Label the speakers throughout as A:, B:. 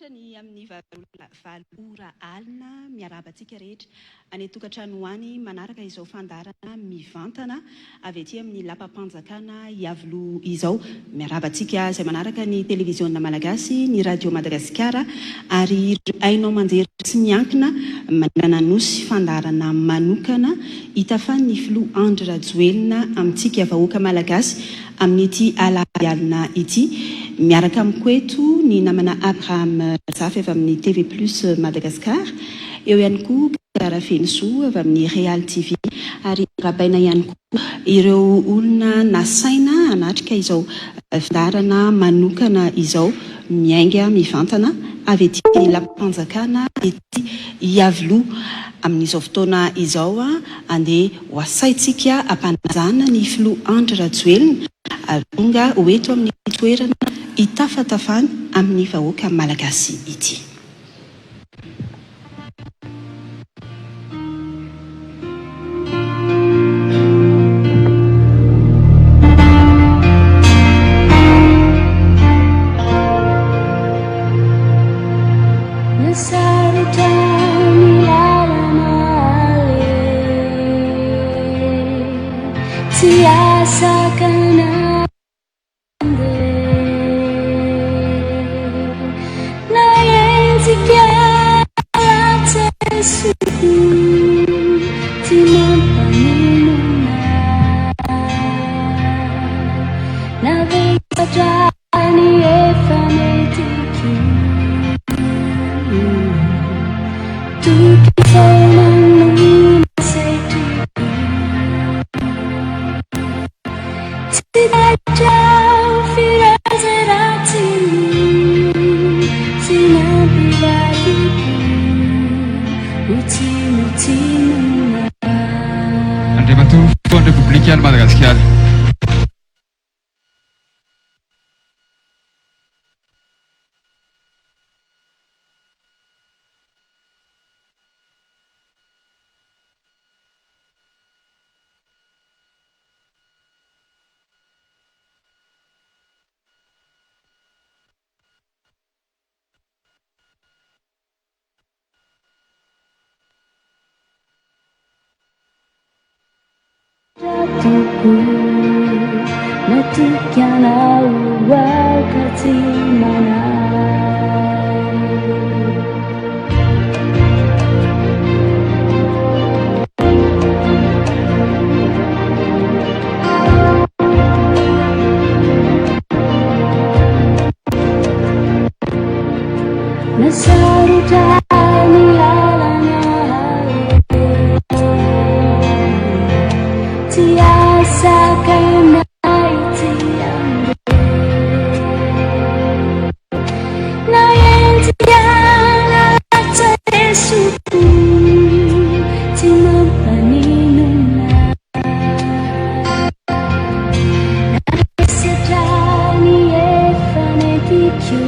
A: Minitra ny amin'ny 8 ora alina, miarahaba antsika rehetra any an-tokantrano any manaraka izao fandaharana mivantana avy aty amin'ny lapam-panjakana Iavoloha izao. Miarahaba antsika izay manaraka ny televiziona malagasy, ny radio Madagasikara ary ireo haino aman-jery tsy miankina manerana Nosy. Fandaharana manokana hitafan'ny filoha Andry Rajoelina amintsika vahoaka malagasy amin'ity alahady alina ity. Miaraka amiko eto ny namana Abraham Razafy avy amin'ny TV Plus Madagascar. Eo ihany koa Gada Rafenosoa avy amin'ny Real TV ary arahabaina ihany koa ireo olona nasaina hanatrika izao fandaharana manokana izao miainga mivantana avy ety lapam-panjakana ety Iavoloha. Amin'izao fotoana izao andeha ho asaintsika hampanajana ny filoha Andry Rajoelina tonga ho eto amin'ny toerana hitafatafany amin'ny vahoaka malagasy ity.
B: Sarotra ny lalana aleha, tsy asakana Na enjika latsa-soko, tsy mampaninona. Na vesatra ny efa mety ko, toky foana no nasetriko. Tsy taitra filaza ratsy tsy nampivadiko ho tsinontsinona.
C: Andriamatoa Filohan'ny Repoblikan'i Madagasikara.
B: Tompoko, matoky anao aho ka tsy manahy. Na sarotra ny lalana tsy ahasakana ahy tsy handeha. Na enjika na latsa-esoko tsy mampaninona. Namesetra ny efa nentiko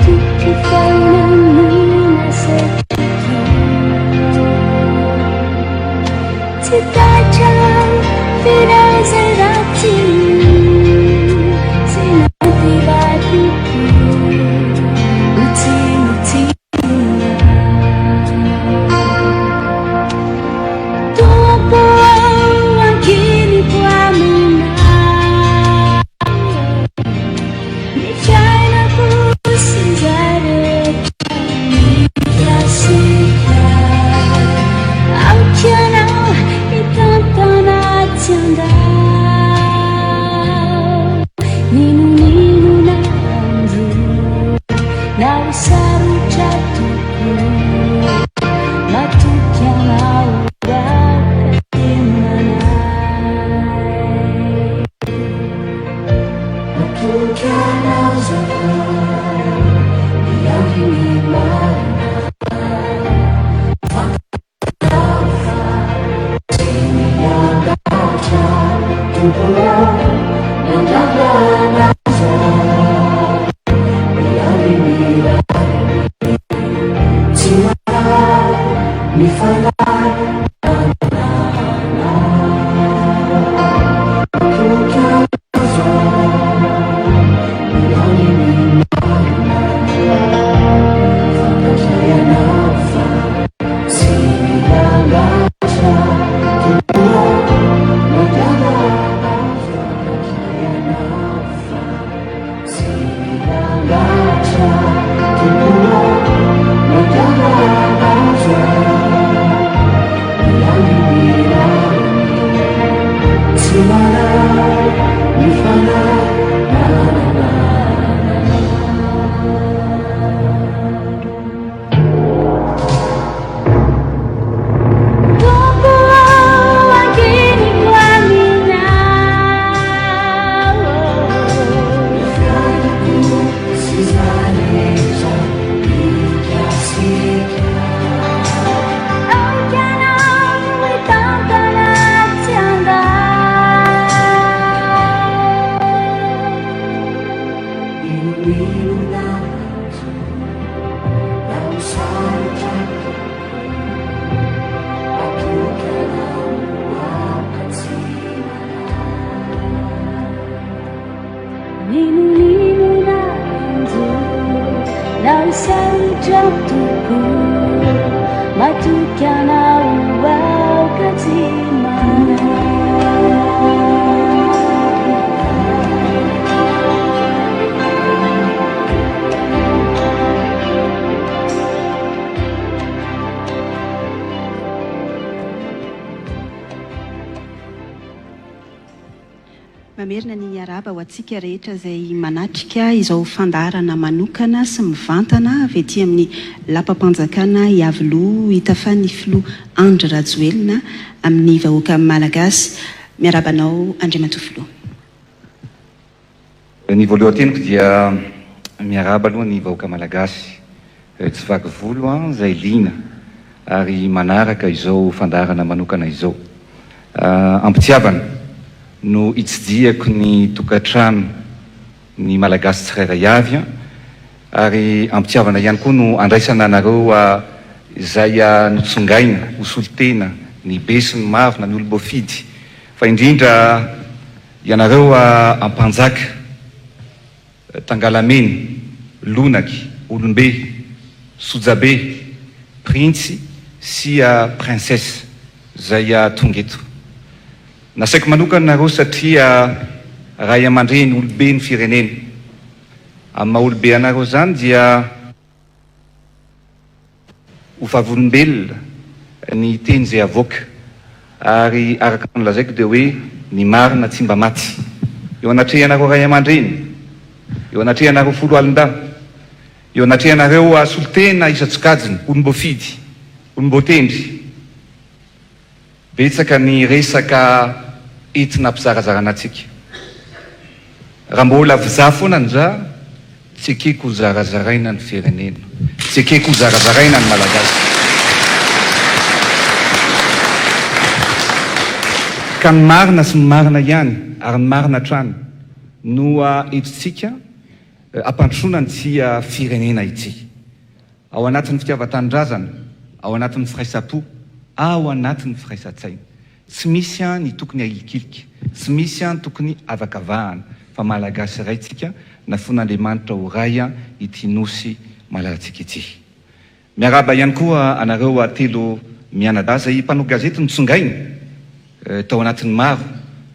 B: Toky foana no nasetriko Tsy taitra filaza ratsy Tsy nampivadiko ho tsinontsinona. Tompo ô, ankiniko aminao ny fiainako sy izay rehetra mikasika. Aoka Ianao hitantana tsy handao n'inon'inona andro. Na ho sarotra tokoa, matoky anao aho ka tsy manahy. Matoky anao zahay, miandry ny marina. Fantatrao fa tsy miangatra, Tompo ô, miandrandra anao zahay. Miandry ny rariny, tsy mahay mifanahy anananao. Matoky anao zahay, miandry. sarotra Tompo Matoky Anao aoka tsy manahy.
A: Mamerina ny arahaba ho antsika rehetra izay manatrika izao fandaharana manokana sy mivantana avy ety amin'ny lapam-panjakana Iavoloha hitafan'ny filoha Andry Rajoelina amin'ny vahoaka Malagasy. Miarahaba anao Andriamatoa Filoha.
D: Ny voalohan-teniko dia miarahaba aloha ny vahoaka Malagasy tsy vaky volo izay liana ary manaraka izao fandaharana manokana izao. Am-pitiavana no itsidihako ny tokantrano ny Malagasy tsirairay avy ary am-pitiavana ihany koa no andraisana anareo izay notsongaina ho solontena ny be sy ny maro na ny olom-boafidy fa indrindra Ianareo Ampanjaka, Tangalamena, Lonaky, Olombe, Sojabe, Printsy sy Princesse izay tonga eto. Nasaiko manokana nareo satria ray aman-dreny olobe ny firenena. Amin'ny maha olobe anareo izany dia. Ho vavolombelona ny teny izay avoaka ary araka ny nolazaiko dia hoe ny marina tsy mba maty. Eo anatrehanareo ray aman-dreny, eo anatrehanareo foloalindahy, eo anatrehanareo solontena isan-tsokajiny, olom-boafidy, olom-boatendry. Betsaka ny resaka entina hampizarazarana antsika. Raha mbola vza foana ny za, tsy ekeko ho zarazaraina ny firenena. Tsy ekeko ho zarazaraina ny Malagasy. Ka ny marina sy ny marina ihany ary ny marina hatrany no entintsika hampandrosoana an'ity firenena ity. Ao anatin'ny fitiavan-tanindrazana, ao anatin'ny firaisam-po, ao anatin'ny firaisan-tsaina. Tsy misy ny tokony ahilikilika, tsy misy ny tokony avakavahana, fa Malagasy iray tsika, nafoin'Andriamanitra ho Ray ity Nosy malalantsika ity. Miarahaba ihany koa anareo telo mianadahy izay mpanao gazety notsongaina tao anatin'ny maro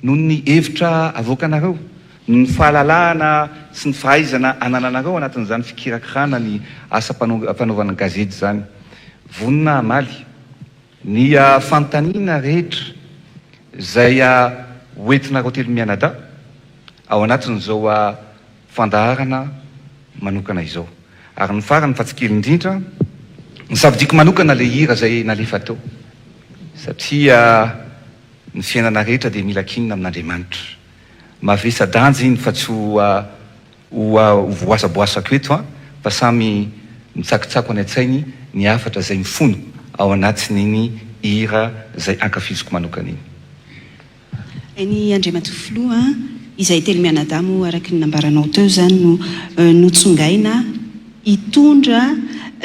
D: noho ny hevitra avoakanareo. Ny fahalalahana sy ny fahaizana anananareo anatin'izany fikirakirana ny asa fanaovana gazety izany. Vonona hamaly ny fanontaniana rehetra izay hoentinareo telo mianadahy ao anatin'izao fandaharana manokana izao. Ary ny farany fa tsy kely indrindra, nosafidiako manokana ilay hira izay nalefa teo satria ny fiainana rehetra dia mila kinina amin'Andriamanitra. Mavesa-danja iny fa tsy ho ho voasaboasako eto an, fa samy mitsakotsako any an-tsainy ny hafatra izay mifono ao anatin'iny hira izay ankafiziko manokana iny.
A: Eny Andriamatoa Filoha a, izahay telo mianadahy moa araka ny nambaranao teo izany no notsongaina hitondra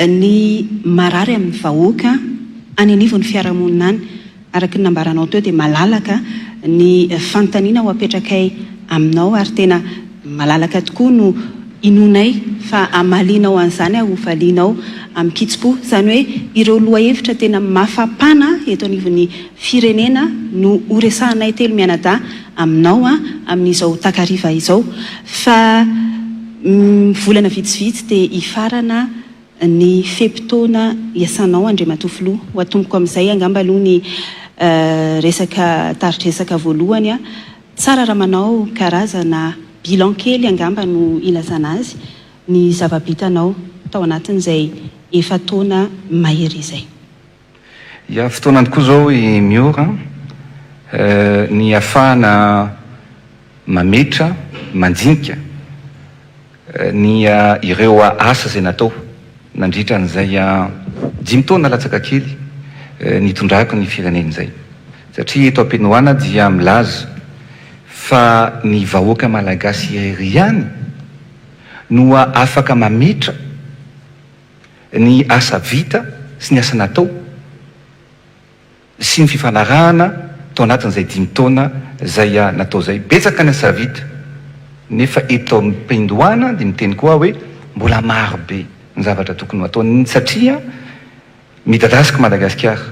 A: ny marary amin'ny vahoaka any anivon'ny fiarahamonina any. Araka ny nambaranao teo dia malalaka ny fanontaniana ho apetrakay aminao ary tena malalaka tokoa no inoanay fa hamalianao an'izany ary hovalianao amin-kitsim-po. Izany hoe ireo lohahevitra tena mafapana eto anivon'ny firenena no horesahanay telo mianadahy aminao amin'izao takariva izao fa volana vitsivitsy dia hifarana ny fe-potoana iasanao Andriamatoa Filoha. Ho atomboko amin'izay angamba aloha ny resaka tari-dresaka voalohany. Tsara raha manao karazana bilan kely angamba no ilazana azy ny zava-bitanao tao anatin'izay efa-taona mahery izay.
D: Ya, fotoanany koa izao i Miora ny ahafahana mametra, mandinika ny ireo asa izay natao nandritra an'izay dimy taona latsaka kely nitondrako ny firenena izay. Satria eto am-penohana dia milaza fa ny vahoaka malagasy irery ihany no afaka mametra ny asa vita sy ny asa natao sy ny fifanarahana tao anatin'izay dimy taona izay natao izay. Betsaka ny asa vita nefa eto am-piandohana dia miteny koa aho hoe mbola maro be. ny zavatra tokony ho ataony satria midadasika Madagasikara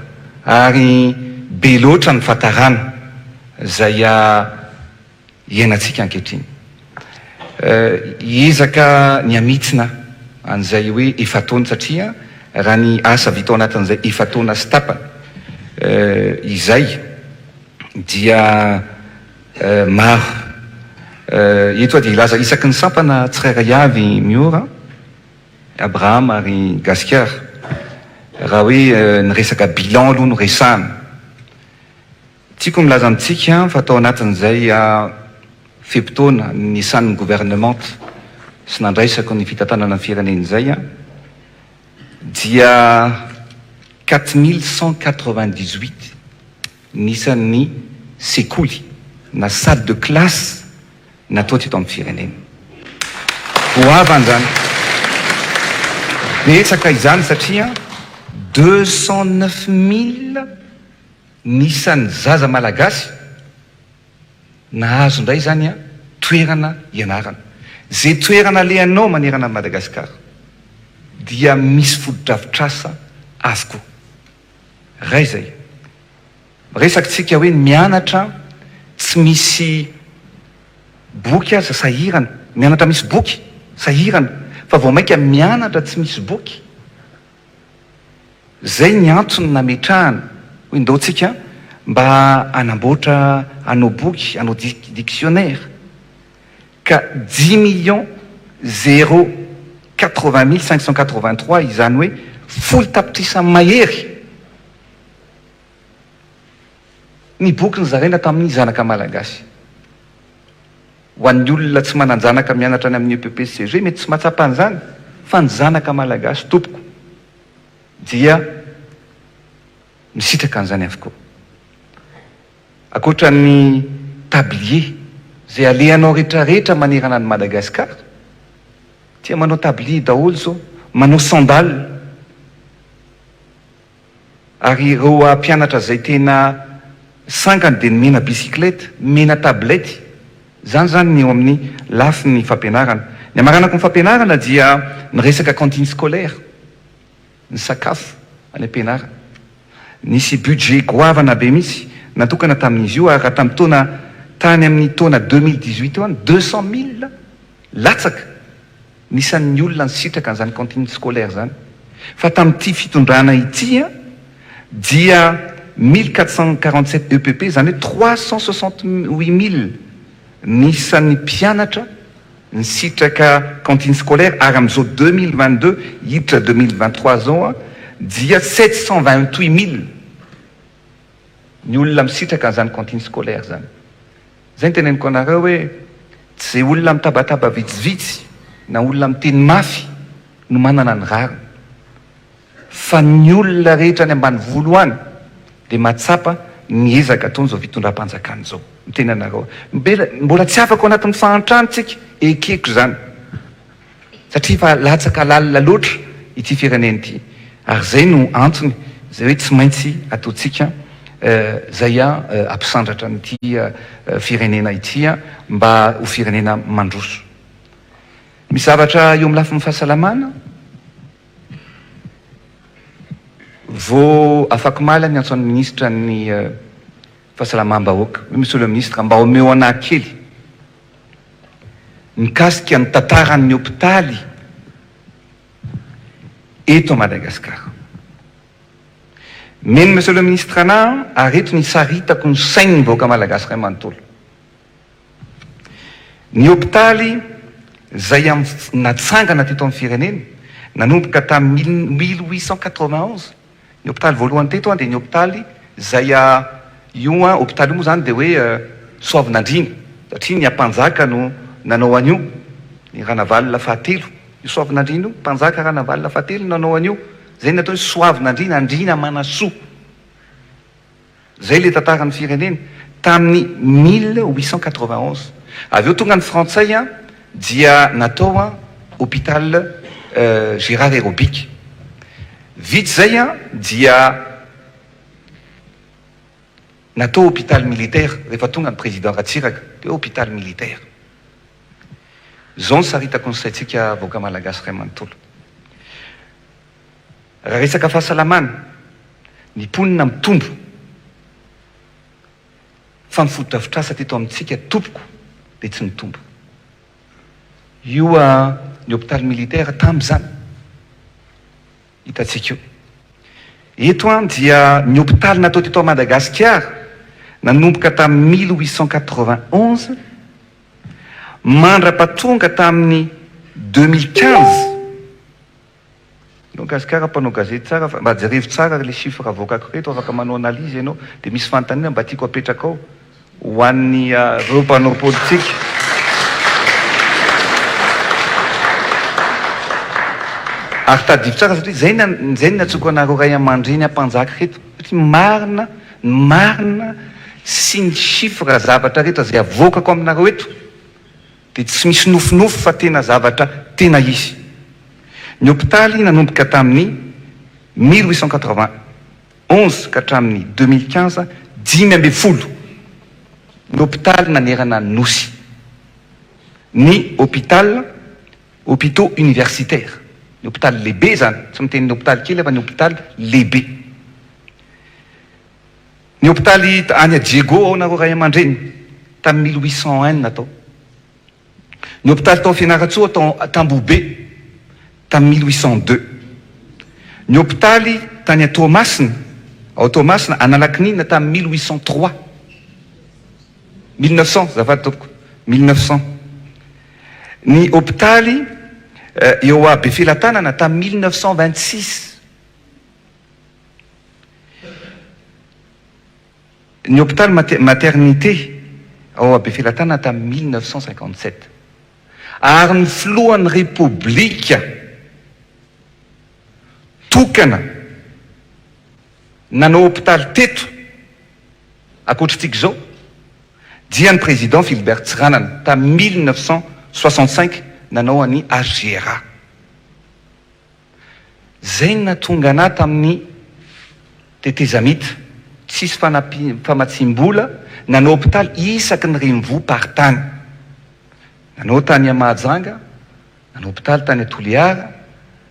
D: ary be loatra ny fahatarana izay iainantsika ankehitriny. Hiezaka ny hamitsina an'izay hoe efa-taona satria raha ny asa vita ao anatin'izay efa-taona sy tapany izay dia maro. Eto aho dia hilaza isaky ny sampana tsirairay avy Miora, Abraham ary Gasikara raha hoe ny resaka bilan aloha no resahana. Tiako ny milaza amintsika fa tao anatin'izay fe-potoana niasan'ny governemanta sy nandraisako ny fitantanana ny firenena izay dia 4198 ny isan'ny sekoly na salle de classe natao teto amin'ny firenena. Goavana izany. Betsaka izany satria 209000 Ny isan'ny zaza malagasy nahazo indray izany toerana hianarana. Izay toerana alehanao manerana an'i Madagasikara dia misy fotodrafitrasa avokoa. Iray izay. Miresaka isika hoe mianatra tsy misy boky aza sahirana, mianatra misy boky sahirana fa vao mainka mianatra tsy misy boky. Zay ny antony nametrahana hoe ndao tsika mba hanamboatra hanao boky, hanao dictionnaire ka dix millions zéro quatre-vingt mille cinq cent quatre-vingt-trois izany hoe folo tapitrisa mahery ny boky nozaraina tamin'ny zanaka malagasy. Ho an'ny olona tsy manan-janaka mianatra any amin'ny EPP sy CG mety tsy mahatsapa an'izany fa ny zanaka malagasy tompoko dia misitraka an'izany avokoa. Ankoatra ny tablier izay alehanao retraretra manerana an'i Madagascar, tia manao tablier daholo izao, manao sandales. Ary ireo mpianatra izay tena sangany dia nomena bicyclette, nomena tablette. Izany izany ny eo amin'ny lafiny fampianarana. Ny hamaranako ny fampianarana dia ny resaka cantine scolaire, ny sakafo any am-pianarana. Nisy budget goavana be mihitsy natokana tamin'izy io ary raha tamin'ny taona tany amin'ny taona 2018 teo any, 200 000 latsaka. ny isan'ny olona nisitraka an'izany cantine scolaire izany fa tamin'ity fitondrana ity dia 1447 EPP izany hoe 368000 ny isan'ny mpianatra nisitraka cantine scolaire ary amin'izao 2022 hiditra 2023 izao dia 728000 ny olona misitraka an'izany cantine scolaire izany. Zay no teneniko anareo hoe tsy zay olona mitabataba vitsivitsy na olona miteny mafy no manana ny rariny fa ny olona rehetra any ambanivolo any dia mahatsapa ny ezaka ataon'izao fitondram-panjakana izao. Miteny anareo aho. Mbola tsy afaka ao anatin'ny fahantrana tsika, ekeko izany. Satria efa latsaka lalina loatra ity firenena ity ary izay no antony izay hoe tsy maintsy ataontsika izay hampisandratra an'ity firenena ity mba ho firenena mandroso. Misy zavatra eo amin'ny lafiny fahasalamana vao afakomaly aho niantso an'ny minisitra ny fahasalamam-bahoaka hoe monsieur le ministre mba omeo anah kely mikasika ny tantaran'ny hopitaly eto Madagasikara. Mino Monsieur le Ministre anah ary eto ny saritako ny sain'ny vahoaka Malagasy iray manontolo. Ny hopitaly izay natsangana teto amin'ny firenena nanomboka tamin'ny 1891 Ny hopitaly voalohany teto dia ny hopitaly izay io hopitaly io moa izany dia hoe Soavinandriana satria ny ampanjaka no nanao an'io, ny Ranavalona fahatelo, io Soavinandriana io, mpanjaka Ranavalona fahatelo no nanao an'io, izay no atao hoe Soavinandriana, Andriana Manasoa. Zay le tantaran'ny firenena tamin'ny 1891. Avy eo tonga ny frantsay dia natao hôpital Gérard Aérobique. Vita izay dia natao hôpital militaire rehefa tonga ny président Ratsiraka dia hôpital militaire. Zao ny saritako ny saintsika vahoaka malagasy iray manontolo. Raha resaka fahasalamana, ny mponina mitombo fa ny fotodrafitrasa teto amintsika tompoko dia tsy nitombo. Io ny hopitaly militaire tamin'izany hitantsika io. Eto dia ny hopitaly natao teto Madagasikara nanomboka tamin'ny 1891 mandra-pahatonga tamin'ny 2015. Ianao Gasikara mpanao gazety tsara fa mba jerevo tsara ry le chiffre avoakako reto afaka manao analyse ianao de misy fanontaniana mba tiako apetrakao ho an'ny reo mpanao politika. Ary tadidio tsara satria zay ny zay ny niantsoako anareo ray aman-dreny ampanjaka reto satria marina ny marina sy ny chiffre zavatra rehetra zay avoakako aminareo eto dia tsy misy nofinofy fa tena zavatra tena izy. Ny hopitaly nanomboka tamin'ny 1891 ka hatramin'ny 2015, 15 ny hopitaly nanerana ny Nosy. Ny hôpital, hôpitaux universitaires, ny hopitaly lehibe izany, tsy miteny ny hopitaly kely aho fa ny hopitaly lehibe. Ny hopitaly any Diego ao nareo ray aman-dreny tamin'ny 1801 natao. Ny hopitaly tao Fianarantsoa tao Tambohobe tamin'ny 1802. Ny hopitaly tany Toamasina ao Toamasina Analakinina tamin'ny 1803. 1900 azafady tompoko, 1900. Ny hopitaly eo Befelatanana tamin'ny 1926. Ny hopitaly maternité ao Befelatanana tamin'ny 1957. Ary ny filohan'ny Repoblika tokana nanao hopitaly teto ankoatr'itsika izao dia ny président Philibert Tsiranana tamin'ny 1965 nanao an'i HGRA. Zay no nahatonga anah tamin'ny tetezamita, tsisy famatsiam-bola, nanao hopitaly isaky ny renivohi-paritany. Nanao tany Mahajanga, nanao hopitaly tany Toliara,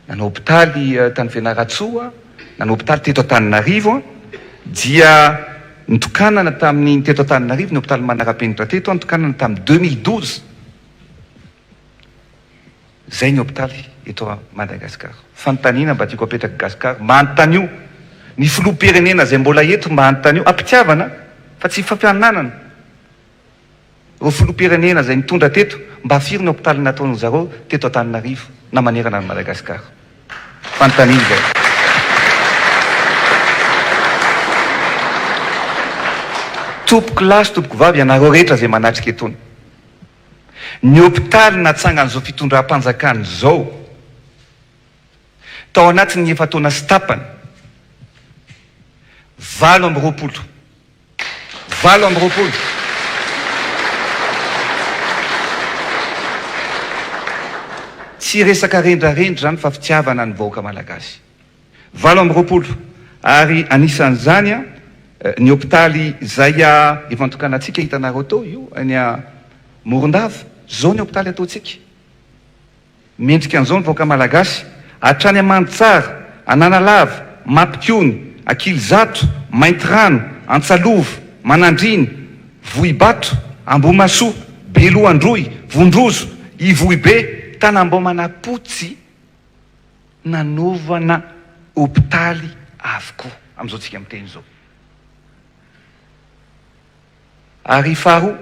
D: nanao hopitaly tany Fianarantsoa, nanao hopitaly teto Antananarivo, dia nitokanana tamin'ny teto Antananarivo ny hopitaly manara-penitra teto, nitokanana tamin'ny 2012. Zay ny hopitaly eto Madagascar. Fanontaniana mba tiako apetraka Gascar, mba anontanio ny filoham-pirenena zay mbola eto mba anontanio am-pitiavana fa tsy fampiananana ireo filoham-pirenena zay nitondra teto mba firy ny hopitaly nataon zareo teto Antananarivo na manerana an'i Madagascar. Fanontaniana izay. Tompoko lahy sy tompoko vavy ianareo rehetra zay manatrika etony. Ny hopitaly natsangan'izao fitondram-panjakana izao tao anatin'ny efa-taona sy tapany, 28, 28, tsy resaka rendrarendra izany fa fitiavana ny vahoaka malagasy. 28 ary anisan'izany ny hopitaly izay efa notokanantsika hitanareo teo io any Morondava, izao ny hopitaly ataontsika. Mendrika an'izao ny vahoaka malagasy, hatrany Amanditsara, Analalava, Mampikony, Ankilizato, Maintirano, Antsalova, Manandriana, Vohibato, Ambohimahasoa, Beloha Androy, Vondrozo, Ivohibe, Tanambao Manapotsy, nanaovana hopitaly avokoa amin'izao tsika miteny izao. Ary faharoa,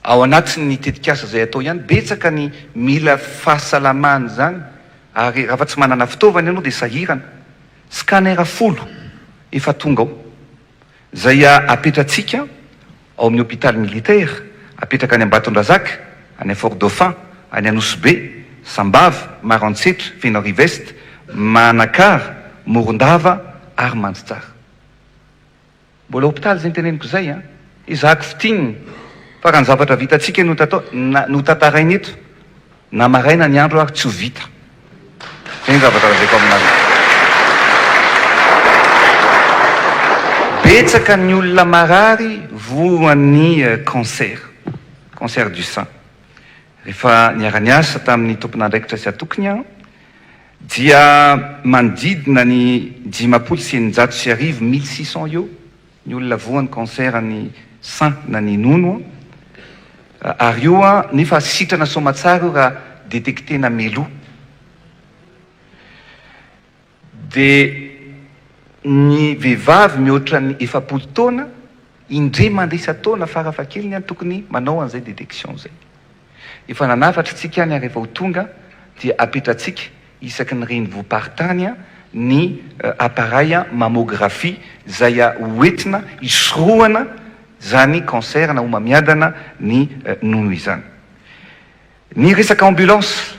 D: ao anatin'ny tetikasa izay atao ihany, betsaka ny mila fahasalamana izany ary raha fa tsy manana fitaovana ianao dia sahirana. Scanner folo efa tonga ao. Izay apetratsika ao amin'ny hôpital militaire, apetraka any Ambatondrazaka, any Fort Dauphin, any Anosibe, Sambava, Maroantsetra, Fenoarivo Est, Manakara, Morondava ary Mandritsara. Mbola hopitaly izay noteneniko izay an! Ezahako fintinina fa raha ny zavatra vitantsika no tatao na no tantaraina eto na maraina ny andro ary tsy ho vita. Izay ny zavatra lazaiko aminareo. Betsaka ny olona marary voan'ny cancer, cancer du sein. Rehefa niara-niasa tamin'ny tompon'andraikitra sy atokiny aho. Dia manodidina ny 1650, 1600 eo, ny olona voan'ny cancer ny sein na ny nono an, ary io an nefa sitrana soamatsara io raha detectena mialoha. Dia ny vehivavy mihoatra ny 40 taona, indray mandeha isan-taona farafahakeliny an tokony manao an'izay detection izay. Efa nanafatra tsika any ary efa ho tonga dia apetratsika isaky ny renivohi-paritany ny appareil mammographie izay ho entina hisorohana izany cancer na homamiadana ny nono izany. Ny resaka ambulance,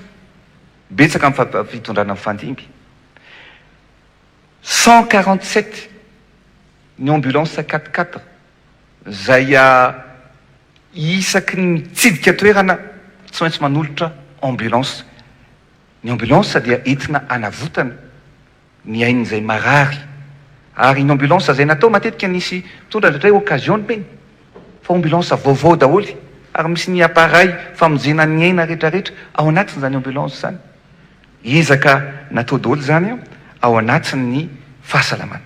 D: betsaka amin'ny fitondrana mifandimby. 147 ny ambulance quatre quatre izay Isaky ny mitsidika toerana tsy maintsy manolotra ambulance. Ny ambulance dia entina hanavotana ny ain'izay marary. Ary iny ambulance izay natao matetika nisy mpitondra indraindray occasion ny eny fa ambulance vaovao daholo ary misy ny appareil famonjena ny aina rehetrarehetra ao anatin'izany ambulance izany. Ezaka natao daholo izany ao anatin'ny fahasalamana.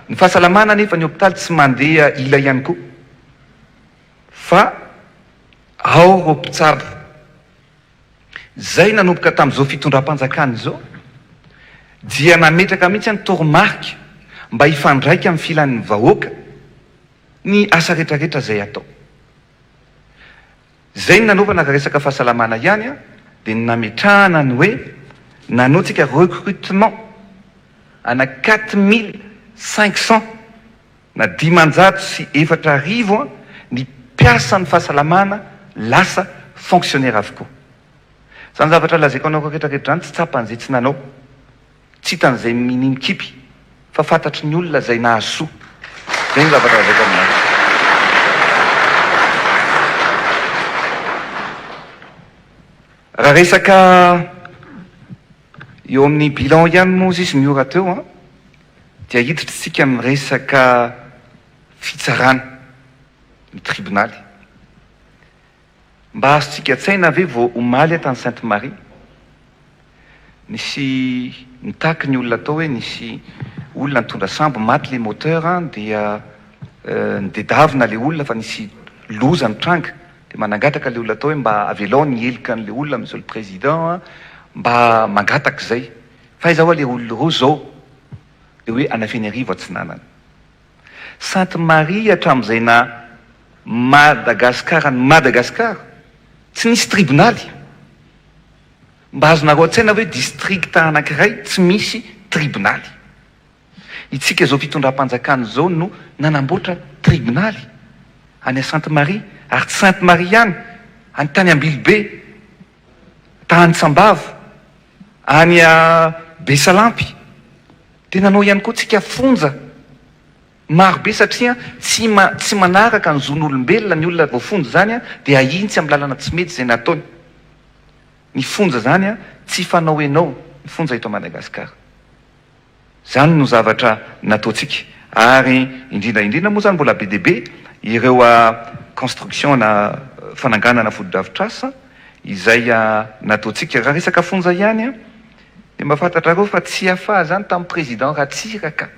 D: Ny fahasalamana anefa ny hopitaly tsy mandeha ila ihany koa fa ao ireo mpitsabo izay nanomboka tamin'izao fitondram-panjakana izao dia nametraka mihitsy ny toromarika mba hifandraika amin'ny filan'ny vahoaka ny asa rehetrarehetra izay atao. Izay no nanaovana raha resaka fahasalamana ihany dia ny nametrahana ny hoe nanao tsika recrutement ana 4500 na 4500 ny mpiasan'ny fahasalamana lasa fonctionnaire avokoa. Izany zavatra lazaiko anao rehetra rehetra izany tsy tsapan'izay tsy nanao. Tsy hitan'izay minia mikipy fa fantatry ny olona izay nahasoa. Izay no zavatra lazaiko aminareo. Raha resaka eo amin'ny bilan ihany moa izy Miora teo an, dia hiditra isika amin'ny resaka fitsarana, ny tribonaly. Mba azontsika an-tsaina ve vao omaly aho tany Sainte Marie, nisy nitaky ny olona tao hoe nisy olona nitondra sambo maty le moteur dia nidedavina le olona fa nisy loza nitranga dia manangataka le olona tao hoe mba avelao ny heloka an'le olona monsieur le président mba mangataka izay fa aiza hoa le olona ireo zao de hoe any Fenerivo atsinanana. Sainte Marie hatramin'izay na Madagascar an'i Madagascar tsy nisy tribonaly. Mba azonareo an-tsaina ve district anankiray tsy misy tribonaly? Itsika izao fitondram-panjakana izao no nanamboatra tribonaly any Sainte Marie ary tsy Sainte Marie ihany, any tany Ambilobe, tany Sambava, any Besalampy. Dia nanao ihany koa tsika fonja maro be satria tsy tsy manaraka ny zon'olombelona ny olona voafonja izany dia ahintsy amin'ny lalana tsy mety izay nataony. Ny fonja izany tsy fanao enao ny fonja eto Madagascar. Izany no zavatra nataontsika ary indrindra indrindra moa izany mbola be dia be ireo construction na fananganana fotodrafitrasa izay nataontsika. Raha resaka fonja ihany Dia mba fantatrareo fa tsy afaha zany tamin'ny président Ratsiraka.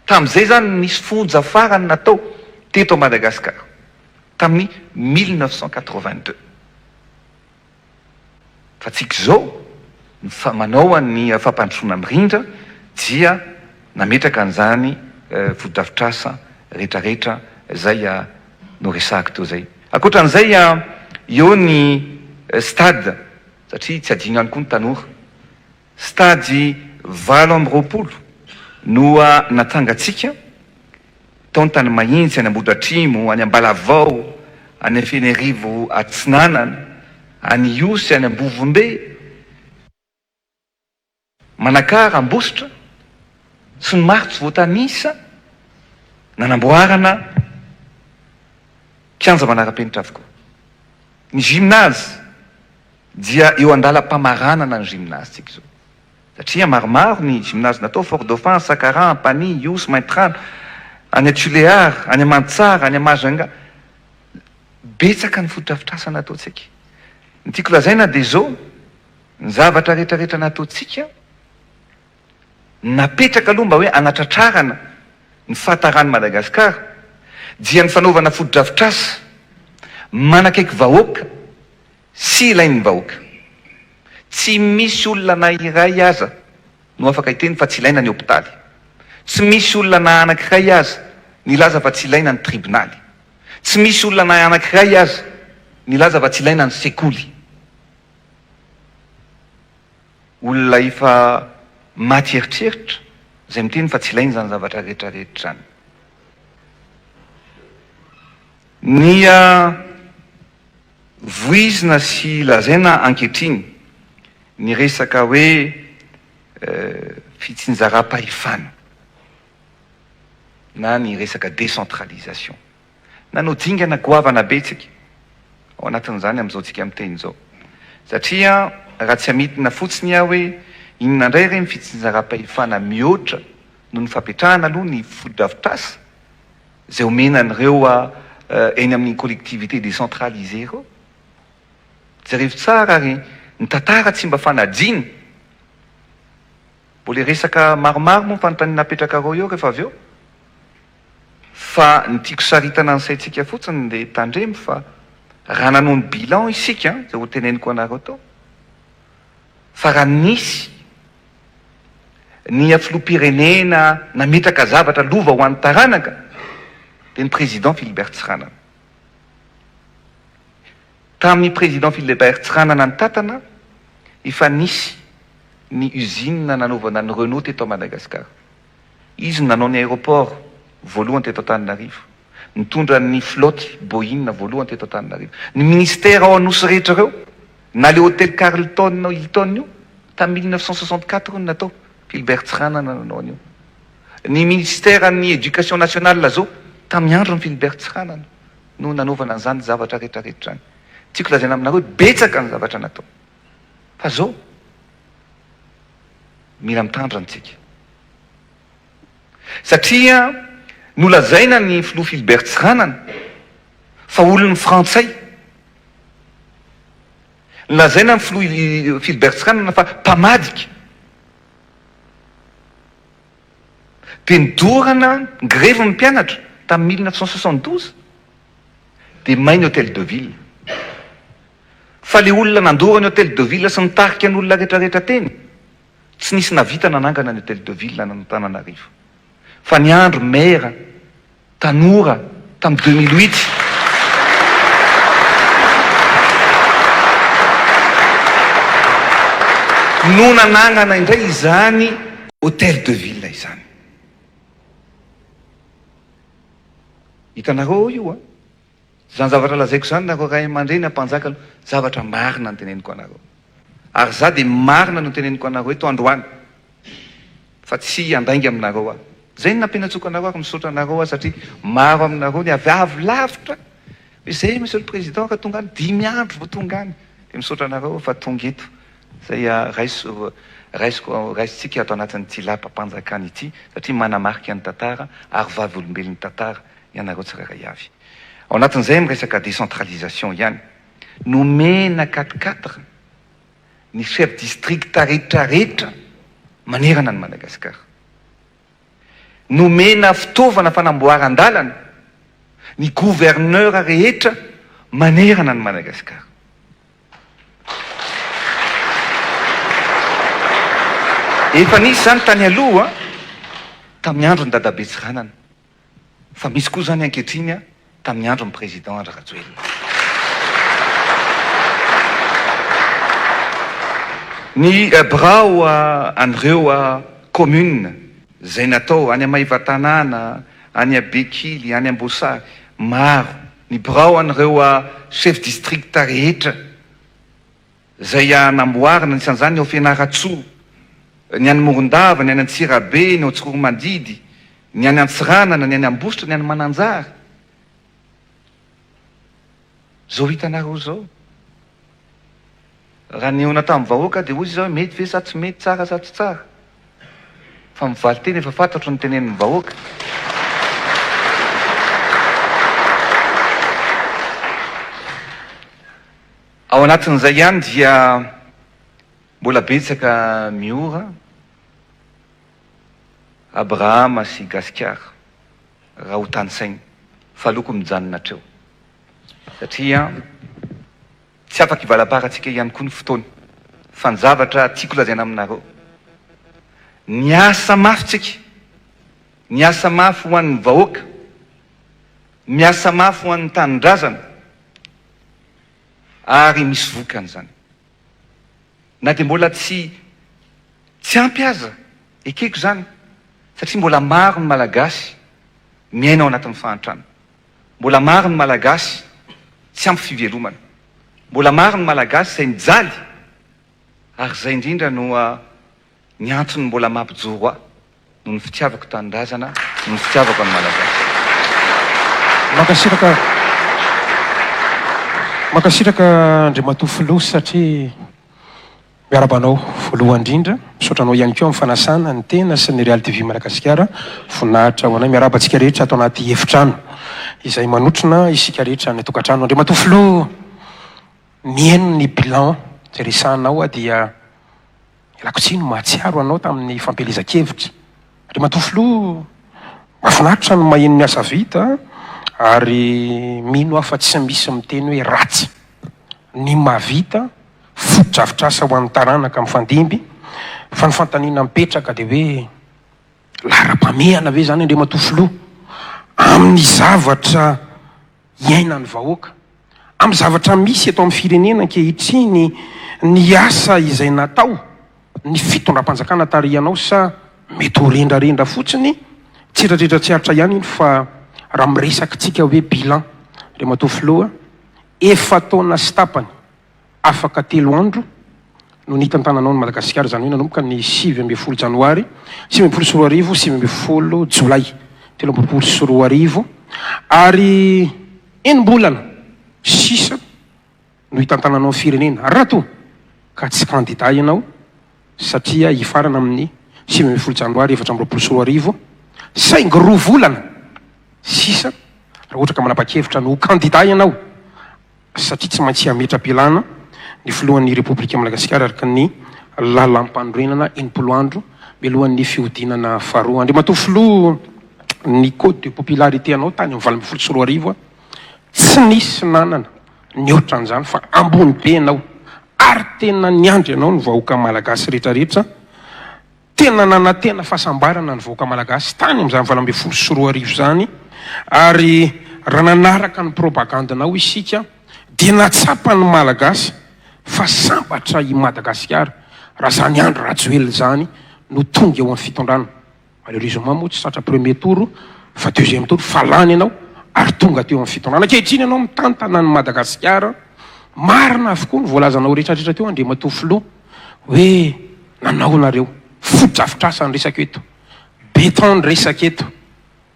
D: Tamin'izay zany no nisy fonja farany natao teto Madagascar tamin'ny 1982. Fa tsika izao ny fa manao an'ny fampandrosoana mirindra dia nametraka an'izany fotodrafitrasa retraretra izay noresahako teo izay. Ankoatran'izay eo ny stade Satria tsy adino ihany koa ny tanora. Stade 28 no natsangantsika tao Antanimahitsy, any Ambohidratrimo, any Ambalavao, any Fenerivo Atsinanana, any Ihosy, any Ambovombe, Manakara, Ambositra, sy ny maro tsy voatanisa nanamboarana kianja manara-penitra avokoa. Ny gymnase dia eo andalam-pamaranana ny gymnase-tsika izao. Satria maromaro ny gymnase natao, Fort Dauphin, Sakaraha, Ampanihy, Ihosy, Maintirano, any Tulear, any Mantsara, any Majunga. Betsaka ny fotodrafitrasa nataontsika. Ny tiako lazaina dia izao. Ny zavatra rehetra rehetra nataontsika, napetraka aloha mba hoe hanatratrarana ny fahataran'i Madagasikara dia ny fanaovana fotodrafitrasa manakaiky vahoaka sy ilain'ny vahoaka. Tsy misy olona na iray aza no afaka hiteny fa tsy ilaina ny hopitaly. Tsy misy olona na anankiray aza nilaza fa tsy ilaina ny tribonaly. Tsy misy olona na anankiray aza nilaza fa tsy ilaina ny sekoly. Olona efa maty eritreritra izay miteny fa tsy ilaina izany zavatra rehetra rehetra izany. Ny voizina sy lazaina ankehitriny ny resaka hoe fitsinjaram-pahefana na ny resaka décentralisation. Nanao dingana goavana be tsika ao anatin'izany amin'izao tsika miteny izao. Satria raha tsy hamidina fotsiny aho hoe inona indray re ny fitsinjaram-pahefana mihoatra noho ny fapetrahana aloha ny fotodrafitrasa izay omena an'ireo eny amin'ny collectivités décentralisées ireo. Jerevo tsara ary ny tantara tsy mba fanadino. Mbola hiresaka maromaro moa ny fanontaniana apetrakareo eo rehefa avy eo. Fa ny tiako saritana ny saintsika fotsiny dia tandremo fa raha nanao ny bilan isika, izay ho teneniko anareo tao, fa raha nisy ny filoham-pirenena nametraka zavatra lova ho an'ny taranaka dia ny président Philibert Tsiranana. Tamin'ny président Philibert Tsiranana nitatana, efa nisy ny usine nanaovana ny Renault teto Madagascar. Izy no nanao ny aéroport voalohany teto Antananarivo, nitondra ny flotte Boeing voalohany teto Antananarivo. Ny ministère ao Anosy rehetra ireo, na le hôtel Carlton Hilton io, tamin'ny 1964 no natao, Philbert Tsiranana nanao an'io. Ny ministère ny éducation nationale zao, tamin'ny andron'i Philbert Tsiranana no nanaovana an'izany zavatra rehetra rehetra izany. Tiako lazaina aminareo hoe betsaka ny zavatra natao. Fa zao, mila mitandrina tsika. Satria nolazaina ny filoha Philbert Tsiranana fa olon'ny frantsay. Nolazaina ny filoha Philbert Tsiranana fa mpamadika. Dia nidorana ny grevy ny mpianatra tamin'ny 1972 dia may ny hôtel de ville. Fa le olona nandoro ny hotel de ville sy nitarika ny olona rehetra rehetra teny, tsy nisy navita nanangana ny hotel de ville an'Antananarivo. Fa ny andro maire tanora tamin'ny 2008, no nanangana indray izany hotel de ville izany. Hitanareo ao io an! Izany zavatra lazaiko izany nareo ray aman-dreny ampanjaka aloha, zavatra marina no teneniko anareo. Ary za dia marina no teneniko anareo eto androany fa tsy handainga aminareo aho. Izay no nampianatsoko anareo ary misaotra anareo aho satria maro aminareo ny avy avy lavitra hoe zay monsieur le président ka tonga any, dimy andro vao tonga any. Dia misaotra anareo aho fa tonga eto. Izay raiso raisiko raisintsika ato anatin'ity lapam-panjakana ity satria manamarika ny tantara ary vavolombelon'ny tantara ianareo tsirairay avy. Ao anatin'izay miresaka décentralisation ihany, nomena quatre quatre ny chef district rehetra rehetra manerana an'i Madagascar. Nomena fitaovana fanamboaran-dalana ny gouverneur rehetra manerana an'i Madagascar. Efa nisy izany tany aloha tamin'ny andron'i Dadabe Tsiranana. Fa misy koa izany ankehitriny tamin'ny andron'ny Président Andry Rajoelina. Ny birao an'ireo commune izay natao any Maevatanàna, any Bekily, any Amboasary, maro. Ny birao an'ireo chef district rehetra. Izay namboarina, anisan'izany ny ao Fianarantsoa, ny any Morondava, ny any Antsirabe, ny ao Tsiroanomandidy, ny any Antsiranana, ny any Ambositra, ny any Mananjary. Izao hitanareo izao. Raha nihaona tamin'ny vahoaka dia hoy izy hoe mety ve sa tsy mety, tsara sa tsy tsara. Fa ny valinteny efa fantatro ny tenenin'ny vahoaka. Ao anatin'izay ihany dia. Mbola betsaka Miora, Abrahama sy Gasikara raha ho tanisaina fa aleoko mijanona hatreo satria tsy afaka hivalaparantsika ihany koa ny fotoana fa ny zavatra tiako lazaina aminareo niasa mafy tsika, niasa mafy ho an'ny vahoaka, miasa mafy ho an'ny tanindrazana ary misy vokany izany. Na dia mbola tsy tsy ampy aza, ekeko izany, satria mbola maro ny Malagasy miaina ao anatin'ny fahantrana. Mbola maro ny Malagasy tsy ampy fivelomana. Mbola maro ny Malagasy izay mijaly ary izay indrindra no ny antony mbola mampijoro ahy. Noho ny fitiavako tanindrazana, noho ny fitiavako an'ny Malagasy.
E: Mankasitraka Mankasitraka Andriamatoa Filoha satria miarahaba anao voalohany indrindra. Misaotra anao ihany koa amin'ny fanasana ny tena sy ny Real TV Madagasikara. Voninahitra ho anay. Miarahaba antsika rehetra ato anaty efitrano izay manotrona isika rehetra any an-tokantrano. Andriamatoa Filoha, mihaino ny bilan izay resahanao aho dia Ialako tsiny mahatsiaro anao tamin'ny fampielezan-kevitra. Andriamatoa Filoha, mahafinaritra ny maheno ny asa vita ary mino aho fa tsy misy miteny hoe ratsy ny mahavita fotodrafitrasa ho an'ny taranaka mifandimby fa ny fanontaniana mipetraka dia hoe laharam-pahamehana ve izany Andriamatoa Filoha amin'ny zavatra iainan'ny vahoaka. Amin'ny zavatra misy eto amin'ny firenena ankehitriny ny asa izay natao, ny fitondram-panjakana tarihanao sa mety ho rendrarendra fotsiny? Tsiratritra tsy aritra ihany iny fa raha miresaka tsika hoe bilan, Andriamatoa Filoha, efa-taona sy tapany Afaka telo andro no nitantananao an'i Madagasikara, izany hoe nanomboka ny 19 janoary 2019, 19 jolay 2023, ary enim-bolana sisa no hitantananao ny firenena, raha toa ka tsy kandida ianao satria hifarana amin'ny 19 janoary 2024, saingy roa volana sisa raha ohatra ka manapa-kevitra ny ho kandida ianao. satria tsy maintsy hametra-pialana ny filohan'ny Repoblika Madagasikara araka ny lalàmpanorenana 60 andro mialohan'ny fihodinana faharoa. Andriamatoa Filoha, ny code de popularité anao tany amin'ny 2018 tsy nisy nanana nihoatra an'izany fa ambony be ianao ary tena niandry anao ny vahoaka malagasy rehetrarehetra. Tena nanantena fahasambarana ny vahoaka malagasy tany amin'izany 2018 izany ary raha nanaraka ny propagandinao isika dia nahatsapa ny malagasy fa sambatra i Madagasikara raha izany Andry Rajoelina izany no tonga eo amin'ny fitondrana. Malheureusement moa tsy tratra premier tour fa deuxième tour fa lany ianao ary tonga teo amin'ny fitondrana. Ankehitriny ianao mitantana an'i Madagasikara. Marina avokoa ny voalazanao rehetrarehetra teo Andriamatoa Filoha. Hoe nanao nareo. Fotodrafitrasa ny resaka eto. Beton ny resaka eto.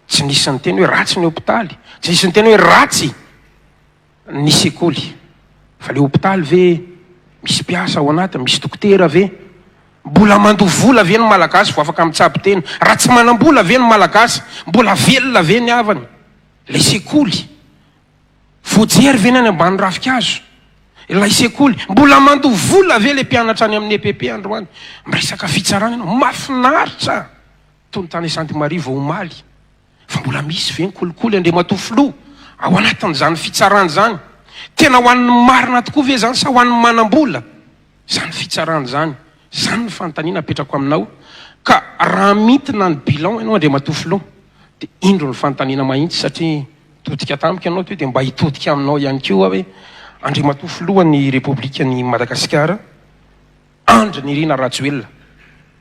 E: Tsy nisy niteny hoe ratsy ny hopitaly. Tsy nisy niteny hoe ratsy ny sekoly. Fa le hopitaly ve misy mpiasa ao anatiny, misy dokotera ve? Mbola mandoa vola ve ny Malagasy vao afaka mitsabo tena? Raha tsy manam-bola ve ny Malagasy, mbola velona ve ny havany? Le sekoly. Voajery ve ny any ambany ravinkazo? Ilay sekoly, mbola mandoa vola ve ilay mpianatra any amin'ny EPP androany? Miresaka fitsarana ianao, mahafinaritra! Toy ny tany Sainte Marie vao omaly. Fa mbola misy ve ny kolikoly Andriamatoa Filoha ao anatin'izany fitsarana izany? Tena ho an'ny marina tokoa ve izany sa ho an'ny manam-bola? Izany fitsarana izany, izany ny fanontaniana apetrako aminao, ka raha mintina ny bilan ianao Andriamatoa Filoha dia indro ny fanontaniana mahintsy satria nitodika tamiko ianao teo dia mba hitodika aminao ihany koa aho hoe Andriamatoa Filoha ny Repoblikan'i Madagasikara Andry Nirina Rajoelina,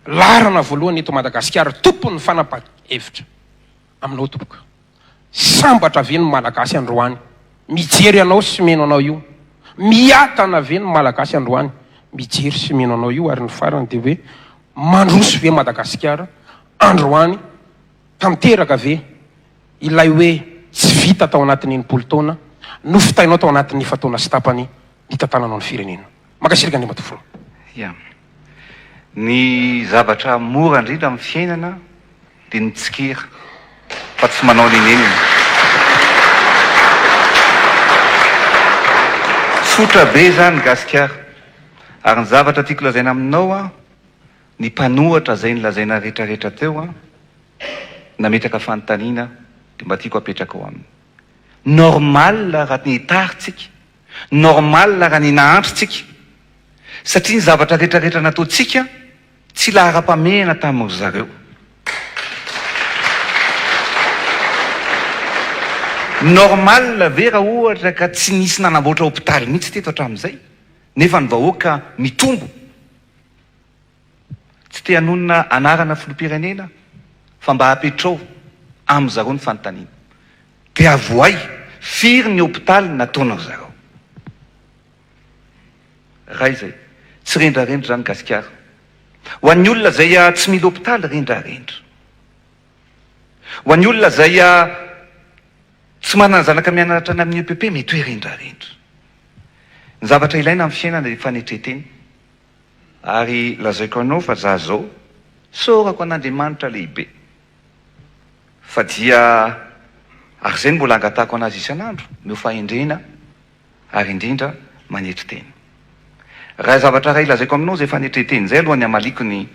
E: laharana voalohany eto Madagasikara, tompon'ny fanapahan-kevitra aminao tompoko. Sambatra ve ny Malagasy androany mijery anao sy mino anao io? Miadana ve ny Malagasy androany mijery sy mino anao io? Ary ny farany dia hoe mandroso ve Madagasikara androany? Tanteraka ve ilay hoe tsy vita tao anatin'ny 60 taona nofitainao tao anatin'ny efa-taona sy tapany nitantananao ny firenena? Mankasitraka Andriamatoa Filoha.
D: Ya. Ny zavatra mora indrindra amin'ny fiainana dia ny mitsikera fa tsy manao nenenina. Tsotra be izany gasikara. Ary ny zavatra tiako lazaina aminao an, ny mpanohatra izay nolazaina rehetrarehetra teo an, nametraka fanontaniana dia mba tiako apetraka ao aminy. Normal raha nitary tsika, normal raha ny nahantra tsika, satria ny zavatra rehetrarehetra nataontsika tsy laharam-pamehana tamin-dry zareo. Normal ve raha ohatra ka tsy nisy nanamboatra hopitaly mihitsy teto hatramin'izay nefa ny vahoaka mitombo? Tsy te hanonona anarana filoham-pirenena fa mba apetrao amin-dry zareo ny fanontaniana. Dia avohay firy ny hopitaly nataon-dry zareo? Ray izay. Tsy rendrarendra izany Gasikara. Ho an'ny olona izay tsy mila hopitaly, rendrarendra. Ho an'ny olona izay tsy manana zanaka mianatra any amin'ny EPP, mety hoe rendrarendra. Ny zavatra ilaina amin'ny fiainana dia fanetren-tena. Ary lazaiko anao fa za zao, isaorako an'Andriamanitra lehibe, fa dia, ary izay no mbola angatahako an'Azy isan'andro, omeo fahendrena ary indrindra manetry tena. Raha zavatra iray lazaiko aminao izay fanetren-tena izay alohan'ny hamaliako ny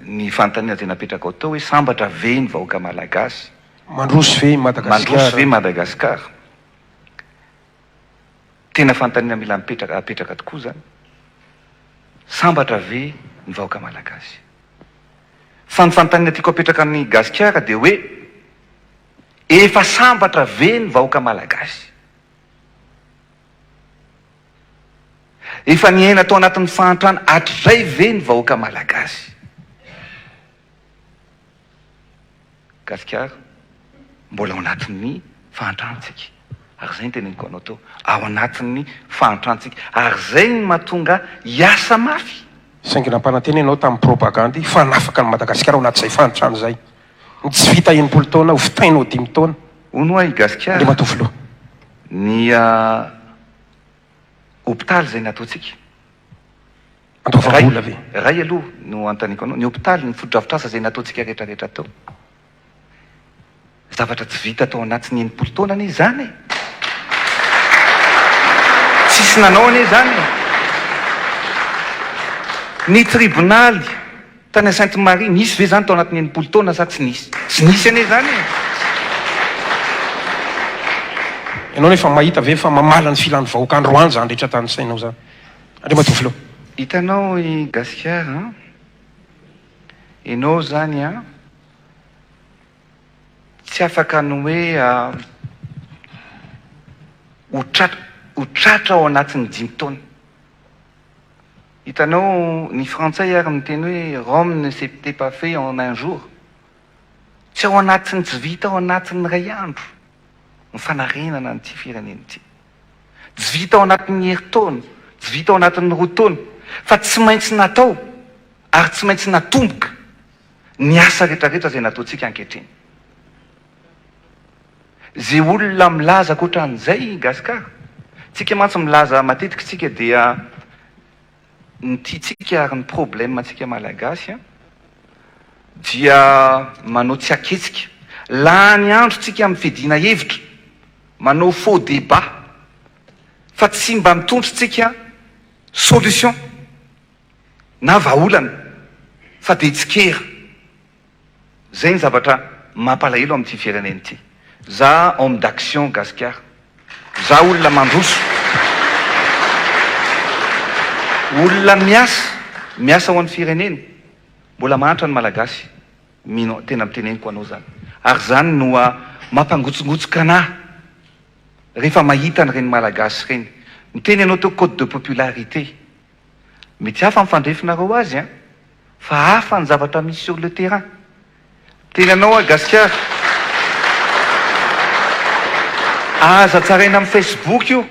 D: ny fanontaniana izay napetrakao teo hoe sambatra ve ny vahoaka malagasy?
E: Mandroso ve i Madagasikara?
D: Mandroso ve Madagasikara? Tena fanontaniana mila mipetraka apetraka tokoa izany. Sambatra ve ny vahoaka malagasy? Fa ny fanontaniana tiako apetraka amin'i Gasikara dia hoe Efa sambatra ve ny vahoaka malagasy? Efa niaina tao anatin'ny fahantrana hatrizay ve ny vahoaka malagasy? Gasikara, mbola ao anatin'ny fahantrantsika. Ary izay no teneniko anao teo, ao anatin'ny fahantrantsika. Ary izay no mahatonga hiasa mafy.
E: Saingy nampanantena ianao tamin'ny propagandy fa hanafaka an'i Madagasikara ao anatin'izay fahantrana izay. Ny tsy vita 60 taona ho vitainao dimy taona.
D: Hono hoa i Gasikara.
E: Andriamatoa Filoha.
D: Ny hopitaly izay nataontsika.
E: Andoavam-bola ve?
D: Iray aloha no anontaniako anao. Ny hopitaly, ny fotodrafitrasa izay nataontsika rehetra rehetra teo. Zavatra tsy vita tao anatin'ny 60 taona anie izany e! Tsisy nanao anie izany e! Ny tribonaly tany Sainte Marie, nisy ve izany tao anatin'ny 60 taona sa tsy nisy? Tsy nisy anie izany e!
E: Ianao nefa mahita ve fa mamala ny filan'ny vahoaka androany izany rehetra tanisainao izany Andriamatoa Filoha?
D: Hitanao i Gasikara an! Ianao izany an! Tsy afaka ny hoe ho tratra ho tratra ao anatin'ny dimy taona. Hitanao, ny frantsay ary miteny hoe Rome ne s'était pas fait en un jour. Tsy ao anatin'ny tsy vita ao anatin'ny iray andro ny fanarenana an'ity firenena ity. Tsy vita ao anatin'ny herintaona, tsy vita ao anatin'ny roa taona, fa tsy maintsy natao ary tsy maintsy natomboka ny asa retraretra izay nataontsika ankehitriny. Ze olona milaza ankoatran'izay Gascar, tsika mantsy milaza matetika tsika dia ny tiantsika ary ny problème antsika malagasy an dia manao tsy aketsika, lany andro tsika amin'ny fiadiana hevitra, manao faux débat fa tsy mba mitondra tsika solution. na vahaolana fa dia tsikera. Zay ny zavatra mampalahelo amin'ity firenena ity. Za homme d'action gasikara. Za olona mandroso. Olona miasa, miasa ho an'ny firenena. Mbola mahantra ny Malagasy. Mino, tena miteneniko anao zany. Ary zany no mampangotsongotsoka anah rehefa mahita an'ireny Malagasy ireny. Miteny ianao teo code de popularité. Mety hafa ny fandrefinareo azy an! Fa hafa ny zavatra misy sur le terrain. Miteny anao aho Gasikara. Aza tsaraina amin'ny Facebook io.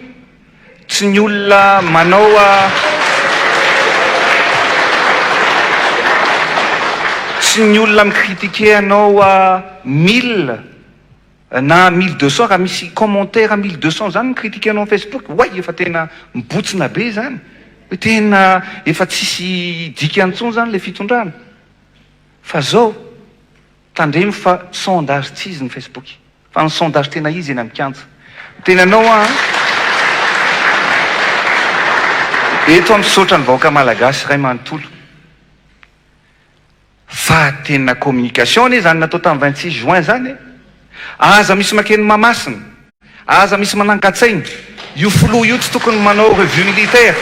D: Tsy ny olona manao Tsy ny olona mi-critiquer anao 1000 Na 1200 raha misy commentaire 1200 zany mi critique anao am facebook oay efa tena mibotsina be zany hoe tena efa tsisy dikany tsony zany le fitondrana fa zao tandremo fa sondage tsy izy ny facebook fa ny sondage tena izy eny am kianja miteny anao aho an. Eto aho misaotra ny vahoaka malagasy iray manontolo fa tena communication anie zany natao tamin'ny 26 juin zany e! Aza misy makeny Mahamasina, aza misy manangan-tsaina, io filoha io tsy tokony manao revue militaire,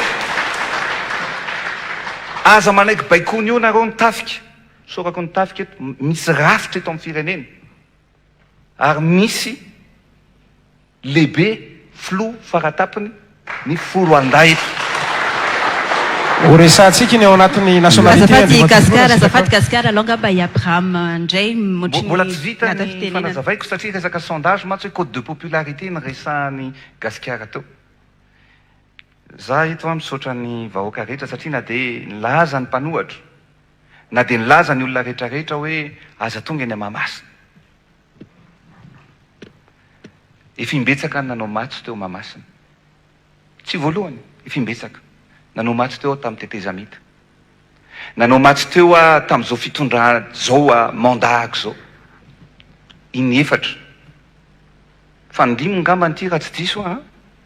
D: aza manaiky baikoana io nareo ny tafika, isaorako ny tafika eto, misy rafitra eto amin'ny firenena ary misy Lehibe filoha faratapony ny foloalindahy eto.
E: Ho resahantsika ny ao anatin'ny nationalité
A: Azafady
E: Andriamatoa Filoha
A: Gasikara, azafady
E: Ratsitrakoa.
A: Gasikara, alao angamba i Abraham indray ohatry
D: Mbola
A: ny
D: tsy vita
A: nada
D: ny
A: fitenenana.
D: fanazavaiko satria resaka sondage mantsy hoe cote de popularité no resahan'i Gasikara teo. Za eto an misaotra ny vahoaka rehetra satria na dia nilaza ny mpanohatra, na dia nilaza ny olona rehetra rehetra hoe aza tonga eny Mahamasina. Efa imbetsaka aho nanao matso teo Mahamasina. Tsy voalohany, efa imbetsaka. Nanao matso teo aho tamin'ny tetezamita. Nanao matso teo aho tamin'izao fitondrana izao mandat-ko izao. Inefatra. Fanindimy angambany ity raha tsy diso aho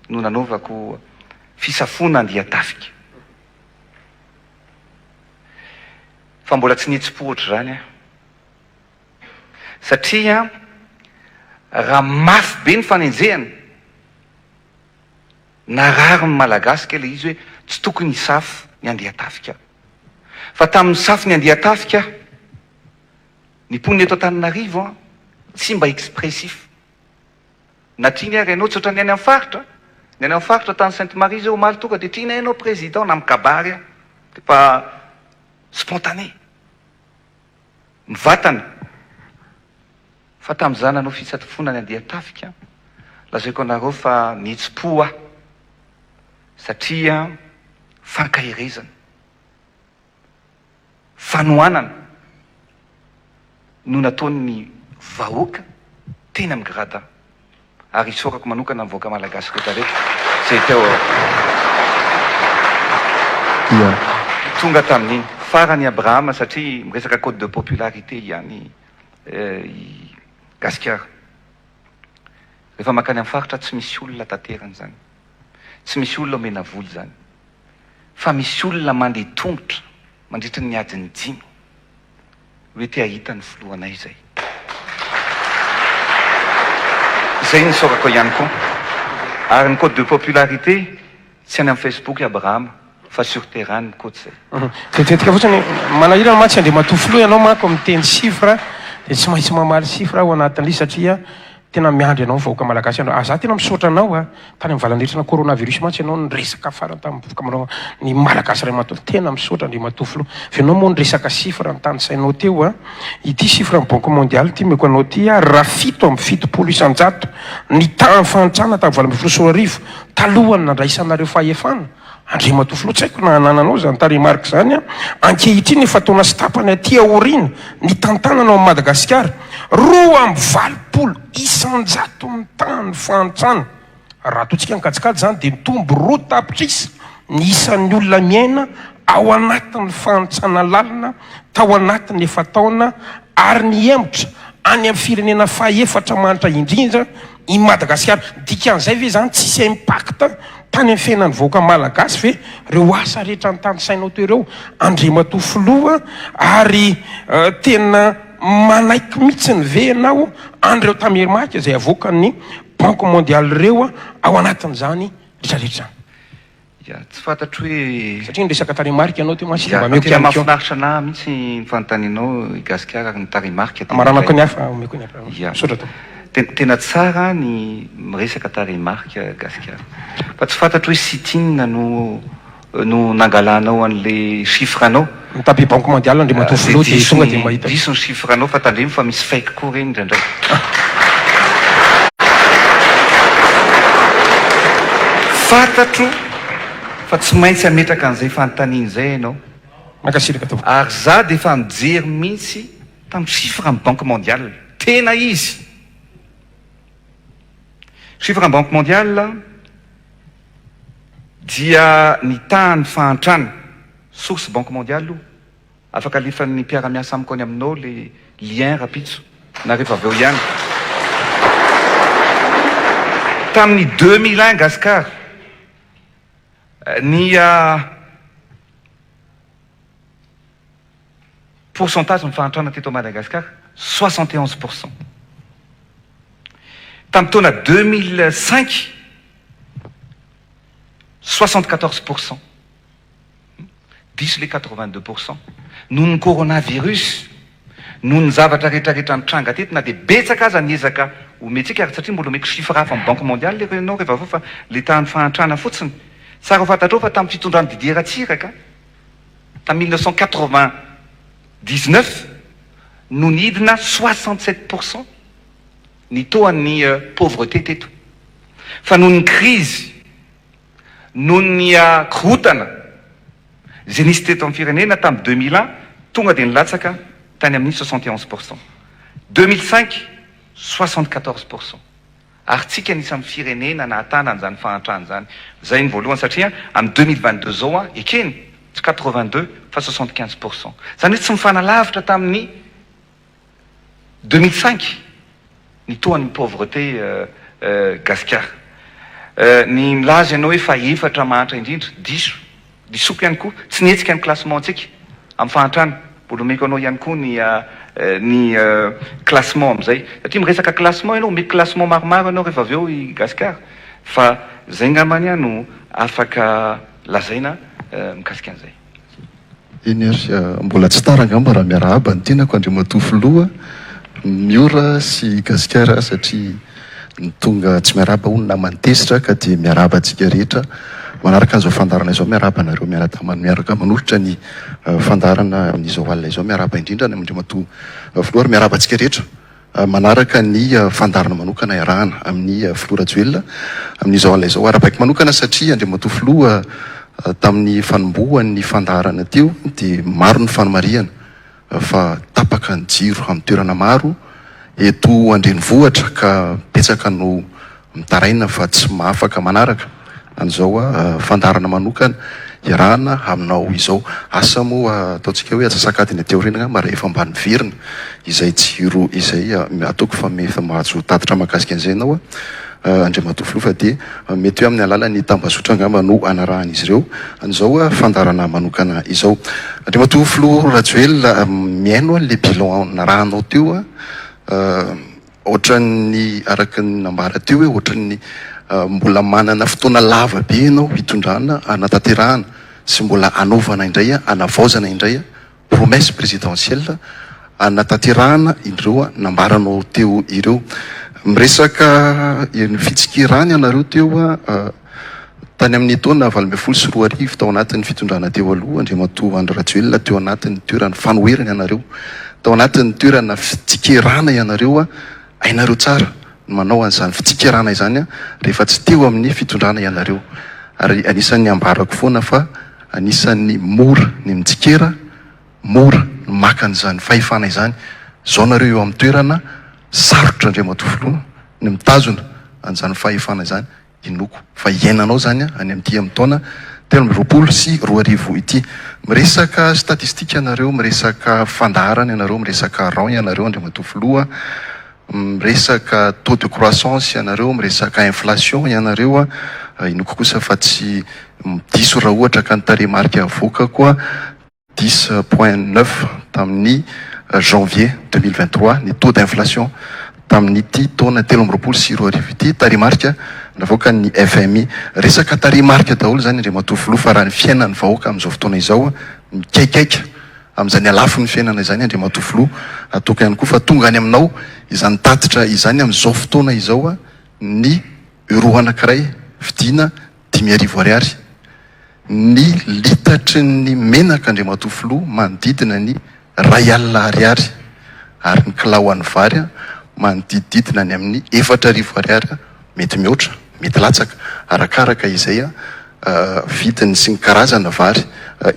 D: no nanaovako fisafoana andian-tafika. Fa mbola tsy nihetsi-po ohatr'izany aho. Satria raha mafy be ny fanenjehana, narary ny Malagasy kay ilay izy hoe tsy tokony hisafo ny andian-tafika. Fa tamin'ny nisafo ny andian-tafika, ny mponina eto Antananarivo tsy mba expressif. Na tiany ary ianao, tsy ohatran'ny any amin'ny faritra, ny any amin'ny faritra tany Sainte Marie zao omaly tonga dia tiana ianao président na mikabary aho, fa spontané. Mivatana fa tamin'izaho nanao fisatofoana ny andian-tafika, lazaiko anareo fa nihetsi-po aho satria fankaherezana, fanohanana no nataon'ny vahoaka teny amin'ny gradin. Ary isaorako manokana ny vahoaka malagasy rehetra rehetra izay teo tonga tamin'iny. Farany Abrahama satria miresaka code de popularité ihany i Gasikara. Rehefa mankany amin'ny faritra tsy misy olona tanterany izany. Tsy misy olona omena vola izany. Fa misy olona mandeha tongotra mandritra ny adiny dimy. Hoe te hahita ny filohanay izay. Izay no isaorako ihany koa. Ary ny code de popularité tsy any amin'ny Facebook Abraham fa sur terrain ny code izay.
E: Vetivety fotsiny, manahirana mantsy Andriamatoa Filoha ianao manko miteny chiffre dia tsy maintsy mamaly chiffre aho anatin'ilay izy satria tena miandry anao ny vahoaka malagasy andro. Ah za tena misaotra anao a. Tany amin'ny valan'retina coronavirus mantsy ianao niresaka farany tamin'ny voka-manao ny Malagasy iray manontolo. Tena misaotra Andriamatoa Filoha. Fa ianao moa niresaka chiffre notanisainao teo a. Ity chiffre ny Banque Mondiale ity omeko anao ity a, raha 77 isan-jato ny tahan'ny fahantrana tamin'ny 2018 talohan'ny nandraisanareo fahefana, Andriamatoa Filoha, tsy haiko na anananao izany tarehimarika izany an! Ankehitriny efa taona sy tapany aty aoriana ny tantanana ao Madagasikara, 82 isan-jato ny tahan'ny fahantrana. Raha ataontsika ny kajikajy izany dia mitombo roa tapitrisa ny isan'ny olona miaina ao anatin'ny fahantrana lalina tao anatin'ny efa-taona ary nihemotra any amin'ny firenena fahefatra mahantra indrindra i Madagasikara. Dikan'izay ve izany tsisy impact tany amin'ny fiainan'ny vahoaka malagasy ve ireo asa rehetra notanisainao teo ireo Andriamatoa Filoha ary tena manaiky mihitsiny ve ianao an'ireo tamerimaka izay avoakan'ny Banque mondiale ireo ao anatin'izany rehetra rehetra izany?
D: Ya, tsy fantatro hoe.
E: Satria niresaka tarehimarika ianao teo mantsy
D: dia
E: mba ameko
D: Tena
E: ihany koa.
D: mahafinaritra anah mihitsy ny fanontanianao i Gasikara ary ny tarehimarika dia
E: Amaranako
D: indray.
E: ny hafa, omeko ny hafa.
D: Ya.
E: Misaotra tompoko.
D: Tena tena tsara ny miresaka tarehimarika Gasikara. Fa tsy fantatro hoe site inona no no nangalanao an'le chiffre anao.
E: Mitabe banque mondiale Andriamatoa
D: Dia
E: Filoha dia
D: diso
E: tonga dia
D: ny
E: mahita.
D: diso ny chiffre anao fa tandremo fa misy fake koa ireny indraindray. Fantatro fa tsy maintsy hametraka an'izay fanontaniana izay ianao.
E: Mankasitraka tompoko.
D: Ary za dia efa nijery mihitsy tamin'ny chiffre an'ny banque mondiale. Tena izy. Chiffre an'ny banque mondiale dia ny tahan'ny fahantrana, source banque mondiale io. Afaka alefan'ny mpiara-miasa amiko any aminao le lien rapitso na rehefa avy eo ihany. Tamin'ny 2001 Gascar. Ny pourcentage ny fahantrana teto Madagascar, 71%. Tamin'ny taona 2005, 74%. Diso le 82%. Noho ny coronavirus, noho ny zavatra rehetra rehetra nitranga teto, na dia betsaka aza ny ezaka omentsika, ary satria mbola omeko chiffre hafa amin'ny Banque mondiale ireo ianao rehefa avy eo fa le tahan'ny fahantrana fotsiny. Tsara ho fantatrao fa tamin'ny fitondran'i Didier Ratsiraka, tamin'ny 1999 no nidina 67% ny taux an'ny pauvreté teto. Fa noho ny crise, noho ny korontana izay nisy teto amin'ny firenena tamin'ny 2001, tonga dia nilatsaka tany amin'ny 71%. 2005, 74%. Ary tsika anisan'ny firenena nahatana an'izany fahantrana izany. Izay ny voalohany satria amin'ny 2022 izao an, ekeny, tsy 82 fa 75%. Izany hoe tsy mifanalavitra tamin'ny 2005 ny tohan'ny pauvreté gasikara. Ny milaza ianao hoe fahefatra mahantra indrindra, diso. Disoko ihany koa, tsy nihetsika ny classement-ntsika amin'ny fahantrana. Mbola omeko anao ihany koa ny ny classement amin'izay. Satria miresaka classement ianao, omeko classement maromaro ianao rehefa avy eo i Gasikara. Fa izay angambany no afaka lazaina mikasika an'izay.
F: Eny ary, mbola tsy tara angamba raha miarahaba ny tenako Andriamatoa Filoha Miora sy Gasikara satria ny tonga tsy miarahaba hono naman'ny tezitra ka dia miarahaba antsika rehetra manaraka an'izao fandaharana izao, miarahaba anareo miara-damana miaraka manolotra ny fandaharana amin'izao alina izao, miarahaba indrindra any Andriamatoa Filoha ary miarahaba antsika rehetra manaraka ny fandaharana manokana iarahana amin'ny Filoha Rajoelina amin'izao alina izao. Arahabaiko manokana satria Andriamatoa Filoha tamin'ny fanombohan'ny fandaharana teo dia maro ny fanamarihana fa tapaka ny jiro amin'ny toerana maro eto an-drenivohitra ka betsaka no mitaraina fa tsy mahafaka manaraka an'izao fandaharana manokana iarahana aminao izao. Asa moa ataontsika hoe atsasak'adiny aty aoriana angamba rehefa mba niverina izay jiro izay. Ataoko fa efa mahazo tatitra mahakasika an'izay ianao Andriamatoa Filoha fa dia mety hoe amin'ny alalan'ny tambazotra angamba no anarahan'izy ireo an'izao fandaharana manokana izao. Andriamatoa Filoha Rajoelina, mihaino an'ilay bilan narahanao teo Ohatran'ny araka ny nambara teo hoe ohatran'ny mbola manana fotoana lava be ianao hitondrana hanatanterahana sy mbola hanaovana indray hanavaozana indray promesse présidentielle hanatanterahana ireo nambaranao teo ireo. Miresaka ny fitsikerana ianareo teo tany amin'ny taona 2018 tao anatin'ny fitondrana teo aloha Andriamatoa Andry Rajoelina teo anatin'ny toeran'ny fanoherana ianareo, tao anatin'ny toerana fitsikerana ianareo, hainareo tsara ny manao an'izany fitsikerana izany rehefa tsy teo amin'ny fitondrana ianareo. Ary anisan'ny ambarako foana fa anisan'ny mora ny mitsikera, mora ny maka an'izany fahefana izany. Izao nareo eo amin'ny toerana sarotra Andriamatoa Filoha ny mitazona an'izany fahefana izany. Inoako fa hiainanao izany any amin'ity amin'ny taona 2023 ity. Miresaka statistique ianareo, miresaka fandaharana ianareo, miresaka rang ianareo Andriamatoa Filoha, miresaka taux de croissance ianareo, miresaka inflation ianareo. Inoako kosa fa tsy diso raha ohatra ka ny tarehimarika avoakako 10.9 tamin'ny janvier 2023 ny taux d'inflation tamin'ity taona 2023 ity, tarehimarika navoakan'ny FMI. Resaka tarehimarika daholo izany Andriamatoa Filoha fa raha ny fiainan'ny vahoaka amin'izao fotoana izao mikaikaika amin'izany halafon'ny fiainana izany Andriamatoa Filoha, ataoko ihany koa fa tonga any aminao izany tatitra izany amin'izao fotoana izao ny euro anankiray vidiana 5000 ariary. Ny litatry ny menaka Andriamatoa Filoha manodidina ny 1000 ariary ary ny kilaoan'ny vary manodidididina any amin'ny 4000 ariary mety mihoatra mety latsaka arakaraka izay vidiny sy ny karazana vary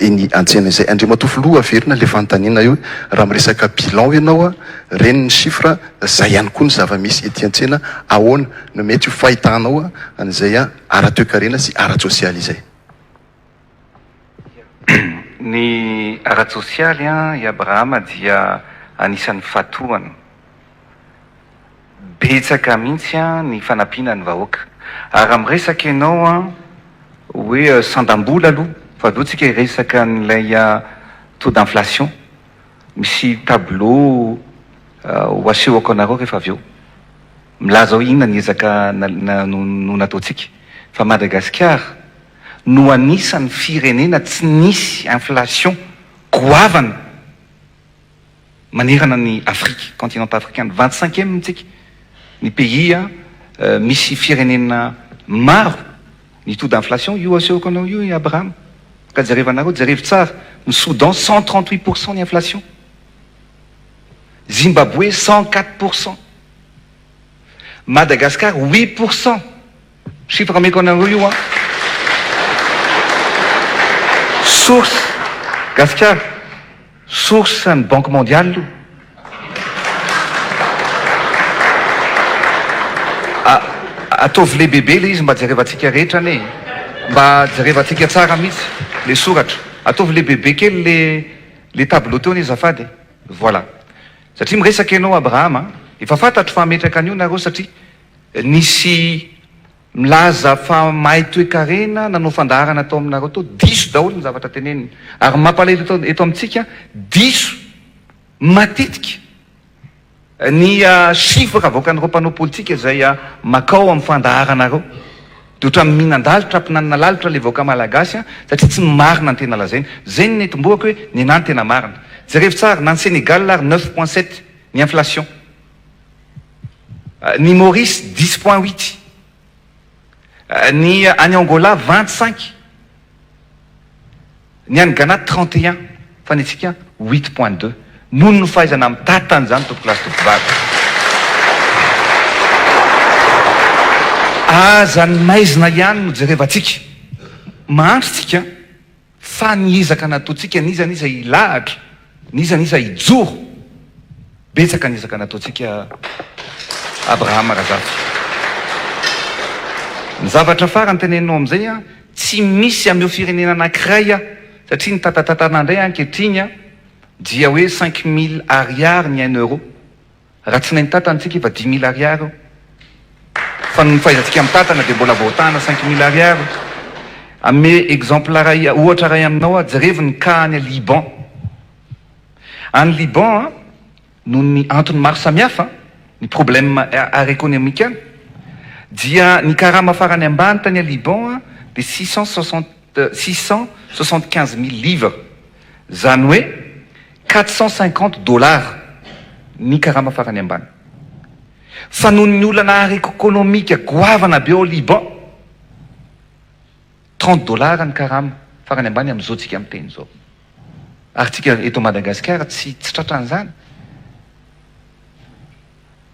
F: eny an-tsena izay. Andriamatoa Filoha averina ilay fanontaniana eo raha miresaka bilan ianao ireny ny chiffre izay ihany koa ny zava-misy ety an-tsena ahoana no mety ho fahitanao an'izay ara-toekarena sy ara-tsosialy izay.
D: Ny ara-tsosialy, i Abrahama dia anisan'ny fatohana. Betsaka mihitsy ny fanampiana ny vahoaka. Ary raha miresaka ianao. hoe sandam-bola aloha fa avy eo tsika hiresaka an'ilay taux d'inflation. Misy tableau ho asehoko anareo rehefa avy eo. Milaza hoe inona ny ezaka no nataontsika. Fa Madagasikara no anisan'ny firenena tsy nisy inflation goavana manerana ny Afrika, continent africain. Vingt cinquième tsika ny pays misy firenena maro ny taux d'inflation. Io asehoko anao io i Abraham. Ka jerevanareo, jerevo tsara, ny Soudan 138% ny inflation. Zimbabwe 104%. Madagascar 8%. Chiffre ameko anareo io an. Source Gasikara, source ny Banque mondiale io. Ataovy lehibebe le izy mba jerevantsika rehetra anie e. Mba jerevantsika tsara mihitsy le soratra. Ataovy lehibebe kely le le tableau teo anie azafady e. Voilà. Satria miresaka ianao Abraham a, efa fantatro fa hametraka an'io nareo satria nisy milaza fa mahay toekarena nanao fandaharana tao aminareo tao, diso daholo ny zavatra teneniny. Ary ny mampalahelo eto eto amintsika, diso matetika ny chiffre avoakan'ireo mpanao politika izay makao amin'ny fandaharanareo. Dia ohatran'ny mihinan-dalitra, ampinanina lalitra ilay vahoaka malagasy satria tsy ny marina no tena lazainy. Izay no nentim-bohako hoe nenà ny tena marina. Jerevo tsara, na ny Sénégal ary neuf point sept ny inflation. Ny Maurice dix point huit. Ny any Angola 25. Ny any Ghana 31. Fa ny antsika huit point deux. Noho ny fahaizana mitantana izany tompokolahy sy tompokovavy. Aza ny maizina ihany no jerevantsika. Mahantra tsika fa ny ezaka nataontsika n'iza n'iza hilahatra, n'iza n'iza hijoro. Betsaka ny ezaka nataontsika Abraham Razafy. Ny zavatra farany teneninao amin'izay an, tsy misy amin'io firenena anankiray an, satria ny tatatatana indray ankehitriny an, dia hoe 5000 ariary ny un euro. Raha tsy nahay nitatana tsika efa 5000 ariary io. Fa noho ny fahaizantsika mitatana dia mbola voatahana 5000 ariary io. Hanome exemple iray, ohatra iray aminao aho, jerevo ny cas any Liban. Any Liban, noho ny antony maro samihafa, ny problème ara-ekonomika any, dia ny karama farany ambany tany Liban dia 660 675 mille livres, izany hoe 450 dollars ny karama farany ambany. Fa noho ny olana ara-ekonomika goavana be ao Liban, 30 dollars ny karama farany ambany amin'izao tsika miteny izao. Ary tsika eto Madagasikara tsy tsy tratran'izany.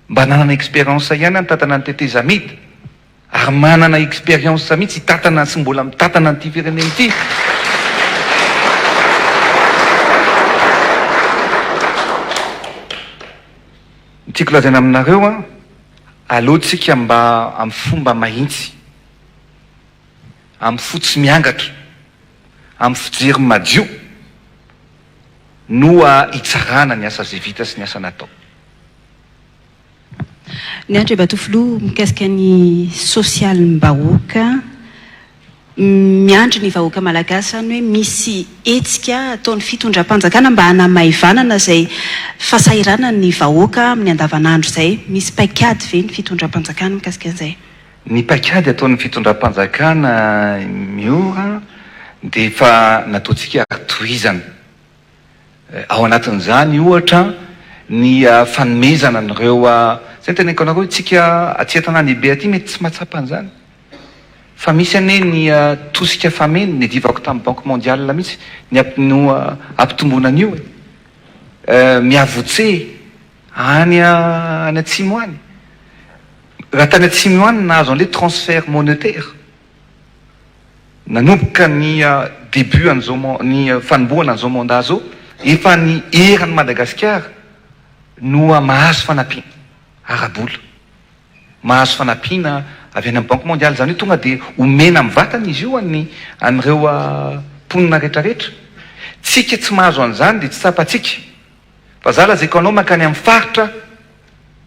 D: Mba nanana expérience ihany aho nitatana ny tetezamita. Ary manana expérience mihitsy hitatana sy mbola mitatana an'ity firenena ity. Ny tiako lazaina aminareo an, aleo tsika mba amin'ny fomba mahintsy, amin'ny fo tsy miangatra, amin'ny fijery madio no hitsarana ny asa izay vita sy ny asa natao.
A: Ny Andriamatoa Filoha, mikasika ny sosialim-bahoaka, miandry ny vahoaka malagasy izany hoe misy hetsika ataon'ny fitondram-panjakana mba hanamaivanana izay fahasahiranan'ny vahoaka amin'ny andavanandro izay. Misy paikady ve ny fitondram-panjakana mikasika an'izay?
D: Ny paikady ataon'ny fitondram-panjakana Miora dia efa nataontsika ary tohizana. Ao anatin'izany ohatra ny fanomezana an'ireo, izay no teneniko anareo hoe tsika aty an-tanàn-dehibe aty mety tsy mahatsapa an'izany fa misy anie ny tosika fameno, niadivako tamin'ny banque mondiale mihitsy ny no hampitomboana an'io e, miavotse any any atsimo any. Raha tany atsimo any nahazo an'ilay transfert monetaire, nanomboka ny début an'izao ny fanombohana an'izao mandat zao, efa ny eran'i Madagasikara no mahazo fanampiana ara-bola, mahazo fanampiana avy any amin'ny banque mondiale, izany hoe tonga dia omena mivantana izy io an'ny an'ireo mponina rehetrarehetra. Tsika tsy mahazo an'izany dia tsy tsapantsika. Fa za lazaiko anao mankany amin'ny faritra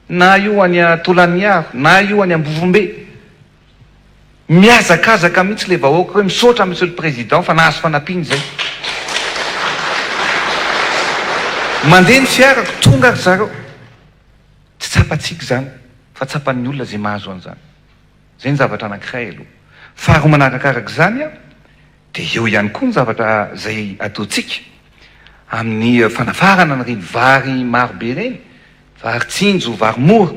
D: na io any Tolaniaro na io any Ambovombe. Mihazakazaka mihitsy ilay vahoaka hoe misaotra Monsieur le Président fa nahazo fanampiana izay. Mandeha ny fiarako, tonga ry zareo. Tsy tsapantsika izany fa tsapan'ny olona izay mahazo an'izany. Izay ny zavatra anankiray aloha. Faharoa manarakaraka izany dia eo ihany koa ny zavatra izay ataontsika amin'ny fanafarana an'ireny vary maro be ireny, vary tsinjo, vary mora,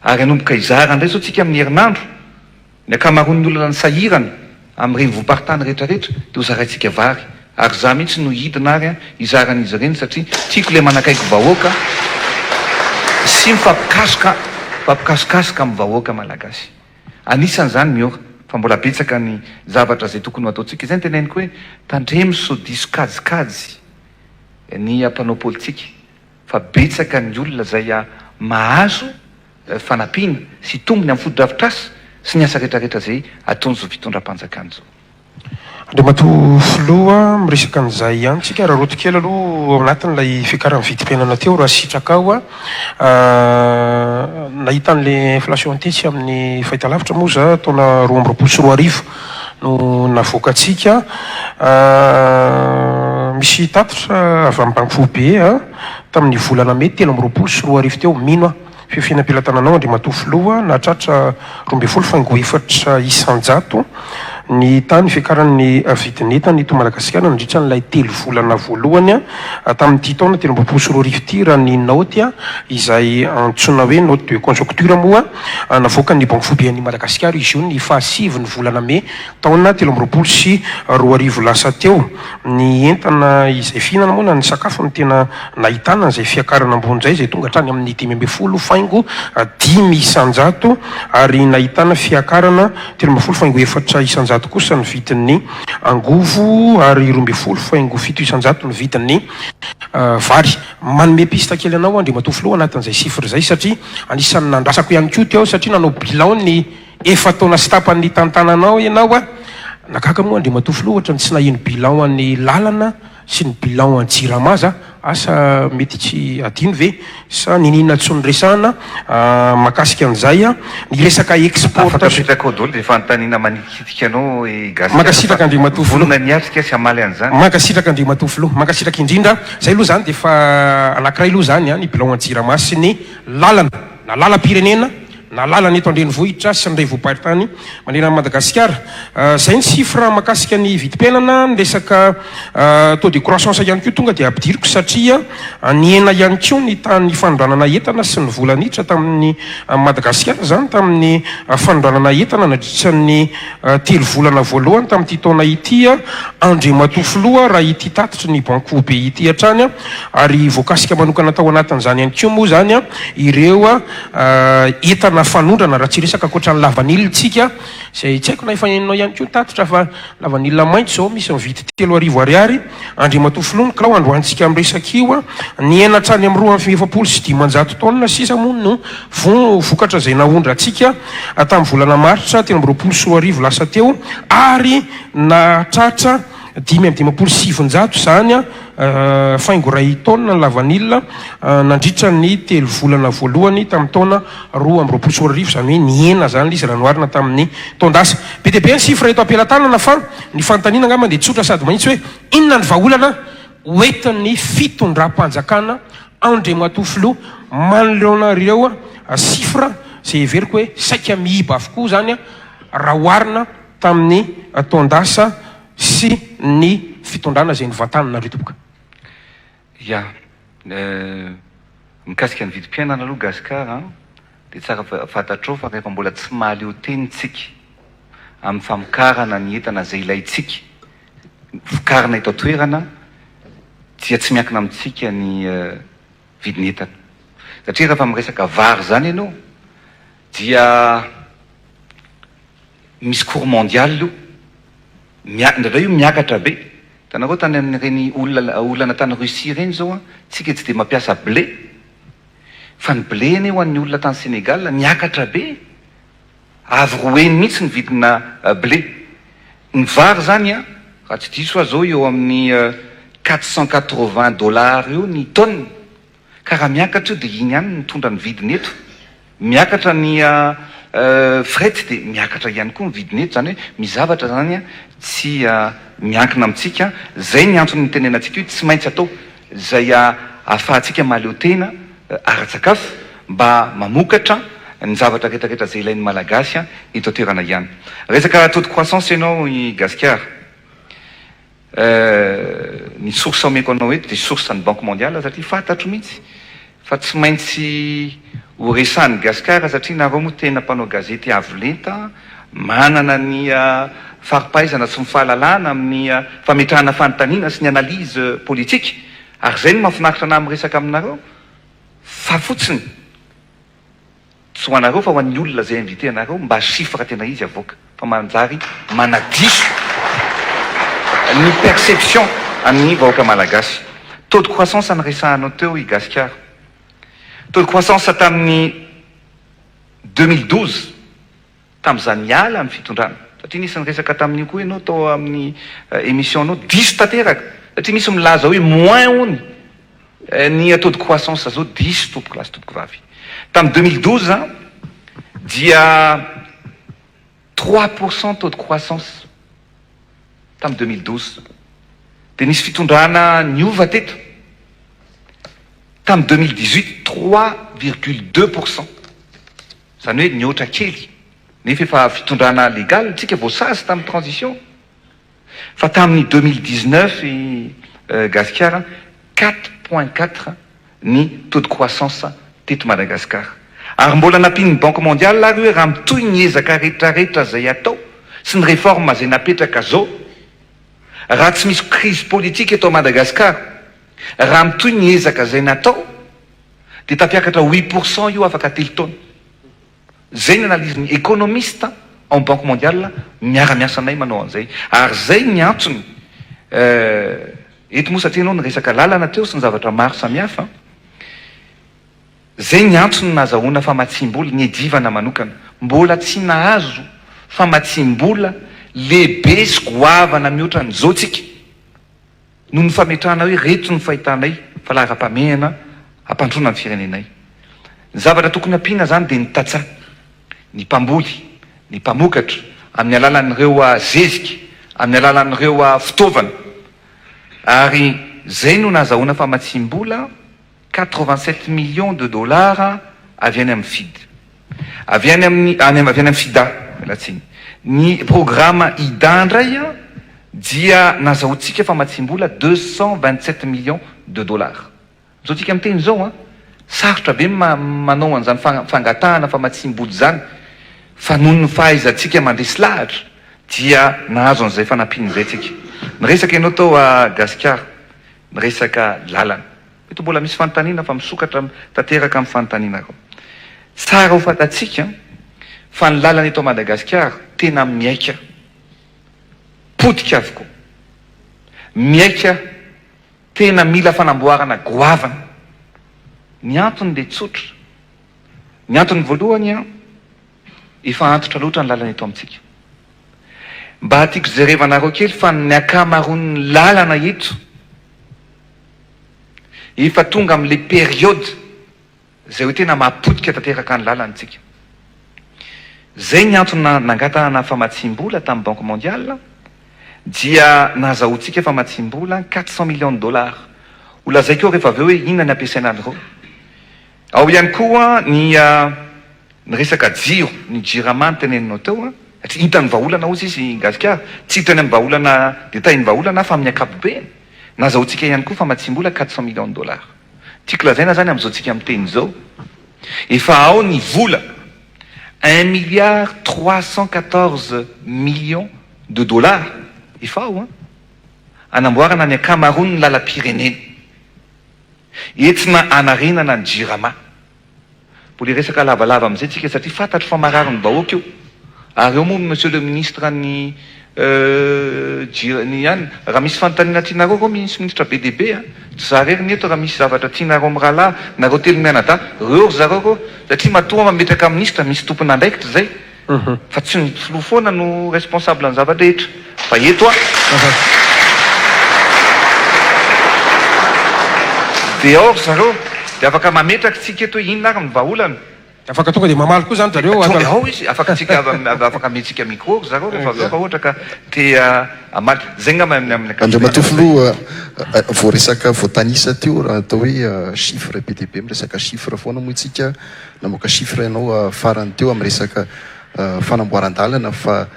D: ary hanomboka hizara indray izao tsika amin'ny herinandro. Ny ankamaroan'ny olona nisahirana amin'ireny voam-paritany rehetra rehetra dia ho zaraintsika vary ary za mihitsy no hidina ary hizara an'izy ireny satria tiako ilay manakaiky vahoaka sy mifampikasoka mifampikasokasoka amin'ny vahoaka malagasy. Anisan'izany Miora fa mbola betsaka ny zavatra izay tokony ho ataontsika. Izay no teneniko hoe tandremo sao diso kajikajy ny mpanao politika fa betsaka ny olona izay mahazo fanampiana sy tombony amin'ny fotodrafitrasa sy ny asa rehetrarehetra izay ataon'izao fitondram-panjakana izao.
E: Andriamatoa Filoha, miresaka an'izay ihany tsika, araraoty kely aloha ao anatin'ilay fiakaran'ny vidim-piainana teo raha sitrakao a. Nahita an'ilay inflation tetsy amin'ny fahitalavitra moa za taona 2022 no navoakantsika. Misy tatitra avy amin'ny Banky Foibe tamin'ny volana mey 2023 teo, mino aho. Fefena am-pelatananao Andriamatoa Filoha, nahatratra 12 faingo 4% ny tany fiakaran'ny vidin'entana eto Madagasikara nandritra an'ilay telo volana voalohany tamin'ity taona 2023 ity raha ny naoty izay antsoina hoe note de conjoncture moa navoakan'ny Banky Foiben'i Madagasikara izy io ny fahasivy ny volana mey taona 2023 lasa teo. Ny entana izay fihinana moa na ny sakafo no tena nahitana an'izay fiakarana ambony izay, izay tonga hatrany amin'ny 15.5% ary nahitana fiakarana 13.4% kosa ny vidin'ny angovo ary 12.7% ny vidin'ny vary. Manome piste kely anao aho Andriamatoa Filoha anatin'izay chiffre izay satria anisan'ny nandrasako ihany koa teo satria nanao bilan ny Efa-taona sy tapany nitantananao ianao a! Nagaga moa Andriamatoa Filoha ohatran'ny tsy naheno bilan an'ny lalana sy ny bilan an'ny jirama za, asa mety tsy adino ve sa niniana tsy noresahana mahakasika an'izay a! Ny resaka
D: Afaka
E: exportation.
D: apetrakao daholo izay fanontaniana manitikitika anao i Gasikara
E: Mankasitraka
D: fa
E: Andriamatoa Filoha.
D: vonona ny hiatrika sy hamaly an'izany.
E: Mankasitraka Andriamatoa Filoha. Mankasitraka indrindra. Zay aloha zany dia efa anankiray aloha zany a, ny bilan an'ny jirama sy ny lalana na lalam-pirenena na lalana eto an-drenivohitra sy ny renivohi-paritany manerana an'i Madagasikara. Izay ny chiffre mahakasika ny vidim-piainana, ny resaka taux de croissance ihany koa tonga dia ampidiriko satria nihena ihany koa ny tahan'ny fanondranana entana sy ny vola niditra tamin'ny Madagasikara izany tamin'ny fanondranana entana nandritra ny telo volana voalohany tamin'ity taona ity Andriamatoa Filoha raha ity tatitry ny Banky Foibe ity hatrany ary voakasika manokana tao anatin'izany ihany koa moa izany ireo Entana fanondrana raha tsy hiresaka ankoatra ny lavanila tsika izay tsy haiko na efa henonao ihany koa ny tatitra fa lavanila maitso izao misy mividy 3000 ariary Andriamatoa Filoha ny kilao androantsika miresaka io nihena hatrany amin'ny 542 taonina sisa moa no vokatra izay naondrantsika tamin'ny volana martsa 2023 lasa teo ary nahatratra 955 izany faingo iray taonina ny lavanila nandritra ny telo volana voalohany tamin'ny taona 2022, izany hoe nihena izany ilay izy raha noharina tamin'ny taon-dasa. Be dia be ny chiffre eto am-pelatanana fa ny fanontaniana angamba dia tsotra sady mahitsy hoe inona ny vahaolana hoentin'ny fitondram-panjakana Andriamatoa Filoha manoloana ireo chiffre izay heveriko hoe saika miiba avokoa izany raha oharina tamin'ny taon-dasa sy ny fitondrana izay novantaninareo tompoko.
D: Ya, mikasika ny vidim-piainana aloha Gascar an, dia tsara fantatrao fa rehefa mbola tsy mahaleo tena isika amin'ny famokarana ny entana izay ilaintsika vokarina eto an-toerana dia tsy miankina amintsika ny vidin'entana. Satria rehefa miresaka vary izany ianao dia Misy cours mondial io, indraindray io miakatra be, hitanareo tany amin'ireny olona olana tany Russie ireny zao an, tsika tsy dia mampiasa blé, fa ny blé anie ho an'ny olona tany Sénégal niakatra be, avo roa heny mihitsy ny vidina blé, ny vary zany an, raha tsy diso aho zao eo amin'ny 480 dollars eo ny tonne, Ka raha miakatra io dia iny ihany no mitondra ny vidiny eto. Miakatra ny. fret dia miakatra ihany koa ny vidiny eto, izany hoe misy zavatra izany tsy miankina amintsika, izay ny antony nitenenantsika hoe tsy maintsy atao izay ahafahantsika mahaleo tena ara-tsakafo mba mamokatra ny zavatra rehetra rehetra izay ilain'ny Malagasy eto an-toerana ihany. Resaka taux de croissance ianao i Gasikara. Ny source omeko anao eto dia source ny banque mondiale satria fantatro mihitsy fa tsy maintsy ho resahan'i Gasikara satria nareo moa tena mpanao gazety avo lenta, manana ny fari-pahaizana sy ny fahalalana amin'ny fametrahana fanontaniana sy ny analyse politique ary izay no mahafinaritra anah miresaka aminareo fa fotsiny Tsy ho anareo fa ho an'ny olona izay invité anareo mba chiffre tena izy avoaka fa manjary manadiso ny perception an'ny vahoaka malagasy. Taux de croissance niresahanao teo i Gasikara. Taux de croissance tamin'ny 2012 tamin'izaho niala ny fitondrana satria nisy niresaka tamin'io koa ianao tao amin'ny émission nao diso tanteraka satria misy milaza hoe moins hono Ny taux de croissance zao diso tompoko lahy sy tompoko vavy. Tamin'ny 2012 dia 3% taux de croissance tamin'ny 2012. Dia nisy fitondrana niova teto tamin'ny 2018 3,2%. Izany hoe nihoatra kely nefa efa fitondrana légal tsika voasazy tamin'ny transition. Fa tamin'ny 2019 i Gasikara 4.4 ny taux de croissance teto Madagascar. Ary mbola nampian'ny Banque mondiale ary hoe raha mitohy ny ezaka retraretra izay atao sy ny réforme izay napetraka zao, raha tsy misy crise politique eto Madagascar, raha mitohy ny ezaka izay natao dia tafiakatra 8% io afaka telo taona. Zay ny analyse-n'ny économiste ao Banque mondiale miara-miasa anay manao an'izay. Ary zay ny antony eto moa satria ianao niresaka lalana teo sy ny zavatra maro samihafa, zay ny antony nahazahoana famatsiam-bola, niadivana manokana. Mbola tsy nahazo famatsiam-bola lehibe sy goavana mihoatra an'izao tsika. Noho ny fametrahana hoe reto ny fahitanay fa laharam-pahamehana hampandroana ny firenenay. Ny zavatra tokony hampiana izany dia ny tantsaha, ny mpamboly, ny mpamokatra amin'ny alalan'ireo zezika, amin'ny alalan'ireo fitaovana ary izay no nahazahoana famatsiam-bola 87 millions de dollars avy any amin'ny fid. Avy any amin'ny any avy any amin'ny FIDA, miala tsiny. Ny programa IDA indray dia nazahoantsika famatsiam-bola 227 millions de dollars. Izao tsika miteny izao an, sarotra be ny manao an'izany fangatahana famatsiam-bola izany fa noho ny fahaizantsika mandresy lahatra dia nahazo an'izay fanampiana izay tsika. Niresaka ianao tao Gasikara, niresaka lalana. Eto mbola misy fanontaniana fa misokatra tanteraka amin'ny fanontanianareo. Tsara ho fantatsika fa ny lalana eto Madagasikara tena miaika potika avokoa. Miaika tena mila fanamboarana goavana. Ny antony dia tsotra. Ny antony voalohany, efa antitra loatra ny lalana eto amintsika. Mba tiako jerevanareo kely fa ny ankamaroan'ny lalana eto Efa tonga amin'ilay période izay hoe tena mahapotika tanteraka ny lalana isika. Izay ny antony nangatahana famatsiam-bola tamin'ny Banque mondiale dia nahazahoantsika famatsiam-bola 400 millions de dollars. Ho lazaiko eo rehefa avy eo hoe inona ny ampiasaina an'ireo. Ao ihany koa ny ny resaka jiro, ny jirama noteneninao teo, satria hita ny vahaolana hozy izy i Gasikara, tsy hita any amin'ny vahaolana détail ny vahaolana fa amin'ny ankapobeny. Nazahoantsika ihany koa famatsiam-bola 400 millions de dollars. Tiako lazaina izany amin'izao tsika miteny izao, efa ao ny vola un milliard 314 millions de dollars, efa ao an, hanamboarana ny ankamaroan'ny lalam-pirenena. Entina hanarenana ny Jirama. Mbola hiresaka lavalava amin'izay tsika satria fantatro fa marary ny vahoaka io. Ary eo moa Monsieur le Ministre ny jira ny ihany. Raha misy fanontaniana tianareo reo misy ministra be dia be a. Tsy za rery ny eto raha misy zavatra tianareo mirahalahy nareo telo mianadahy reo ry zareo reo satria matoa mametraka ministra misy tompon'andraikitra zay. Fa tsy ny filoha foana no responsable ny zava-drehetra fa eto a dia ao ry zareo dia afaka mametraka tsika eto hoe inona ary ny vahaolana.
E: Dia afaka tonga dia mamaly koa izany zareo ato.
D: Tonga ao izy, afaka tsika afaka amentsika micro ry zareo rehefa avy eo fa ohatra ka te hamaly. Izay angamba ny amin'ny ankapobeny.
F: Andriamatoa Filoha, voaresaka voatanisa teo raha atao hoe chiffre be dia be, miresaka chiffre foana moa isika, namoaka chiffre ianao farany teo amin'ny resaka fanamboaran-dalana fa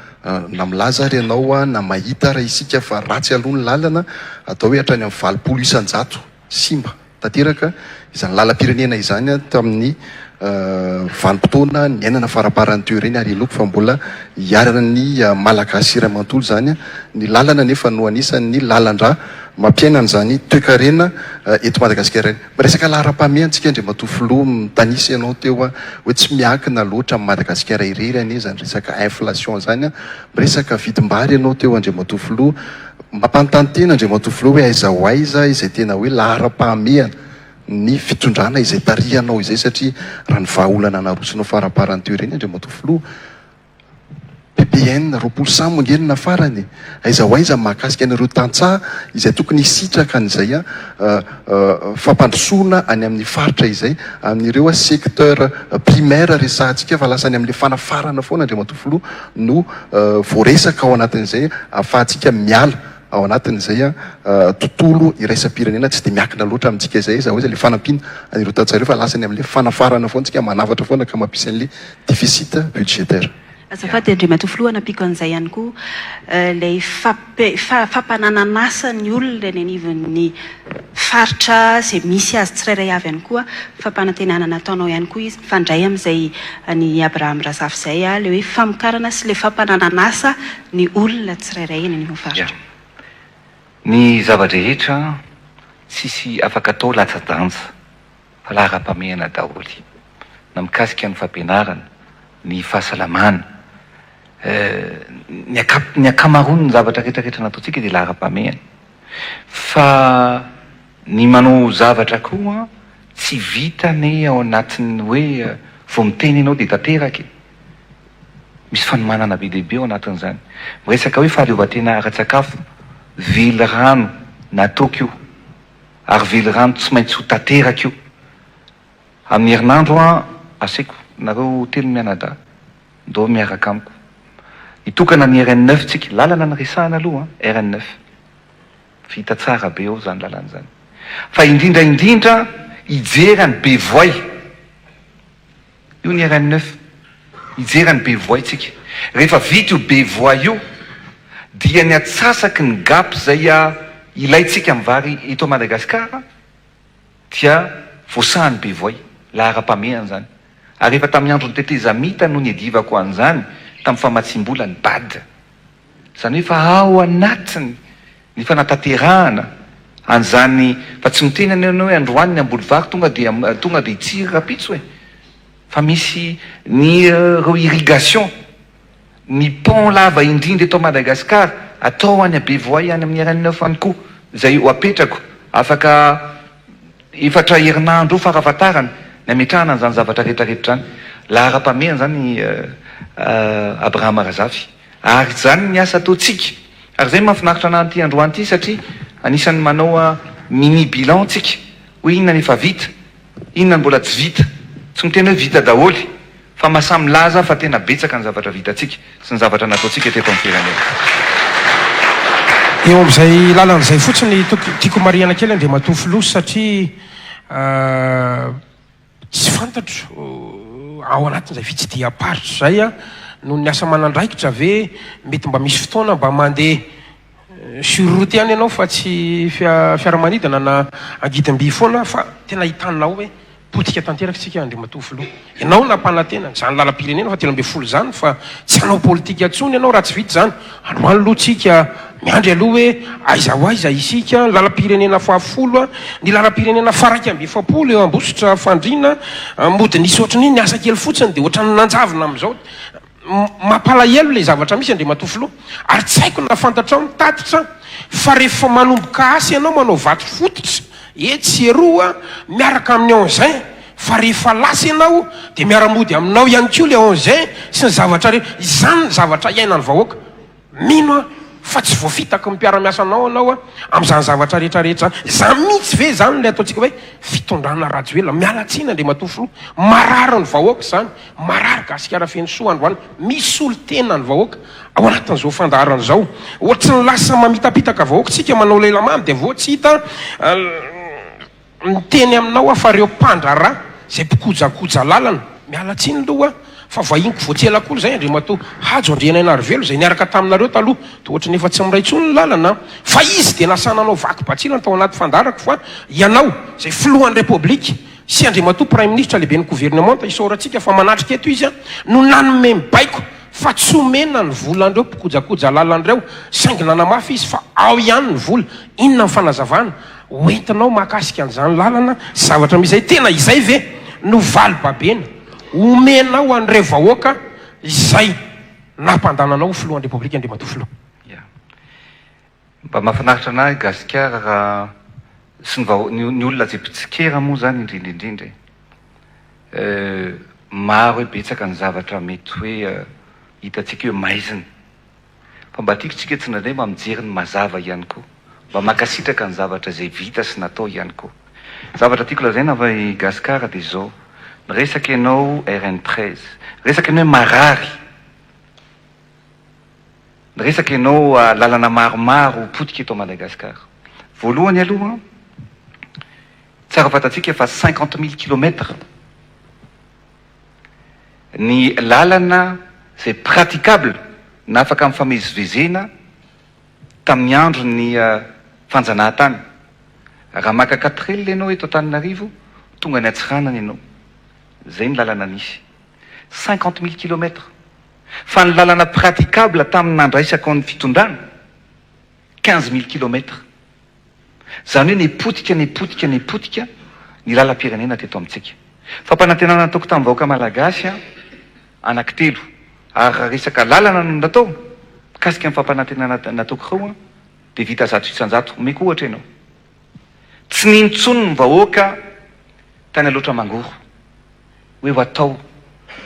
F: na milaza ary ianao na mahita ary isika fa ratsy aloha ny lalana, atao hoe hatrany amin'ny 80% simba tanteraka izany lalam-pirenena izany tamin'ny vanim-potoana niainana faraparany teo ireny ary inoako fa mbola iharan'ny Malagasy iray manontolo izany ny lalana nefa no anisan'ny lalan-drà mampiaina an'izany toekarena eto Madagasikara ireny. Miresaka laharam-pahamehana tsika Andriamatoa Filoha, mitanisa ianao teo hoe tsy miankina loatra amin'i Madagasikara irery anie izany resaka inflation izany, miresaka vidim-bary ianao teo Andriamatoa Filoha, Mampanontany tena Andriamatoa Filoha hoe aiza ho aiza izay tena hoe laharam-pahamehana ny fitondrana izay tarihanao izay satria raha ny vahaolana narosonao faramparany teo ireny Andriamatoa Filoha, PPN 20 samy ange no nafarany e! Aiza ho aiza ny mahakasika an'ireo tantsaha izay tokony hisitraka an'izay fampandrosoana any amin'ny faritra izay, amin'ireo secteur primaire resahantsika fa lasa any amin'ilay fanafarana foana Andriamatoa Filoha no voaresaka ao anatin'izay ahafahantsika miala ao anatin'izay tontolo iraisam-pirenena tsy dia miankina loatra amintsika izay, izany hoe ilay fanampiana an'ireo tantsaha ireo fa lasa any amin'ilay fanafarana foana tsika manafatra foana ka mampisy an'ilay déficit budgétaire.
A: Azafady Andriamatoa Filoha nampiako an'izay ihany koa ilay fampananan'asa ny olona eny anivon'ny faritra izay misy azy tsirairay avy ihany koa fampanantenana nataonao ihany koa izy mifandray amin'izay an'i Abraham Razafy izay ilay hoe famokarana sy ilay fampananan'asa ny olona tsirairay eny anivon'ny faritra.
D: Ya. Ny zava-drehetra tsisy afaka atao latsa-danja fa laharam-pahamehana daholo na mikasika ny fampianarana, ny fahasalamana, ny akap- ny ankamaroan'ny zavatra rehetra rehetra nataontsika dia laharam-pahamehana fa ny manao zavatra koa tsy vita anie ao anatin'ny hoe vao miteny ianao dia tanteraka e! Misy fanomanana be dia be ao anatin'izany. Miresaka hoe fahaleovantena ara-tsakafo, velirano nataoko io ary velirano tsy maintsy ho tanteraka io. Amin'ny herinandro an, asaiko nareo telo mianadahy, ndao miaraka amiko. Hitokana ny RN neuf tsika, lalana no resahana aloha an, RN neuf. Vita tsara be ao izany lalana izany. Fa indrindra indrindra hijery an'i Bevoay. Io ny RN neuf. Hijery an'i Bevoay tsika. Rehefa vita io Bevoay io dia ny atsasaky ny gap izay ilaintsika amin'ny vary eto Madagasikara dia voasahan'i Bevoay. Laharam-pahamehana izany. Ary efa tamin'ny andron'ny tetezamita no niadivako an'izany tamin'ny famatsiam-bola ny bad. Izany hoe efa ao anatiny ny fanatanterahana an'izany fa tsy miteny anie ianao hoe androany ny hamboly vary tonga dia tonga dia hitsiry rahampitso e! Fa misy ny ireo irrigation, ny pont lava indrindra eto Madagascar atao any Bevoay any amin'ny RN neuf any koa izay ho apetrako afaka efatra herinandro eo farafahatarany ny hametrahana an'izany zavatra rehetra rehetra izany. Laharam-pahamehana izany Abraham Razafy. Ary izany ny asa ataontsika. Ary izay no mahafinaritra anah an'ity androany ity satria anisan'ny manao mini bilan tsika hoe inona ny efa vita, inona ny mbola tsy vita. Tsy miteny hoe vita daholo fa mahasahy milaza fa tena betsaka ny zavatra vitantsika sy ny zavatra nataontsika teto amin'ny firenena.
E: Eo amin'izay lalana izay fotsiny tiako marihana kely Andriamatoa Filoha satria Tsy fantatro ao anatin'izay fitsidiham-paritra izay noho ny asa aman'andraikitra ve mety mba misy fotoana mba mandeha sur route ihany ianao fa tsy fiaramanidina na angidim-by foana fa tena hitanao hoe potika tanteraka isika Andriamatoa Filoha. Ianao nampanantena izany lalam-pirenena fa 13 izany fa tsy hanao politika intsony ianao raha tsy vita izany. Androany aloha tsika miandry aloha hoe aiza ho aiza isika, ny lalam-pirenena fahafolo, ny lalam-pirenena faha-41 eo Ambositra Fandriana, mody nisy ohatran'ny hoe niasa kely fotsiny dia ohatran'ny nanjavona amin'izao. Mampalahelo ilay zavatra misy Andriamatoa Filoha. Ary tsy haiko na fantatrao ny tatitra fa rehefa manomboka asa ianao manao vato fototra etsy sy eroa miaraka amin'ny engin fa rehefa lasa ianao dia miara-mody aminao ihany koa ilay engin sy ny zavatra rehetra. Izany ny zavatra iainan'ny vahoaka. Mino aho. fa tsy voafitaky ny mpiara-miasa anao anao amin'izany zavatra rehetra rehetra izany. Izany mihitsy ve izany ilay ataontsika hoe fitondrana Rajoelina? Miala tsiny Andriamatoa Filoha, marary ny vahoaka izany, marary Gasikara Fenosoa androany, misolo tena ny vahoaka ao anatin'izao fandaharana izao. Ohatry ny lasa mamitapitaka vahoaka isika manao lela mamy dia avy eo tsy hita. Miteny aminao aho fa reo mpandraharaha izay mpikojakoja lalana, miala tsiny aloha fa vahiniko vao tsy ela akory izay Andriamatoa Hajo Andrianainarivelo izay niaraka taminareo taloha, toa ohatran'ny efa tsy miray intsony ny lalana an! Fa izy dia lasa nanao vaky batsilana tao anaty fandaharako fa ianao izay filohan'ny Repoblika sy Andriamatoa Praiminisitra lehiben'ny governemanta isaorantsika fa manatrika eto izy an, no nanome ny baiko fa tsy omena ny volan'ireo mpikojakoja lalana ireo saingy nanamafy izy fa ao ihany ny vola, inona ny fanazavana? Ho entinao mahakasika an'izany lalana sy zavatra misy izay, tena izay ve no valibabena omenao an'ireo vahoaka izay nampandana anao ho filohan'ny Repoblika Andriamatoa Filoha?
D: Ya. Mba mahafinaritra anah i Gasikara raha sy ny vaho- ny ny olona izay mpitsikera moa izany indrindra indrindra e. Euh, maro hoe betsaka ny zavatra mety hoe hitantsika hoe maizina. Fa mba tiako tsika tsindraindray mba mijery ny mazava ihany koa. Mba mankasitraka ny zavatra izay vita sy natao ihany koa. Zavatra tiako lazaina fa i Gascar dia izao, miresaka ianao RN 13, miresaka ianao hoe marary, miresaka ianao lalana maromaro potika eto Madagascar. Voalohany aloha, tsara fantatsika fa 50 mille kilomètres Ny lalana izay praticable na afaka mifamezivezena tamin'ny andron'ny fanjanahantany. Raha maka quatrelle ianao eto Antananarivo, tonga any Antsiranana ianao. Izay ny lalana nisy. 50 mille kilomètres. Fa ny lalana praticable tamin'ny nandraisako ny fitondrana, 15 mille kilomètres. Izany hoe nipotika, nipotika, nipotika ny lalam-pirenena teto amintsika. Fampanantenana nataoko tamin'ny vahoaka malagasy an, anankitelo. Ary raha resaka lalana no natao, mikasika ny fampanantenana nataoko ireo an, dia vita 100%. Omeko ohatra ianao. Tsy nino intsony ny vahoaka tany Alaotra Mangoro hoe ho atao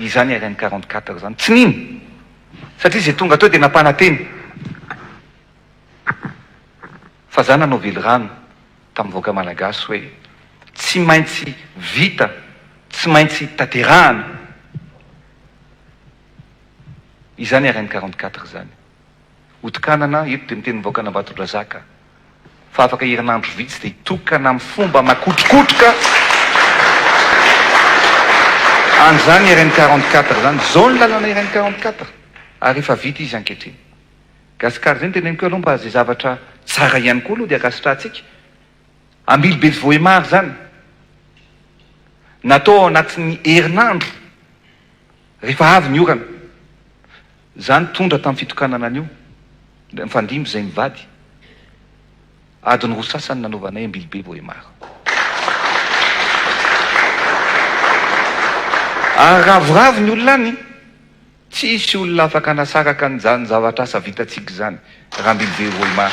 D: izany RN 44 izany. Tsy nino. Satria izay tonga teo dia nampanantena. Fa za nanao velirano tamin'ny vahoaka malagasy hoe tsy maintsy vita, tsy maintsy tanterahana izany RN 44 izany. Hotokanana, eto dia miteny ny vahoakan'Ambatondrazaka fa afaka herinandro vitsy dia hitokana amin'ny fomba makotrokotroka an'izany RN 44 izany. Izao ny lalana RN 44 ary efa vita izy ankehitriny. Gasikara zay no teneniko aloha mba zay zavatra tsara ihany koa aloha dia ankasitrahantsika. Ambilobe Vohemar zany natao ao anatin'ny herinandro rehefa avy ny orana. Za nitondra tamin'ny fitokanana an'io, nifandimby zay mivady. Adiny roa sasany nanaovanay Ambilobe Vohemar. Ary ravoravo ny olona any. Tsisy olona afaka hanasaraka an'izany zavatra asa vitantsika izany, Rambilibe Vohemar.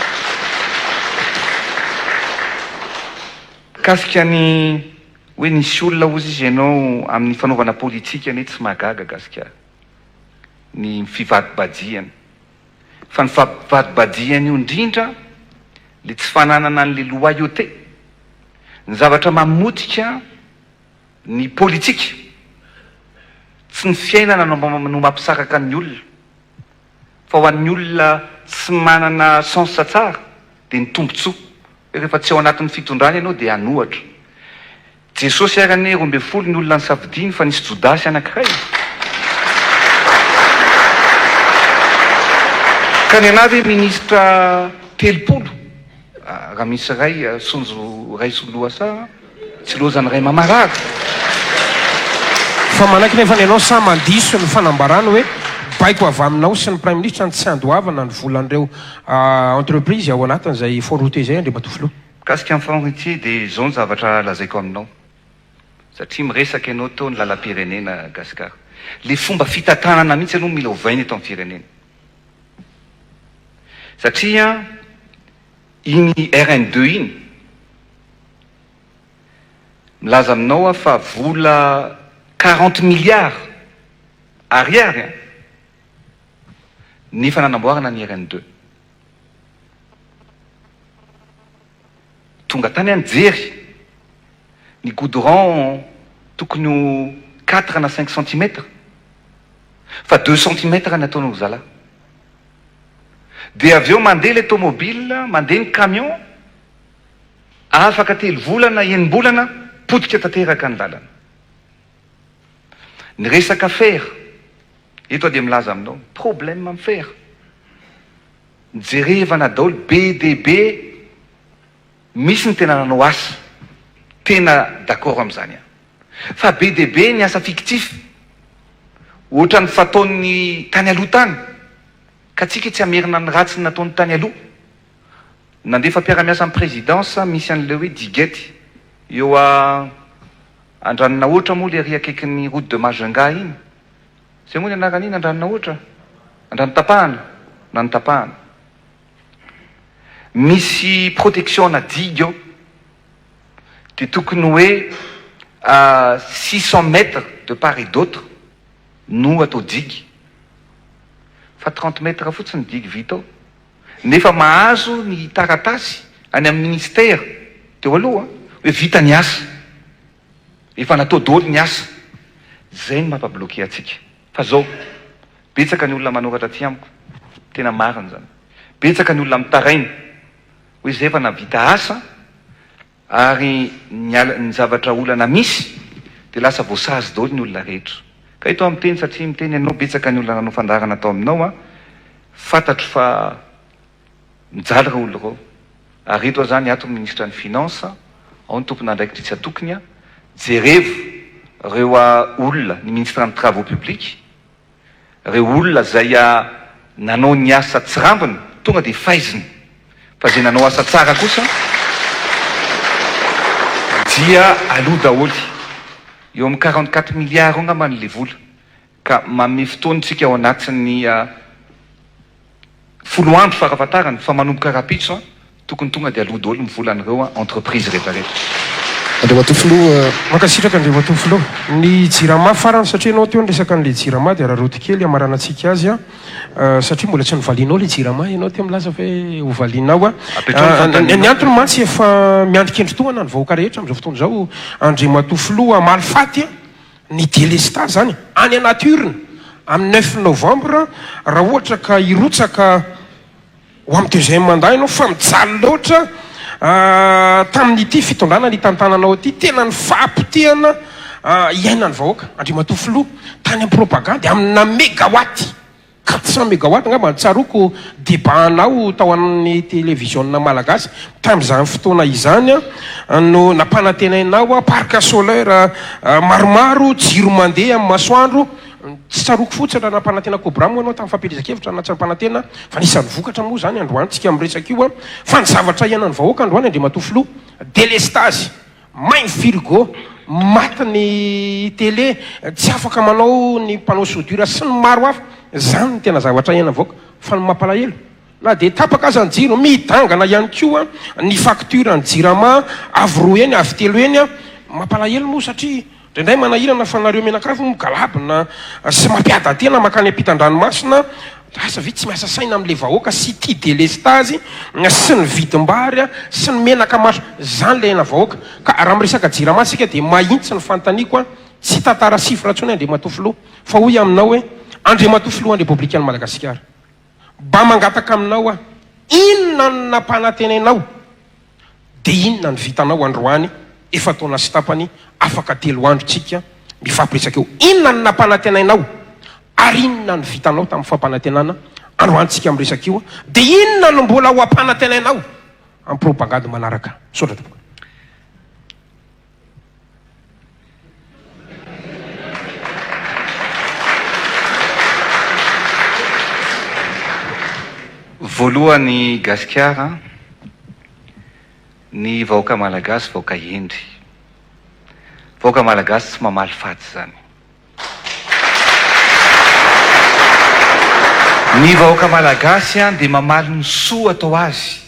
D: Mikasika ny hoe nisy olona hozy izy ianao amin'ny fanaovana politika anie tsy mahagaga gasikara ny fivadibadihana fa ny fivadibadihana io indrindra le tsy fananana an'le loyauté ny zavatra mamotika Ny politika, tsy ny fiainana no no mampisaraka ny olona, fa ho an'ny olona tsy manana sens tsara dia ny tombotsoa, hoe rehefa tsy ao anatin'ny fitondrana ianao dia hanohatra. Jesosy ary anie 12 ny olona nisafidiany fa nisy Jodasy anankiray. Ka ny anah ve ministra 30 raha misy iray sonjo ray soloasa. Tsy lozan'ny ray mamarary.
E: Fa manaiky nefa ny anao sa mandiso ny fanambarany hoe baiko avy aminao sy ny praiminisitra ny tsy handoavana ny volan'ireo entreprise ao anatin'izay fonds routier izay Andriamatoa Filoha.
D: Mikasika ny fonds routier dia izao ny zavatra lazaiko aminao satria miresaka ianao teo ny lalam-pirenena Gasikara. Le fomba fitantanana mihitsy aloha mila ovaina eto amin'ny firenena satria iny RN deux iny Milaza aminao aho fa vola 40 milliards ariary an, nefa nanamboarana ny RN deux. Tonga tany aho nijery, ny goudron tokony ho quatre na cinq centimètres fa deux centimètres ny ataon'olo zalahy. Dia avy eo mandeha ilay tomobile, mandeha ny camion, afaka telo volana, enim-bolana, potika tanteraka ny lalana. Ny resaka fer, eto aho dia milaza aminao, problème amin'ny fer, jerevana daholo be dia be, misy ny tena nanao asa, tena d'accord amin'izany aho. Fa be dia be ny asa fictif, ohatran'ny fataon'ny tany aloha tany, ka tsika tsy hamerina ny ratsy nataony tany aloha. Nandefa mpiara-miasa amin'ny présidence misy an'ilay hoe diguette eo a Andranonahoatra moa le ary akaikin'ny route de Majunga iny. Zay moa ny anaran'iny Andranonahoatra? Andranotapahana? Andranotapahana. Misy protection ana digue ao. Dia tokony hoe 600 mètres de part et d'autre no atao digue. Fa 30 mètres fotsiny digue vita ao. Nefa mahazo ny taratasy any amin'ny ministère teo aloha hoe vita ny asa. Efa natao daholo ny asa. Zay no mampa bloquer antsika. Fa zao, betsaka ny olona manoratra aty amiko, tena marina zany. Betsaka ny olona mitaraina hoe zay efa nahavita asa Ary ny ala, ny zavatra olana misy dia lasa voasazy daholo ny olona rehetra. Ka eto aho miteny satria miteny ianao, betsaka ny olona nanao fandaharana tao aminao an, fantatro fa mijaly ireo olona ireo. Ary eto aho izany, ato ny minisitra ny finance, ao ny tompon'andraikitra isan-tokony an, jerevo ireo olona, ny ministre ny travaux publics, Ireo olona izay nanao ny asa tsirambina tonga dia faizina, fa izay nanao asa tsara kosa dia aloa daholo. Eo amin'ny 44 milliards eo angambany ilay vola, ka manome fotoana isika ao anatin'ny Folo andro farafatarany fa manomboka rapitso an, tokony tonga dia aloa daholo ny volan'ireo entreprise rehetra rehetra.
E: Andriamatoa Filoha. Mankasitraka Andriamatoa Filoha. Ny Jirama farany satria ianao teo niresaka an'ilay Jirama dia araraoty kely hamaranantsika azy an, satria mbola tsy novalianao ilay Jirama ianao teo milaza fa hoe hovalianao an.
D: Apetraho ny fanontanianao.
E: Ny antony mantsy efa miandry kendritohana ny vahoaka rehetra amin'izao fotoana izao Andriamatoa Filoha hamaly faty an. Ny delestazy zany any anaty urne amin'ny neuf novembre raha ohatra ka hirotsaka ho amin'ny deuxième mandat ianao fa mijaly loatra tamin'ity fitondrana nitantananao ity tena ny fahapotehana iainan'ny vahoaka Andriamatoa Filoha tany amin'ny propagandy amina megawatt 400 megawatt angamba no tsaroako debat anao tao amin'ny televiziona malagasy tamin'izany fotoana izany no nampanantenainao parc solaire maromaro, jiro mandeha amin'ny masoandro, tsy tsaroako fotsiny raha nampanantena cobra moa ianao tamin'ny fampielezan-kevitra na tsy nampanantena fa anisan'ny vokatra moa izany androany tsika miresaka io fa ny zavatra iainan'ny vahoaka androany Andriamatoa Filoha delestazy May ny frigo, maty ny télé, tsy afaka manao ny panneau soudure sy ny maro hafa. Izany no tena zavatra iainan'ny vahoaka. Fa ny mampalahelo, na dia tapaka aza ny jiro, midangana ihany koa ny facture ny jirama, avo roa heny, avo telo heny. Mampalahelo moa satria indraindray manahirana fa nareo mianakavy moa migalabona sy mampiadan-tena mankany ampitan-dranomasina. Lasa ve tsy miasa saina amin'ilay vahoaka sy ity delestazy sy ny vidim-bary sy ny menaka maso zany ilay aina vahoaka ka raha miresaka jirama isika dia mahintsy ny fanontaniako an tsy tantara chiffre intsony Andriamatoa Filoha fa hoy aminao hoe Andriamatoa Filohan'ny Repoblikan'i Madagasikara mba mangataka aminao aho inona no nampanantenainao Dia inona no vitanao androany efa-taona sy tapany afaka telo andro tsika mifampiresaka eo? Inona no nampanantenainao ary inona no vitanao tamin'ny fampanantenana androany tsika miresaka io? Dia inona no mbola ho ampanantenainao amin'ny propagande manaraka? Misaotra tompoko.
D: Voalohany Gasikara, ny vahoaka Malagasy vahoaka hendry. Vahoaka Malagasy tsy mamaly faty izany. Ny vahoaka Malagasy dia mamaly ny soa atao azy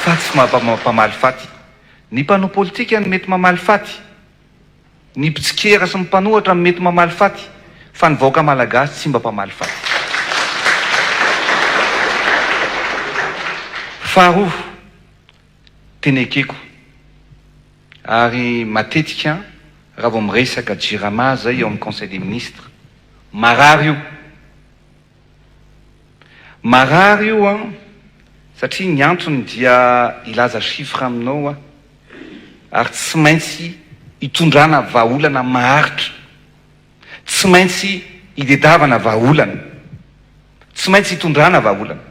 D: fa tsy mpamaly faty. Ny mpanao politika no mety mamaly faty, ny mpitsikera sy ny mpanohatra no mety mamaly faty fa ny vahoaka Malagasy tsy mba mpamaly faty. Faharoa, tena ekeko ary matetika raha vao miresaka Jirama zay eo amin'ny conseil des ministres, marary io. Marary io an, satria ny antony dia hilaza chiffre aminao aho, ary tsy maintsy hitondrana vahaolana maharitra, tsy maintsy hidedavana vahaolana, tsy maintsy hitondrana vahaolana.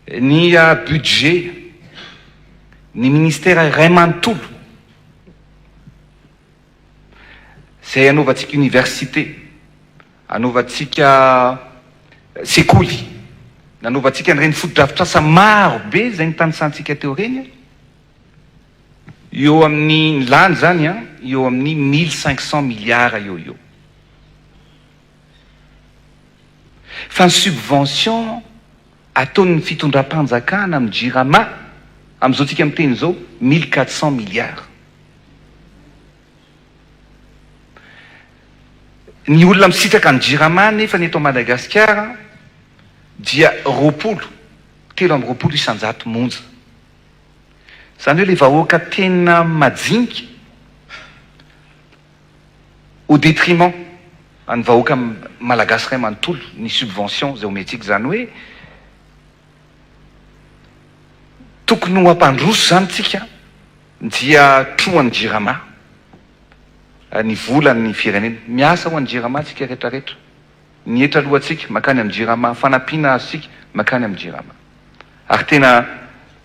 D: Ny budget, ny ministera iray manontolo, izay hanaovantsika université, hanaovantsika sekoly, nanaovantsika an'ireny fotodrafitrasa maro be izay nitanisantsika teo ireny, eo amin'ny, ny lany izany an, eo amin'ny 1500 milliards eo ho eo. Fa ny subvention ataon'ny fitondram-panjakana amin'ny Jirama, amin'izao tsika miteny izao, 1400 milliards. Ny olona misitraka ny Jirama nefa ny eto Madagasikara dia 20, 23 isan-jato monja. Izany hoe ilay vahoaka tena majinika au détriment an'ny vahoaka malagasy iray manontolo ny subvention izay omentsika. Izany hoe tokony ho hampandroso izany tsika dia trohan'ny Jirama ny volan'ny firenena. Miasa ho an'ny Jirama tsika rehetra rehetra. Ny hetra alohantsika mankany amin'ny Jirama, fanampiana azontsika mankany amin'ny Jirama. Ary tena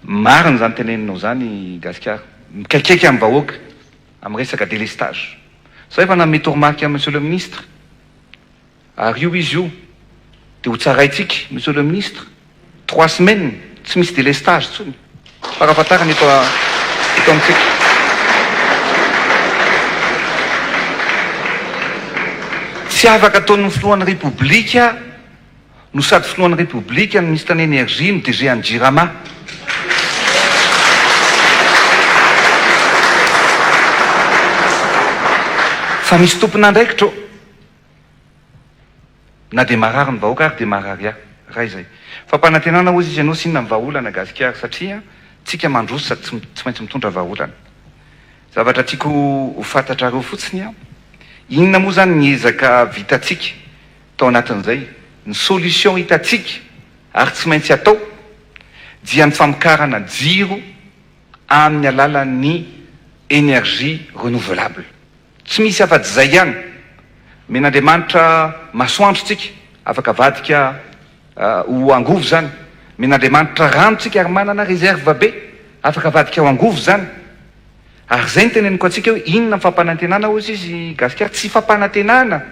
D: marina izany teneninao izany Gasikara. Mikaikaika amin'ny vahoaka amin'ny resaka délestage. Za efa nanome toromarika an'i Monsieur le Ministre ary io izy io dia ho tsaraintsika Monsieur le Ministre, trois semaines tsy misy délestage intsony farafahatarany eto eto amintsika. Tsy afaka ataon'ny filohan'ny Repoblika no sady filohan'ny Repoblika no minisitran'ny Energie no DG an'ny Jirama. Fa misy tompon'andraikitra ô. Na dia marary ny vahoaka ary dia marary ahy. Ray izay. Fampanantenana hozy izy ianao sy inona ny vahaolana Gasikara satria tsika mandroso sady tsy tsy maintsy mitondra vahaolana. Zavatra tiako ho fantatrareo fotsiny an, inona moa zany ny ezaka vitantsika tao anatin'izay, ny solution hitantsika ary tsy maintsy atao dia ny famokarana jiro amin'ny alalan'ny énergie renouvelable. Tsy misy afa-tsy izay ihany. Omen'Andriamanitra masoandro tsika, afaka avadika ho angovo izany. Omen'Andriamanitra rano tsika ary manana réserve be, afaka avadika ho angovo izany. Ary izay no teneniko antsika hoe inona ny fampanantenana hozy izy Gasikara, tsy fampanantenana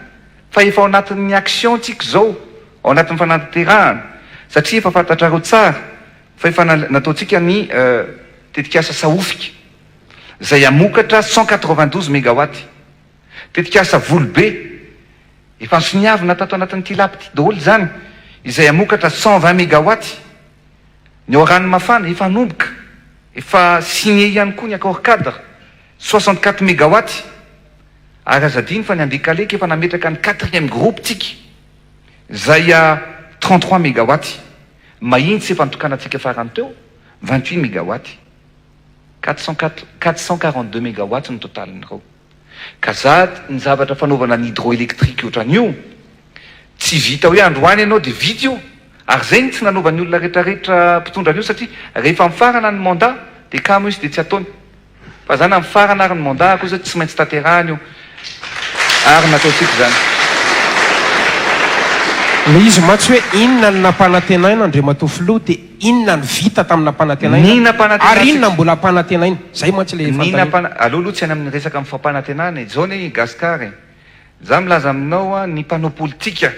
D: fa efa ao anatin'ny action tsika izao, ao anatin'ny fanatanterahana, satria efa fantatrareo tsara fa efa nataontsika ny tetikasa Sahofika. izay hamokatra 192 megawatt. Tetikasa Volobe, efa nosoniavina tato anatin'ity lapa ity daholo izany, izay hamokatra 120 megawatt. Ny ao Ranomafana, efa hanomboka, efa signé ihany koa ny accord cadre, 64 megawatt. Ary aza adino fa ny Andekaleka efa nametraka ny quatrième groupe tsika, izay 33 megawatt. Mahitsy efa nitokanantsika farany teo, 28 megawatt. 442 mégawatts ny totalin'ireo. Ka za ny zavatra fanaovana ny hydroélectrique ohatran'io tsy vita hoe androany ianao dia vita io. Ary zay no tsy nanaovan'ny olona retraretra mpitondra an'io satria rehefa mifarana ny mandat dia kamo izy dia tsy ataony. Fa za na mifarana ary ny mandat-ko zao tsy maintsy tanterahana io. Ary nataontsika izany.
E: Ilay izy mantsy hoe inona no nampanantenaina Andriamatoa Filoha dia inona no vita tamin'ny nampanantenaina
D: Ny nampanantenantsika.
E: ary inona mbola ampanantenaina. Izay mantsy ilay
D: Ny
E: fanontaniana.
D: nampana, aleo aloha tsy any amin'ny resaka amin'ny fampanantenana e. Izao anie i Gascar e. Za milaza aminao a, ny mpanao politika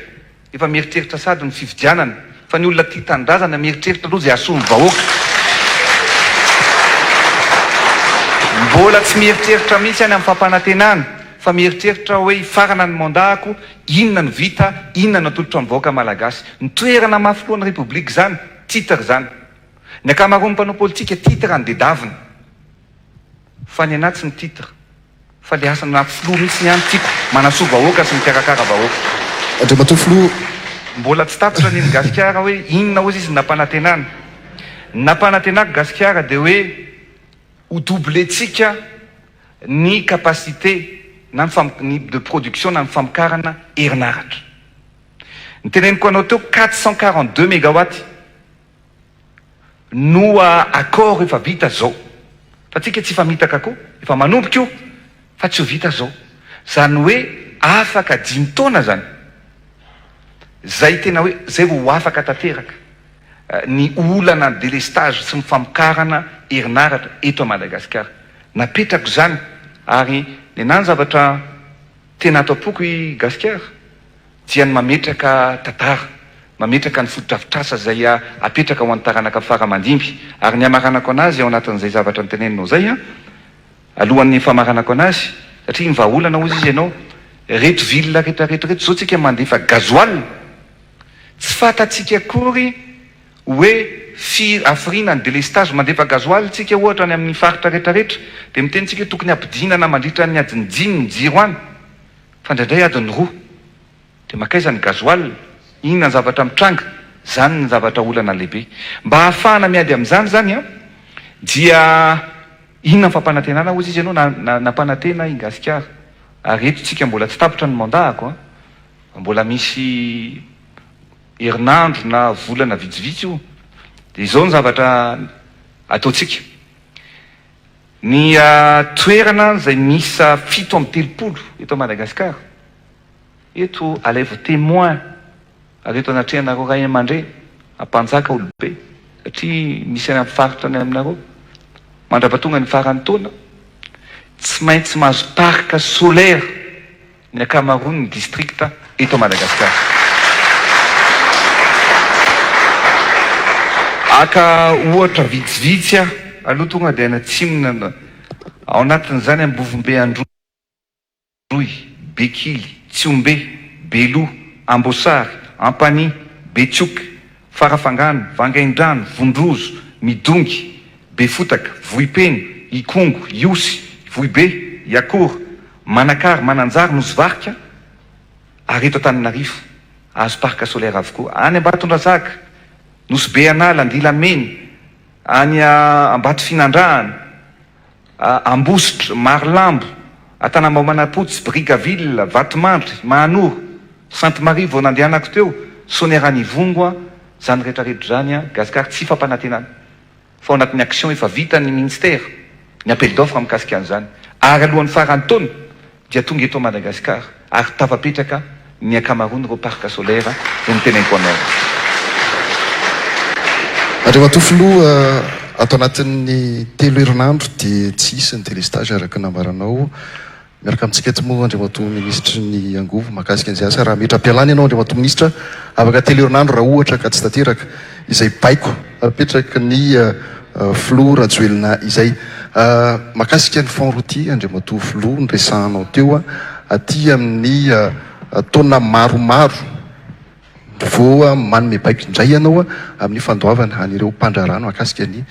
D: Efa mieritreritra sady ny fifidianana fa ny olona tia tanindrazana mieritreritra aloha izay hahasoa ny vahoaka. Mbola tsy mieritreritra mihitsy any amin'ny fampanantenana fa mieritreritra hoe hifarana ny mandat-ko, inona no vita, inona no atolotra ny vahoaka malagasy. Ny toerana maha filohan'ny Repoblika izany, titre izany. Ny ankamaroan'ny mpanao politika titre no dedavina. Fa ny anah tsy ny titre. Fa le asa anaty filoha mihitsy ny ahy no tiako, manasoa vahoaka sy mikarakara vahoaka.
F: Andriamatoa Filoha.
D: Mbola tsy tapitra ny iny Gasikara hoe inona hozy izy ny nampanantenana. Ny nampanantenako Gasikara dia hoe ho doubler-tsika ny capacité na ny fam- ny de production na ny famokarana herinaratra. Ny teneniko anao teo 442 mégawatt no accord efa vita zao. Fa tsika tsy hifamitaka koa, efa manomboka io fa tsy ho vita zao. Zany hoe afaka dimy taona zany zay tena hoe zay vao ho afaka tanteraka ny olana delestage sy ny famokarana herinaratra eto Madagasikara. Napetrako izany ary nenaha ny zavatra tena ato am-poko i Gasikara dia ny mametraka tantara, mametraka ny fotodrafitrasa izay apetraka ho an'ny taranaka fara aman-dimby ary ny hamaranako anazy ao anatin'izay zavatra noteneninao izay an, alohan'ny famaranako anazy satria ny vahaolana hozy izy ianao, ireto ville rehetra rehetra ireto izao tsika mandefa gasoil, tsy fantatsika akory hoe firy hafiriana ny delestage, mandefa gasoil tsika ohatra any amin'ny faritra rehetra rehetra dia miteny tsika hoe tokony hampidinana mandritra ny adiny dimy ny jiro any fa indraindray adiny roa dia mankaiza ny gasoil, inona ny zavatra mitranga, zany ny zavatra olana lehibe. Mba hahafahana miady amin'izany zany an dia inona ny fampanantenana hozy izy ianao na nampanantena i Gasikara ary eto tsika mbola tsy tapitra ny mandat-ko an, mbola misy herinandro na volana vitsivitsy io dia izao ny zavatra ataontsika. Ny toerana izay miisa 37 eto Madagasikara, eto alaivo témoin ary eto anatrehanareo ray aman-dreny, ampanjaka olobe satria misy any amin'ny faritra any aminareo, mandrapatonga ny faran'ny taona, tsy maintsy mahazo parc solaire ny ankamaroan'ny distrikta eto Madagasikara. Haka ohatra vitsivitsy aho aloha tonga dia any atsimona, ao anatin'izany Ambovombe Androy, Bekily, Tsiombe, Beloha, Amboasary, Ampanihy, Betsioka, Farafangana, Vangaindrano, Vondrozo, Midongy, Befotaka, Vohipeno, Ikongo, Ihosy, Ivohibe, Iakora, Manakara, Mananjary, Nosy Varika ary eto Antananarivo. Azo parc solaire avokoa. Any Ambatondrazaka, Nosy Be Anala, Andilamena, any Ambatofinandrahana, Ambositra, Marolambo, Antanambao Manampotsy, Brickaville, Vatomandry, Mahanoro, Sainte Marie vao nandehanako teo, Sonerany Ivongo, izany rehetra rehetra izany Gasikara tsy fampanantenana fa ao anatin'ny action efa vitan'ny ministère ny appel d'offre mikasika an'izany ary alohan'ny faran'ny taona dia tonga eto Madagascar ary tafapetraka ny ankamaroan'ireo parc solaire izay noteneniko anao.
F: Andriamatoa Filoha, ato anatin'ny telo herinandro dia tsy hisy ny délestage araka ny nambaranao. Miaraka amintsika eto moa Andriamatoa Minisitry ny Angovo mahakasika an'izay asa. Raha metra-pialana ianao Andriamatoa Minisitra, afaka telo herinandro raha ohatra ka tsy tanteraka izay baiko apetraky ny Filoha Rajoelina izay. Mahakasika ny fonds routier Andriamatoa Filoha noresahanao teo, aty amin'ny taona maromaro Vao manome baiko indray ianao amin'ny fandoavana an'ireo mpandraharaha mahakasika ny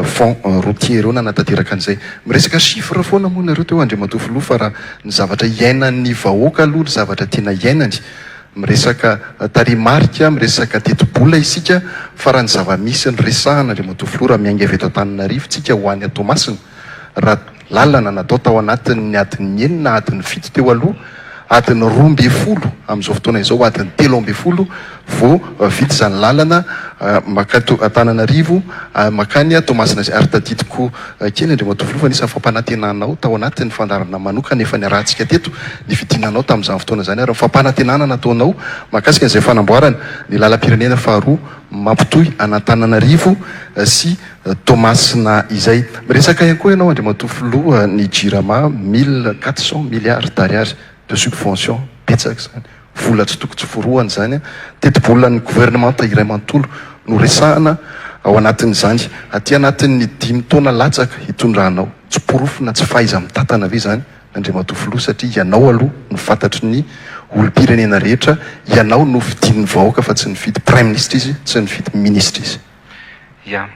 F: fonds routier ireo nanatanteraka an'izay. Miresaka chiffre foana moa nareo teo Andriamatoa Filoha fa raha ny zavatra iainan'ny vahoaka aloha ny zavatra tena iainany, miresaka tarehimarika, miresaka tetibola isika fa raha ny zava-misy no resahana Andriamatoa Filoha raha miainga avy eto Antananarivo tsika ho any Toamasina raha lalana natao tao anatin'ny adiny enina, adiny fito teo aloha, adiny 12 amin'izao fotoana izao, adiny 13 vao vita izany lalana makato Antananarivo makany Toamasina izay. Ary tadidiko kely Andriamatoa Filoha fa anisan'ny fampanantenanao tao anatin'ny fandaharana manokana efa niarahantsika teto ny fidinanao tamin'izany fotoana izany ary ny fampanantenana nataonao mahakasika an'izay fanamboarana ny lalam-pirenena faharoa mampitohy an'Antananarivo sy Toamasina izay. Miresaka ihany koa ianao Andriamatoa Filoha ny Jirama 1400 milliards d'ariary de subvention, betsaka izany, vola tsy toko tsy forohana izany, tetibolan'ny governemanta iray manontolo no resahana ao anatin'izany. Aty anatin'ny dimy taona latsaka hitondranao, tsy porofo na tsy fahaiza-mitantana ve izany Andriamatoa Filoha satria ianao aloha no fantatry ny olom-pirenena rehetra, ianao no fidin'ny vahoaka fa tsy nifidy Praiminisitra izy, tsy nifidy minisitra izy.
D: Ya.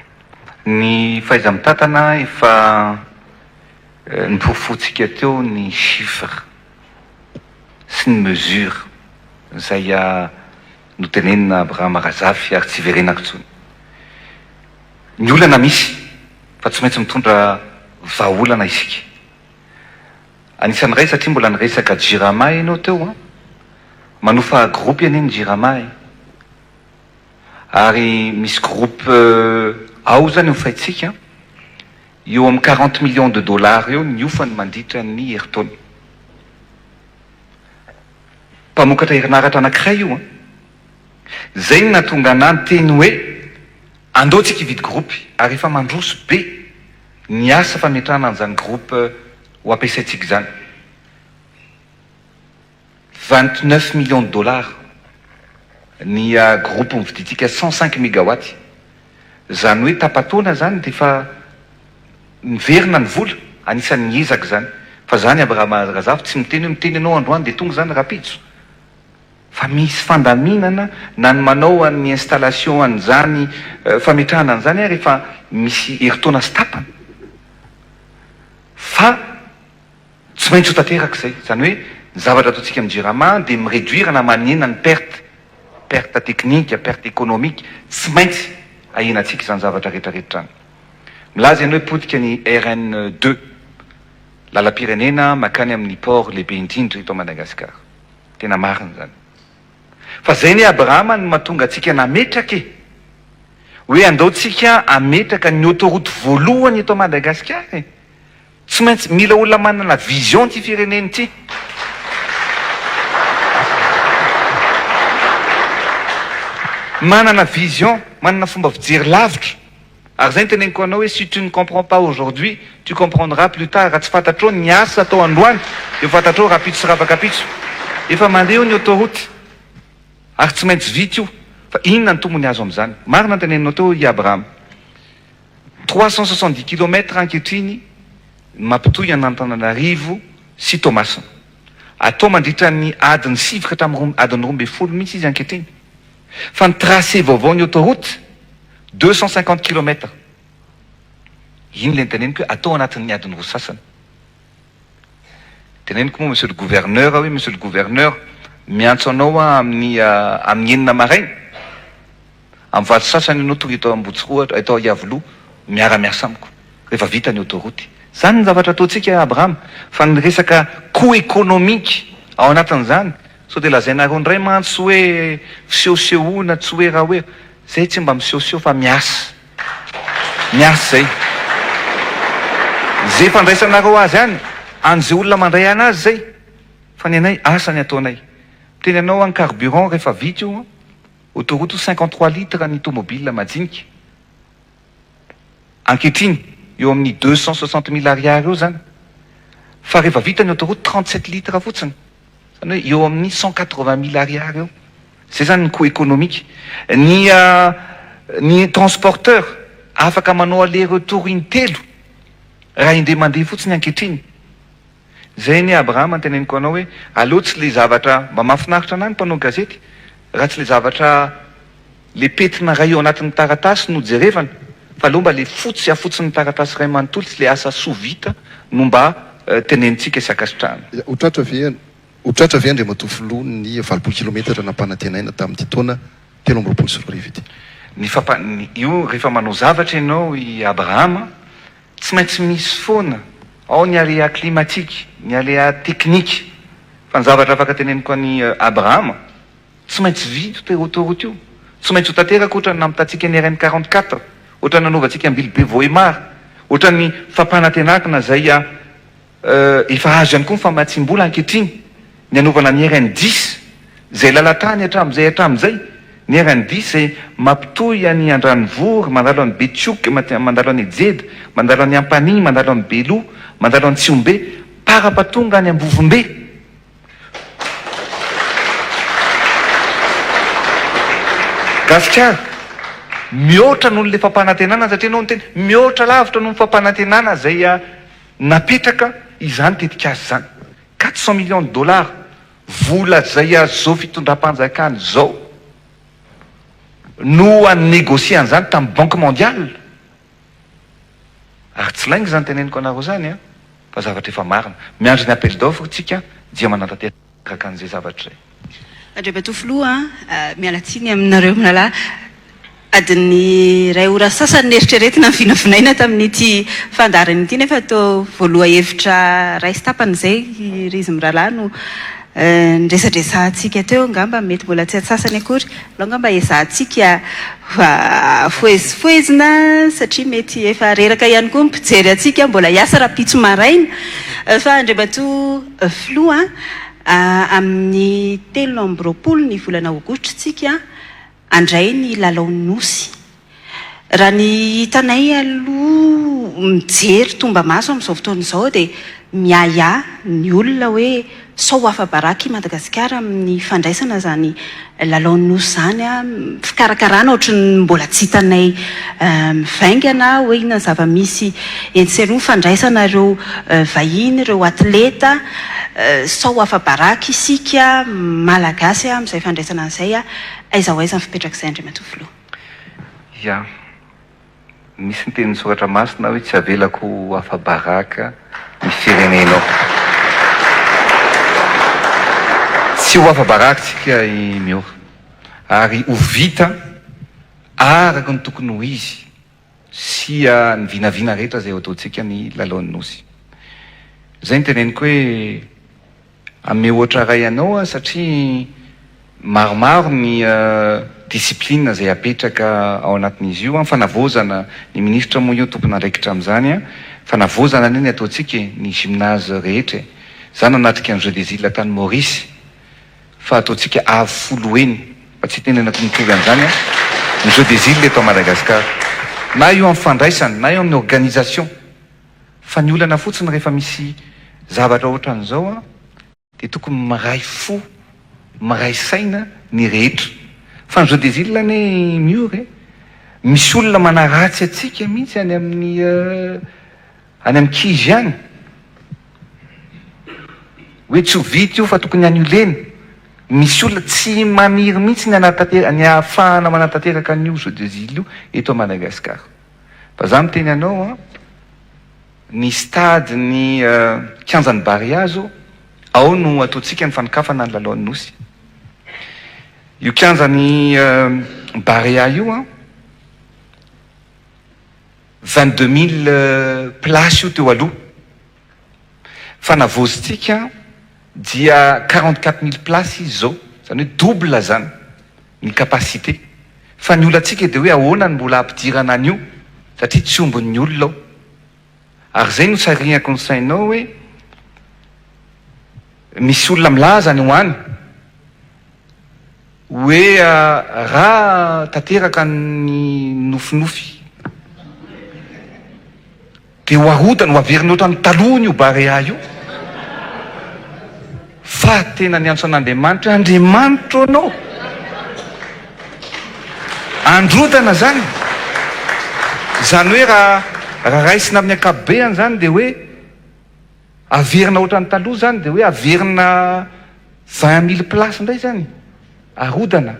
D: Ny fahaiza-mitantana efa noporofointsika teo ny chiffres sy ny mesures izay. notenenina Abraham Razafy ary tsy hiverenako intsony. Ny olana misy fa tsy maintsy mitondra vahaolana isika. Anisan'ny iray satria mbola niresaka Jirama ianao teo an! Manofa groupe anie ny Jirama e! Ary misy groupe ao zany hofaintsika eo amin'ny 40 millions de dollars eo ny hofany mandritra ny herintaona. Mpamokatra herinaratra anankiray io an! Zay no nahatonga anah niteny hoe andao tsika hividy groupe ary efa mandroso be ny asa fametrahana an'izany groupe ho ampiasaintsika izany. 29 millions de dollars ny groupe novidintsika 105 megawatt. Izany hoe tapa-taona izany dia efa miverina ny vola, anisan'ny ezaka izany. Fa izany Abraham Razafy tsy miteny hoe miteny ianao androany dia tonga izany rahampitso. Fa misy fandaminana na ny manao an'ny installation an'izany fametrahana an'izany ary efa misy herintaona sy tapany. Fa tsy maintsy ho tanteraka izay. Izany hoe ny zavatra ataontsika amin'ny Jirama dia mi-réduire na manena ny perte, perte technique, perte économique, tsy maintsy ahenantsika izany zavatra rehetra rehetra izany. Milaza ianao hoe potika ny RN deux, lalam-pirenena mankany amin'ny port lehibe indrindra eto Madagasikara. Tena marina izany. Fa zay anie Abrahama no mahatonga antsika nametraka e! Hoe andao tsika hametraka ny autoroute voalohany eto Madagasikara e! Tsy maintsy mila olona manana vision ity firenena ity. Manana vision, manana fomba fijery lavitra. Ary izay no teneniko anao hoe si tu ne comprends pas aujourd'hui, tu comprendras plus tard, raha tsy fantatrao ny asa atao androany dia ho fantatrao rahampitso sy rahafakampitso. Efa mandeha eo ny autoroute ary tsy maintsy vita io. Fa inona ny tombony azo amin'izany? Marina ny teneninao teo i Abraham. 370 kilomètres ankehitriny ny mampitohy an'Antananarivo sy Toamasina. Atao mandritra ny adiny sivy ka hatramin'ny adiny 12 mihitsy izy ankehitriny. Fa ny tracé vaovao ny autoroute 250 kilomètres. Iny ilay noteneniko hoe atao anatin'ny adiny roa sasany. Teneniko moa monsieur le gouverneur hoe monsieur le gouverneur miantso anao aho amin'ny amin'ny enina maraina. Amin'ny valo sasany ianao tonga eto Ambohitsirohatra, eto Iavoloha, miara-miasa amiko rehefa vita ny autoroute. Izany ny zavatra ataontsika Abraham, fa ny resaka coût économique ao anatin'izany, sao dia lazainareo indray mantsy hoe fisehosehoana tsy hoe raha hoe, zay tsy mba misehoseho fa miasa, miasa zay. Ze fandraisanareo azy any, an'ze olona mandray anazy zay, fa ny anay asa ny ataonay. Miteny anao aho ny carburant rehefa vita io, Autoroute 53 litres ny tomobile majinika ankehitriny, eo amin'ny 260 mille ariary eo izany, fa rehefa vita ny autoroute 37 litres fotsiny, izany hoe eo amin'ny 180 mille ariary eo. Izay izany ny coût économique. Ny ny transporteur afaka manao aller retour in-telo raha indray mandeha fotsiny ankehitriny. Zay anie Abrahama anteneniko anao hoe aleo tsy le zavatra mba mahafinaritra anah ny mpanao gazety raha tsy le zavatra le petina ray eo anatin'ny taratasy no jerevana fa aleo mba le fotsy afotsin'ny taratasy ray manontolo sy le asa soa vita no mba tenenintsika sy ankasitrahana.
F: Ho tratra ve ho tratra ve Andriamatoa Filoha ny 80 kilometatra nampanantenaina tamin'ity taona 2023 ity?
D: Ny fampa ny io rehefa manao zavatra ianao i Abrahama Tsy maintsy misy foana, ao ny aléa climatique, ny aléa technique, fa ny zavatra afaka teneniko an'i Abrahama, tsy maintsy vita io autoroute io, tsy maintsy ho tanteraka ohatran'ny nampitantsika ny RN 44, ohatran'ny nanaovantsika Ambilobe Vohemar, ohatran'ny fampanantenakna izay Efa azo ihany koa ny famatsiam-bola ankehitriny, ny hanaovana ny RN dix, izay lalan-tany hatramin'izay hatramin'izay, ny RN dix izay mampitohy an'i Andranovory, mandalo an'i Betioky, mandalo an'i Ejeda, mandalo an'i Ampanihy, mandalo an'i Beloha, mandalo an'i Tsihombe, para-patonga any Ambovombe. Gasikara, mihoatra noho ilay fampanantenana satria ianao niteny, mihoatra lavitra noho ny fampanantenana izay Napetraka izany tetikasa izany, 400 millions de dollars, vola izay az'izao fitondram-panjakana izao no ni-negocier an'izany tamin'ny Banque mondiale. Ary tsy lainga izany teneniko anareo izany an, fa zavatra efa marina. Miandry ny appel d'offre tsika dia manatanteraka an'izay zavatra izay.
A: Andriamatoa Filoha a, miala tsiny aminareo mirahalahy, adin'ny iray ora sasany neritreretina ny vinavinaina tamin'ity fandaharana ity nefa toa voaloha-hevitra iray sy tapany izay ry izy mirahalahy no niresadresahantsika teo, angamba mety mbola tsy antsasany akory. Alao angamba ezahantsika fohezifohezina satria mety efa reraka ihany koa ny mpijery antsika mbola hiasa rahampitso maraina. Fa Andriamatoa Filoha a, amin'ny 23 ny volana aogositra isika handray ny lalaon'ny Nosy. Raha ny hitanay aloha mijery tombamaso amin'izao fotoana izao dia miahiahy ny olona hoe sao ho afa-baraka i Madagasikara amin'ny fandraisana izany lalaon'ny Nosy izany. Fikarakarana ohatry ny mbola tsy hitanay mivaingana hoe inona ny zava-misy etsy sy eroa, fandraisana ireo vahiny, ireo atleta, sao ho afa-baraka isika Malagasy amin'izay fandraisana an'izay. Aiza ho aiza ny fipetrak'izay Andriamatoa Filoha?
D: Ya. Misy ny tenin'ny Soratra Masina hoe tsy avelako ho afa-baraka ny firenenao. Tsy ho afa-baraka tsika i Miora. Ary ho vita araka ny tokony ho izy sy ny vinavina rehetra izay ho ataontsika ny lalaon'ny Nosy. Izay no teneniko hoe Hanome ohatra iray anao aho satria maromaro ny discipline izay apetraka ao anatin'izy io, fanavaozana, ny minisitra moa io tompon'andraikitra amin'izany, fanavaozana anie ny ataontsika e, ny gymnase rehetra e, za nanatrika ny jeux des îles tany Maurice fa ataontsika avo folo heny, fa tsy itenenako mitovy an'izany an, ny jeux des îles eto Madagascar, na io amin'ny fandraisana na io amin'ny organisation. Fa ny olana fotsiny rehefa misy zavatra ohatran'izao an, dia tokony miray fo, miray saina ny rehetra. Fa ny jeux des îles anie Miora e, misy olona manaratsy antsika mihitsy any amin'ny any amin'ny kizy any, hoe tsy ho vita io fa tokony annuler-na. Misy olona tsy maniry mihitsy ny hanatanteraka, ny hahafahana manatanteraka an'io jeux des îles io eto Madagascar. Fa za miteny anao an, ny stade ny kianjan'ny Barea zao, ao no ataontsika ny fanokafana ny lalaon'ny Nosy. Io kianjan'ny Barea io an, 22 mille places io teo aloha. Fa navaozintsika dia 44 mille places izy zao, zany hoe double zany ny capacité. Fa ny olantsika dia hoe ahoana no mbola hampidirana an'io satria tsy ombin'ny olona ao. Ary zay no sarihako ny sainao hoe misy olona milaza any ho any hoe raha tanteraka ny nofinofy Dia ho arodany, ho averiny ohatran'ny talohany io Barea io. Fa tena niantso an'Andriamanitra hoe, Andriamanitro anao. Androdana izany. Izany hoe raha raha raisina amin'ny ankapobeany izany dia hoe averina ohatran'ny taloha izany dia hoe averina 20 mille places indray izany. Arodana.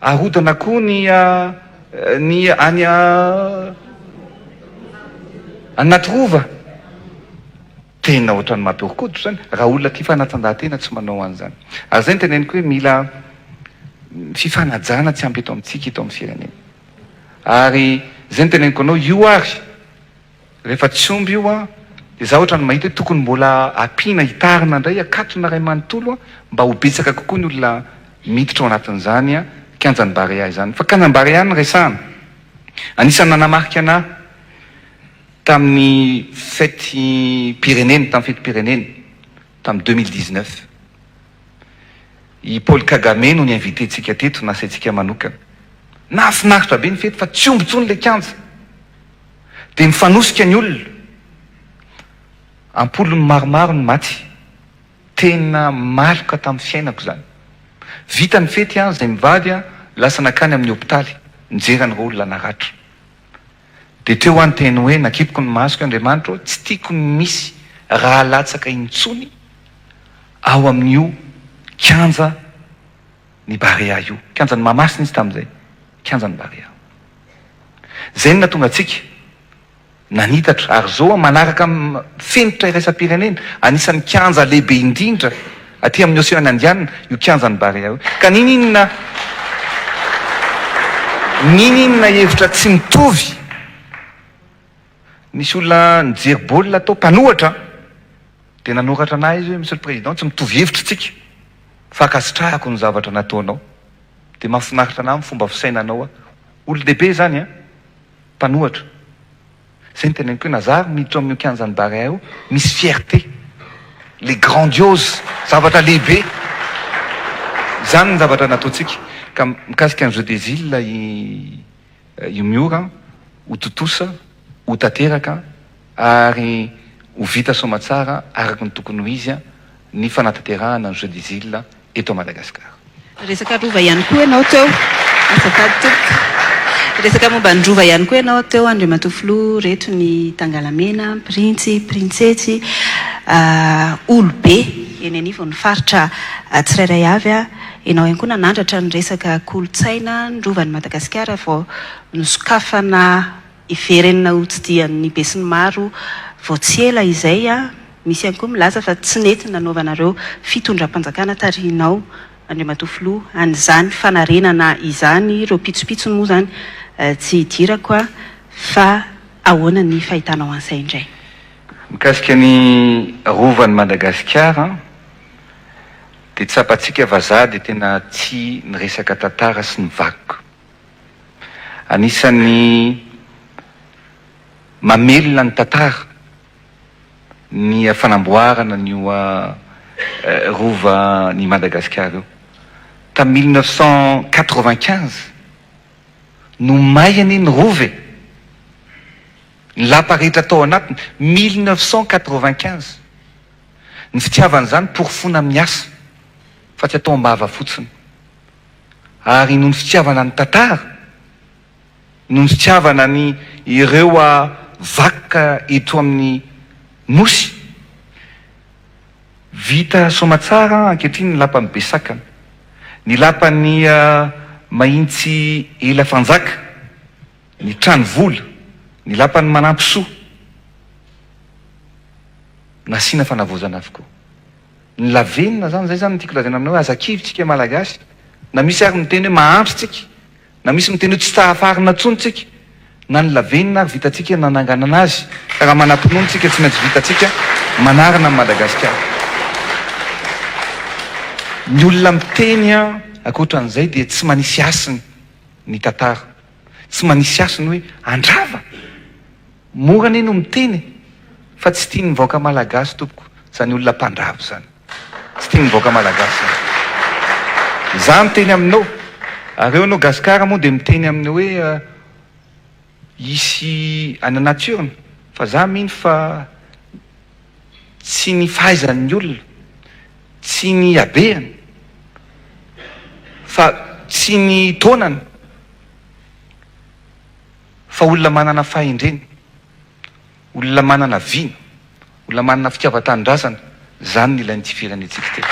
D: Arodana koa ny ny any anaty rova. Tena ohatran'ny mampihoron-koditra izany raha olona tia fanatanjahantena tsy manao an'izany. Ary izay no teneniko hoe mila fifanajana tsy ampy eto amintsika eto amin'ny firenena. Ary izay no teneniko anao, io ary Rehefa tsy omby io an, dia za ohatran'ny mahita hoe tokony mbola ampiana, hitarina indray, akatona iray manontolo an, mba ho betsaka kokoa ny olona miditra ao anatin'izany an, kianjan'i Barea izany. Fa kianjan'i Barea no resahana. Anisan'ny nanamarika anà tamin'ny fetim-pirenena, tamin'ny fetim-pirenena, tamin'ny 2019. I Paul Kagame no ni-inviter-ntsika teto, nasaintsika manokana. Nahafinaritra be ny fety fa tsy omby intsony ilay kianja. Dia mifanosika ny olona. Am-polony maromaro ny maty. Tena maloka tamin'ny fiainako izany. Vita ny fety an, izay mivady an, lasa nankany amin'ny hopitaly nijery an'ireo olona naratra. Dia teo aho niteny hoe, nakipiko ny masoko, Andriamanitra ô, tsy tiako ny misy rà latsaka intsony ao amin'io kianja ny Barea io. Kianjan'i Mahamasina izy tamin'izay. Kianjan'i Barea. Izay no nahatonga antsika nanitatra ary izao manaraka fenitra iraisam-pirenena, anisan'ny kianja lehibe indrindra. aty amin'ny Ocean Indiana io kianjan'ny Barea io. Ka ninininona ninininona hevitra tsy mitovy. Nisy olona nijery baolina tao, mpanohatra an! Dia nanoratra anah izy hoe, Monsieur le Président, tsy mitovy hevitra tsika, fa ankasitrahako ny zavatra nataonao. Dia mahafinaritra anah ny fomba fisainanao an! Olon-dehibe izany an! Mpanohatra. Izay no teneniko hoe na za ary miditra ao amin'io kianjan'i Barea io, misy fierté. Le grandiose, zavatra lehibe. Izany ny zavatra nataontsika. Ka mikasika ny Jeux des Iles i Io Miora ho tontosa, ho tanteraka ary ho vita soamatsara araka ny tokony ho izy ny fanatanterahana ny Jeux des Iles eto Madagasikara.
A: Resaka rova ihany koa ianao teo. Azafady tompoko. Resaka momba ny rova ihany koa ianao teo Andriamatoa Filoha, reto ny Tangalamena, Printsy, Printsetsy, olobe eny anivon'ny faritra tsirairay avy. Ianao ihany koa nanandratra ny resaka kolontsaina ny rovan'i Madagasikara vao nosokafana hiverenana ho tsidihan'ny besinimaro vao tsy ela izay. Misy ihany koa milaza fa tsy nety nanaovanareo fitondram-panjakana tarihinao Andriamatoa Filoha an'izany fanarenana izany, ireo pitsopitsony moa izany tsy hidirako fa ahoana ny fahitanao an'izay indray?
D: Mikasika ny rovan'i Madagasikara dia tsapantsika fa za dia tena tia ny resaka tantara sy ny vakoka. Anisan'ny mamelona ny tantara ny fanamboarana an'io rovan'i Madagasikara io. Tamin'ny 1995 no may anie ny rova e! Ny lapa rehetra tao anatiny, 1995. Ny fitiavana izany porofoina amin'ny asa fa tsy atao am-bava fotsiny. Ary noho ny fitiavana ny tantara, noho ny fitiavana ny ireo vakoka eto amin'ny Nosy, vita soamatsara ankehitriny ny lapan'i Besakana, ny lapan'i Mahintsy Ela Fanjaka, ny trano vola, ny lapan'i Manampisoa. Nasiana fanavaozana avokoa. Ny lavenona zany, zay zany no tiako lazaina aminao hoe aza kivy tsika malagasy, na misy ary miteny hoe mahantra tsika, na misy miteny hoe tsy tahafarina tsony tsika, na ny lavenona ary vitantsika nananganana azy, ka raha manam-pinoana tsika tsy maintsy vitantsika manarina an'i Madagasikara. Ny olona miteny ankoatran'izay dia tsy manisy hasiny ny tantara, tsy manisy hasiny hoe handrava. Mora anie no miteny e! Fa tsy tian'ny vahoaka malagasy tompoko zany olona mpandrava zany. Tsy tian'ny vahoaka malagasy zany. Za miteny aminao, ary eo anao gasikara moa dia miteny amin'ny hoe hisy any anaty urne, fa za mino fa tsy ny fahaizan'ny olona, tsy ny habehany, fa tsy ny taonany, Fa olona manana fahendrena, olona manana vina, olona manana fitiavan-tanindrazana, izany no ilain'ity firenentsika ity.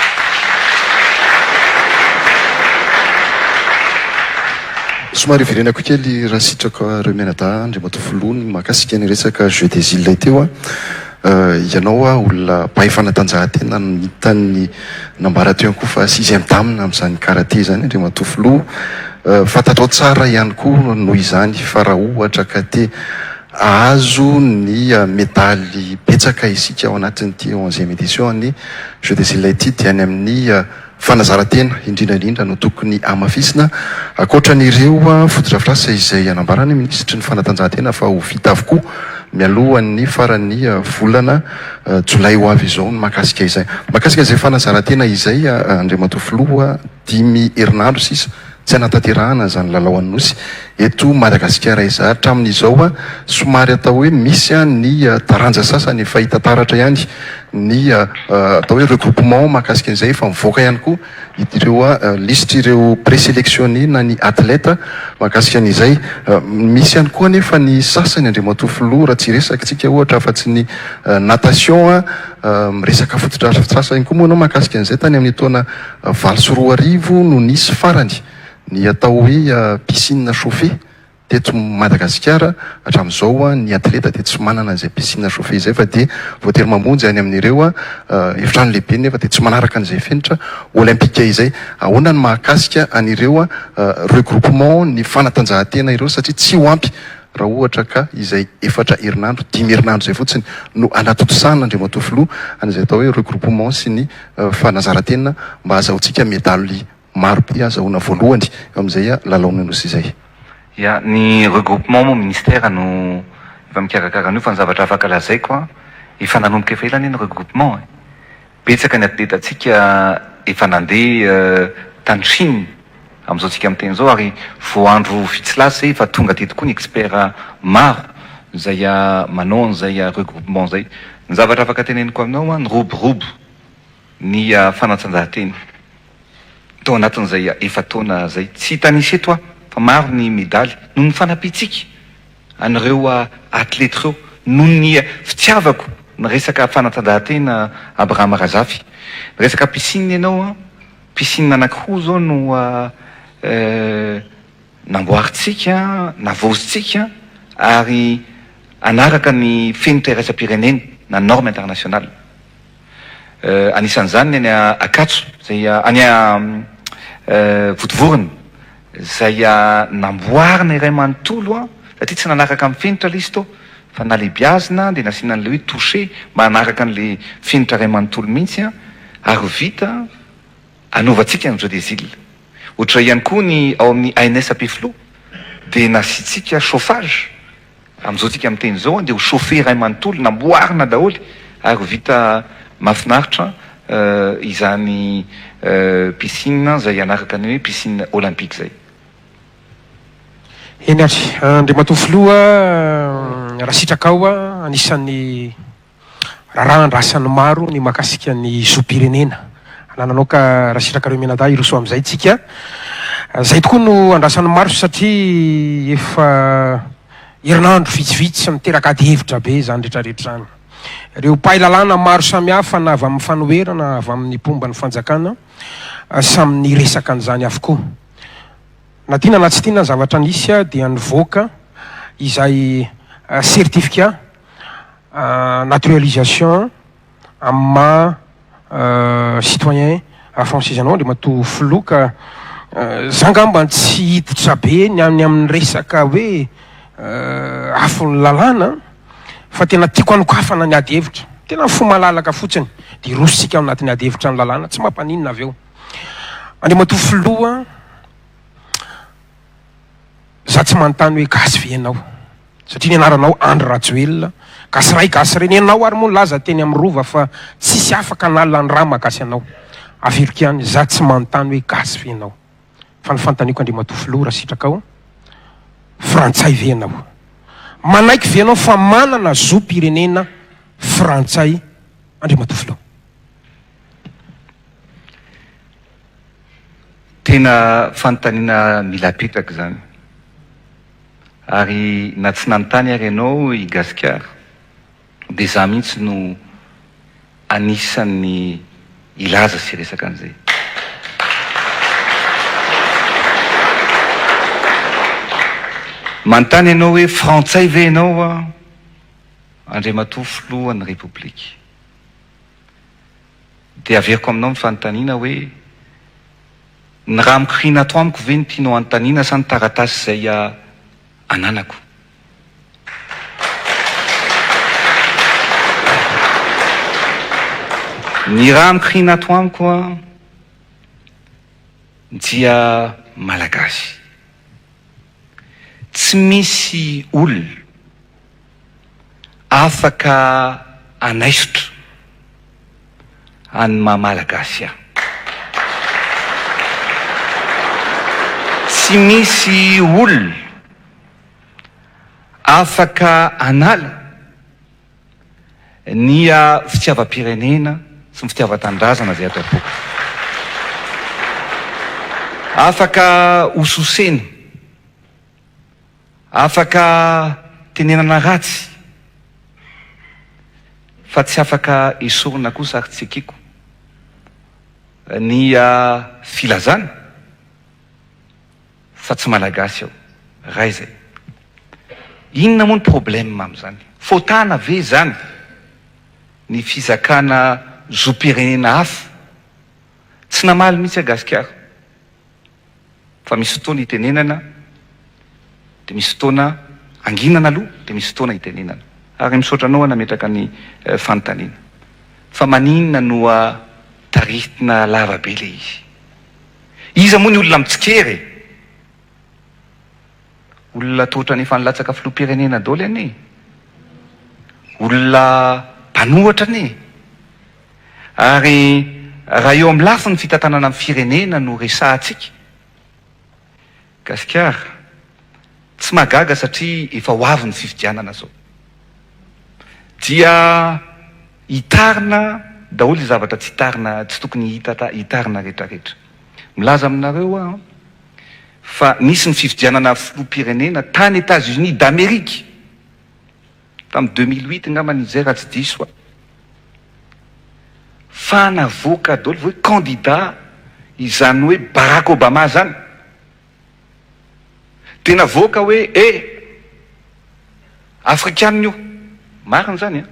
F: Somary hiverenako kely raha sitrakareo mianadahy Andriamatoa Filoha ny mahakasika ny resaka Jeux des Iles teo an. Ianao olona mpahay fanatanjahantena hitan'ny nambara teo ihany koa fa sixième dame amin'izany karate izany Andriamatoa Filoha. Fantatrao tsara ihany koa noho izany fa raha ohatra ka te hahazo ny medaly betsaka isika ao anatin'ity onzième édition an'ny Jeux des Iles ity dia any amin'ny Fanazaran-tena indrindra indrindra no tokony hamafisina, ankoatra an'ireo fotodrafitrasa izay anambaran'ny minisitry ny fanatanjahantena fa ho vita avokoa mialohan'ny faran'ny volana jolay ho avy izao ny mahakasika izay. Mahakasika izay fanazaran-tena izay Andriamatoa Filoha, dimy herinandro sisa tsy hanatanterahana izany lalao an'ny Nosy eto Madagasikara izay. Hatramin'izao somary atao hoe misy ny taranja sasany efa hita taratra ihany ny atao hoe regroupement mahakasika an'izay, efa mivoaka ihany koa ireo lisitr'ireo présélectionné na ny athlète mahakasika an'izay. Misy ihany koa anefa ny sasany Andriamatoa Filoha raha tsy hiresaka isika ohatra afa-tsy ny natation, miresaka fotodrafitrasa ihany koa moa ianao mahakasika an'izay tany amin'ny taona 2008 no nisy farany ny atao hoe piscine chauffée. Teto Madagasikara hatramin'izao ny atleta dia tsy manana an'izay piscine chauffée izay fa dia voatery mamonjy any amin'ireo efitrano lehibe nefa dia tsy manaraka an'izay fenitra olympika izay. Ahoana ny mahakasika an'ireo regroupement ny fanatanjahantena ireo satria tsy ho ampy raha ohatra ka izay efatra herinandro, dimy herinandro izay fotsiny no anatontosana Andriamatoa Filoha an'izay atao hoe regroupement sy ny fanazarantena mba hazahoantsika medaly maro be azahoana voalohany eo amin'izay lalaon'ny Nosy izay.
D: Ya, ny regroupement moa ministère no efa mikarakara an'io fa ny zavatra afaka lazaiko an, efa nanomboka efa ela anie ny regroupement e! Betsaka ny atletantsika efa nandeha tany Chine amin'izao tsika miteny izao ary vao andro vitsy lasa izay efa tonga teto koa ny expert maro izay manao an'izay regroupement izay. Ny zavatra afaka teneniko aminao an, niroborobo ny fanatanjahantena tao anatin'izay efa-taona izay. Tsy hitanisa eto aho fa maro ny medaly noho ny fanampiantsika an'ireo atleta ireo, noho ny fitiavako ny resaka fanatanjahantena Abraham Razafy. Ny resaka piscine ianao an, piscine anankiroa izao no namboarintsika, navaozintsika ary hanaraka ny fenitra iraisam-pirenena na norme internationale. Anisan'izany ny any Ankatso, izay any Vontovorona, izay namboarina iray manontolo satria tsy nanaraka amin'ny fenitra ilay izy tao fa nalebiazina dia nasiana an'ilay hoe toucher mba hanaraka an'ilay fenitra iray manontolo mihitsy ary vita hanaovantsika ny jeux des îles. Ohatr'izay ihany koa ny ao amin'ny ANS Ampefiloha dia nasiantsika chauffage Amin'izao tsika miteny izao dia ho chauffer iray manontolo, namboarina daholo ary vita mahafinaritra izany piscine izay hanaraka ny hoe piscine olympique izay.
E: Eny ary, Andriamatoa Filoha, raha sitrakao, anisan'ny Raharaha andrasan'ny maro ny mahakasika ny zom-pirenena anananao ka raha sitrakareo mianadahy hiroso amin'izay tsika. Izay tokoa no andrasan'ny maro satria efa herinandro vitsivitsy miteraka ady hevitra be izany rehetrarehetra izany. Ireo mpahay lalàna maro samihafa na avy amin'ny fanoherana avy amin'ny mpomba ny fanjakana samy niresaka an'izany avokoa. Na tiana na tsy tiana ny zavatra nisy dia nivoaka izay certificat naturalisation amin'ny maha citoyen français anao Andriamatoa Filoha ka za ngamba tsy hiditra be ny any amin'ny resaka hoe afon'ny lalàna fa tena tiako hanokafana ny ady hevitra, tena fo malalaka fotsiny dia hirosontsika ao anatin'ny ady hevitra ny lalàna tsy mampaninona avy eo. Andriamatoa Filoha, za tsy manontany hoe gasy ve ianao? Satria ny anaranao Andry Rajoelina, gasy ray gasy reny, ianao ary moa nilaza teny amin'ny rova fa tsisy afaka hanala ny rà maha gasy anao. Averiko ihany, za tsy manontany hoe gasy ve ianao? Fa ny fanontaniako Andriamatoa Filoha raha sitrakao, frantsay ve ianao? Manaiky ve ianao fa manana zom-pirenena frantsay Andriamatoa Filoha?
D: Tena fanontaniana mila apetraka izany. Ary na tsy nanontany ary ianao i Gasikara dia za mihitsy no anisan'ny hilaza sy hiresaka an'izay. Manontany ianao hoe frantsay ve ianao Andriamatoa Filohan'ny Repoblika? Dia averiko aminao ny fanontaniana hoe, ny rà mikoriana ato amiko ve no tianao hanontaniana sa ny taratasy izay ananako? Ny rà mikoriana ato amiko dia Malagasy. Tsy misy olona afaka hanaisotra an'ny maha Malagasy ahy. Tsy misy olona afaka hanala ny fitiavam-pirenena sy ny fitiavan-tanindrazana izay ato am-poko. Afaka hososena. Afaka tenenana ratsy fa tsy afaka esorina kosa ary tsy ekeko ny filazana fa tsy malagasy aho. Ray zay. Inona moa ny problème amin'izany? Fotana ve izany ny fizakana zom-pirenena hafa? Tsy namaly mihitsy aho Gasikara fa misy fotoana itenenana dia misy fotoana anginana aloha dia misy fotoana itenenana. Ary misaotra anao aho nametraka ny fanontaniana. Fa maninona no taritina lava be ilay izy? Iza moa ny olona mitsikera e? Olona toa ohatran'ny efa nilatsaka filoham-pirenena daholo anie e! Olona mpanohatra anie e! Ary raha eo amin'ny lafiny fitantanana ny firenena no resahantsika, Gasikara, tsy mahagaga satria efa ho avy ny fifidianana zao. Dia hitarina daholo izay zavatra tsy hitarina, tsy tokony hitarina rehetrarehetra. Milaza aminareo aho fa nisy ny fifidianana filoham-pirenena tany Etats-Unis d'Amérique tamin'ny 2008 angambany izay raha tsy diso aho. Fa navoaka daholo hoe candidat izany hoe Barack Obama zany. Dia navoaka hoe eh! Afrikanina io. Marina izany an!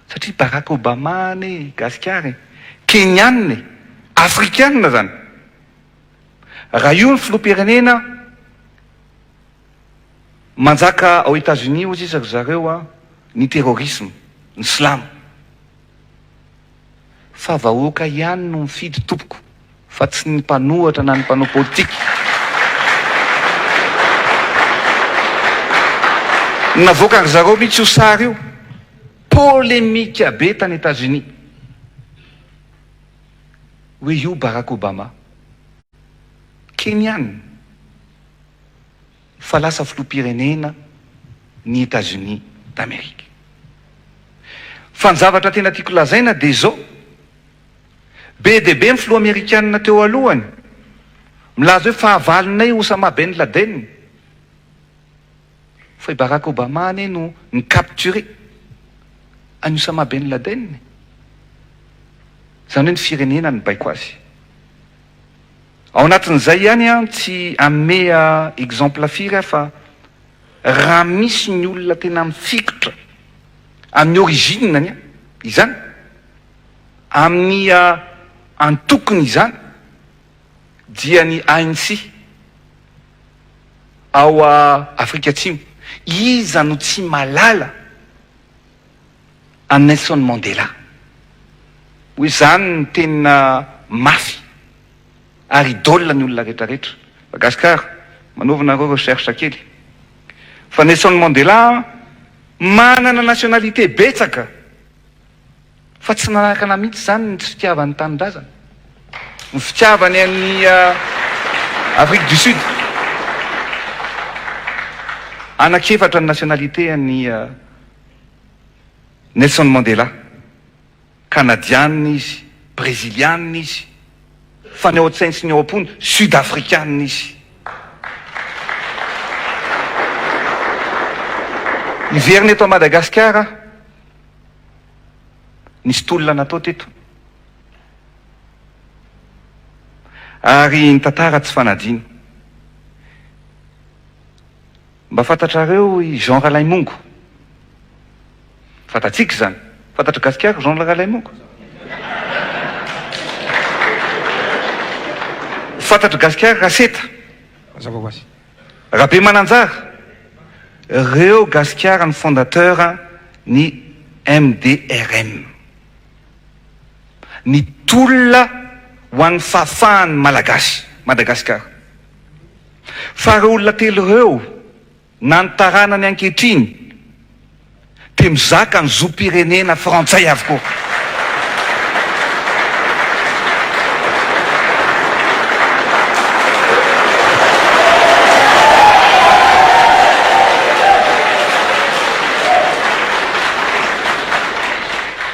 D: Satria Barack Obama anie Gasikara e! Kenyanina e! Afrikanina izany! Raha io ny filoham-pirenena manjaka ao Etats-Unis hozy izy ry zareo an, ny terrorisme, ny silamo. Fa vahoaka ihany no mifidy tompoko fa tsy ny mpanohatra na ny mpanao politika. Navoakan-dry zareo mihitsy io sary io. Polémique be tany Etats-Unis. Hoe io Barack Obama. Kenyan. Fa lasa filoham-pirenena ny Etats-Unis d'Amérique. Fa ny zavatra tena tiako lazaina dia izao, be dia be ny filoha amerikanina teo alohany milaza hoe fahavalonay Osama Ben Laden, fa i Barack Obama anie no ni-capturer an'i Osama Ben Laden e! Izany hoe ny firenena nibaiko azy. Ao anatin'izay ihany an, tsy hanome exemple firy aho fa raha misy ny olona tena mifikitra amin'ny origine-ny an, izany, amin'ny antokony izany dia ny ANC ao Afrika Atsimo. Iza no tsy mahalala an'i Nelson Mandela? Hoe izany ny tena mafy ary idole ny olona rehetra rehetra. Madagascar, manaova nareo recherche kely. Fa Nelson Mandela manana nationalité betsaka fa tsy nanakana mihitsy izany ny tsy fitiavany tanindrazana. Ny fitiavany an'i Afrique du Sud. Anak'efatra ny nationalité an'i Nelson Mandela. Kanadianina izy, Brezilianina izy, fa ny ao an-tsainy sy ny ao am-pony, Sud Afrikanina izy. Hiverina eto Madagasikara aho. Nisy tolona natao teto. Ary ny tantara tsy fanadino. Mba fantatrareo i Jean Ralaimongo? Fantatsika izany. Fantatr'i Gasikara Jean Ralaimongo? Fantatr'i Gasikara Raseta?
E: Mazava ho azy.
D: Rabemananjara? Reo Gasikara ny fondateur ny MDRM. Ny tolona ho an'ny fahafahan'ny Malagasy, Madagasikara. Fa ireo olona telo ireo na ny taranany ankehitriny dia mizaka ny zom-pirenena frantsay avokoa.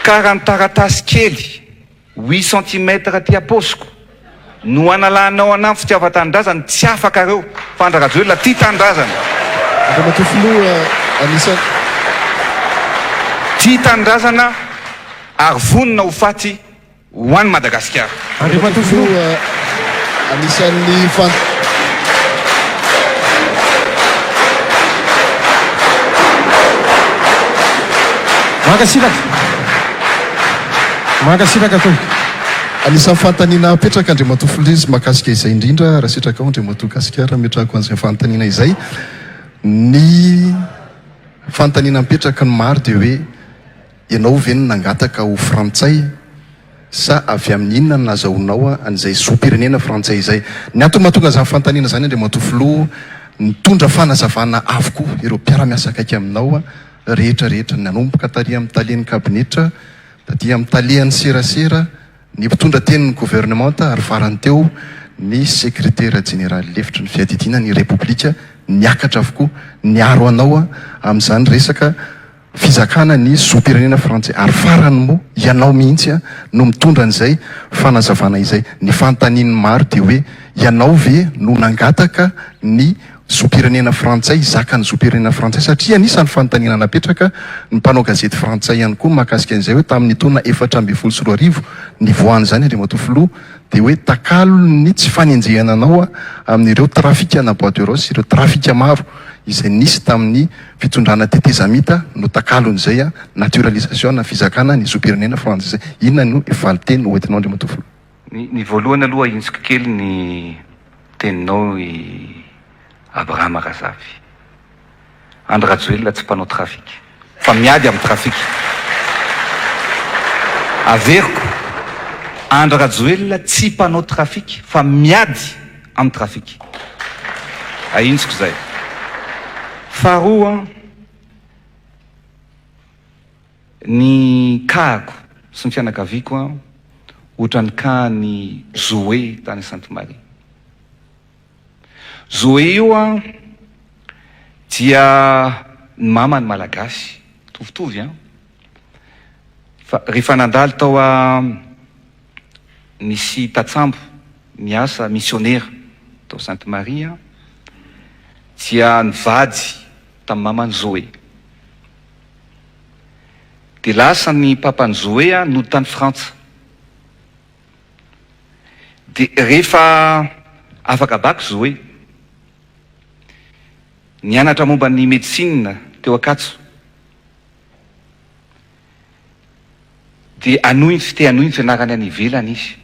D: Ka raha ny taratasy kely Huit centimètres aty am-paosiko no analanao anah fitiavan-tanindrazana, tsy afaka reo fa Andry Rajoelina tia tanindrazana.
G: Andriamatoa Filoha, anisan'ny.
D: Tia tanindrazana ary vonona ho faty ho an'i Madagasikara.
G: Andriamatoa Filoha, anisan'ny fan.
E: Mankasitraka. Mankasitraka tompoko.
G: Anisan'ny fanontaniana apetraka Andriamatoa Filoha izy mahakasika izay indrindra, raha sitrakao Andriamatoa Gasikara ametrahako an'izay fanontaniana izay. Ny fanontaniana mipetraka ny maro dia hoe ianao ve no nangataka ho frantsay sa avy amin'ny inona no nazahoanao an'izay zom-pirenena frantsay izay? Ny antony mahatonga an'izany fanontaniana izany Andriamatoa Filoha, nitondra fanazavana avokoa ireo mpiara-miasa akaiky aminao rehetra rehetra, nanomboka tary amin'ny talen'ny kabinetra, taty amin'ny talehan'ny serasera, ny mpitondra tenin'ny governemanta ary farany teo ny sekretera jeneraly lefitry ny fiadidiana ny Repoblika niakatra avokoa niaro anao amin'izany resaka fizakana ny zom-pirenena frantsay ary farany moa ianao mihitsy no mitondra an'izay fanazavana izay. Ny fanontanian'ny maro dia hoe ianao ve no nangataka ny zom-pirenena frantsay hizaka ny zom-pirenena frantsay satria anisan'ny fanontaniana napetraka ny mpanao gazety frantsay ihany koa mahakasika an'izay hoe tamin'ny taona 2014 nivoahan'izany Andriamatoa Filoha dia hoe takalon'ny tsy fanenjehana anao amin'ireo trafikana bois de rose ireo trafika maro izay nisy tamin'ny fitondrana tetezamita no takalon'izay naturalisation na fizakana ny zom-pirenena frantsay izay. Inona no valin-teny hoentinao Andriamatoa Filoha?
D: Ny voalohany aloha ahintsiko kely ny teninao i Abrahama Razafy. Andry Rajoelina tsy mpanao trafic fa miady amin'ny trafic. Averiko, Andry Rajoelina tsy mpanao trafic fa miady amin'ny trafic. Ahintsiko izay. Faharoa, Ny cas-ko sy ny fianakaviako an, ohatran'ny cas n'i Zoé tany Sainte Marie. Zoé io an dia ny mamany malagasy, mitovitovy an, fa rehefa nandalo tao a nisy tatsambo niasa misionera tao Sainte Marie an, dia nivady tamin'ny maman'i Zoé. Dia lasa ny papan'i Zoé nody tany Frantsa. Dia rehefa afaka bac Zoé, nianatra momba ny médecine teo Ankatso. Dia hanohy ny te hanohy ny fianarany any ivelany izy.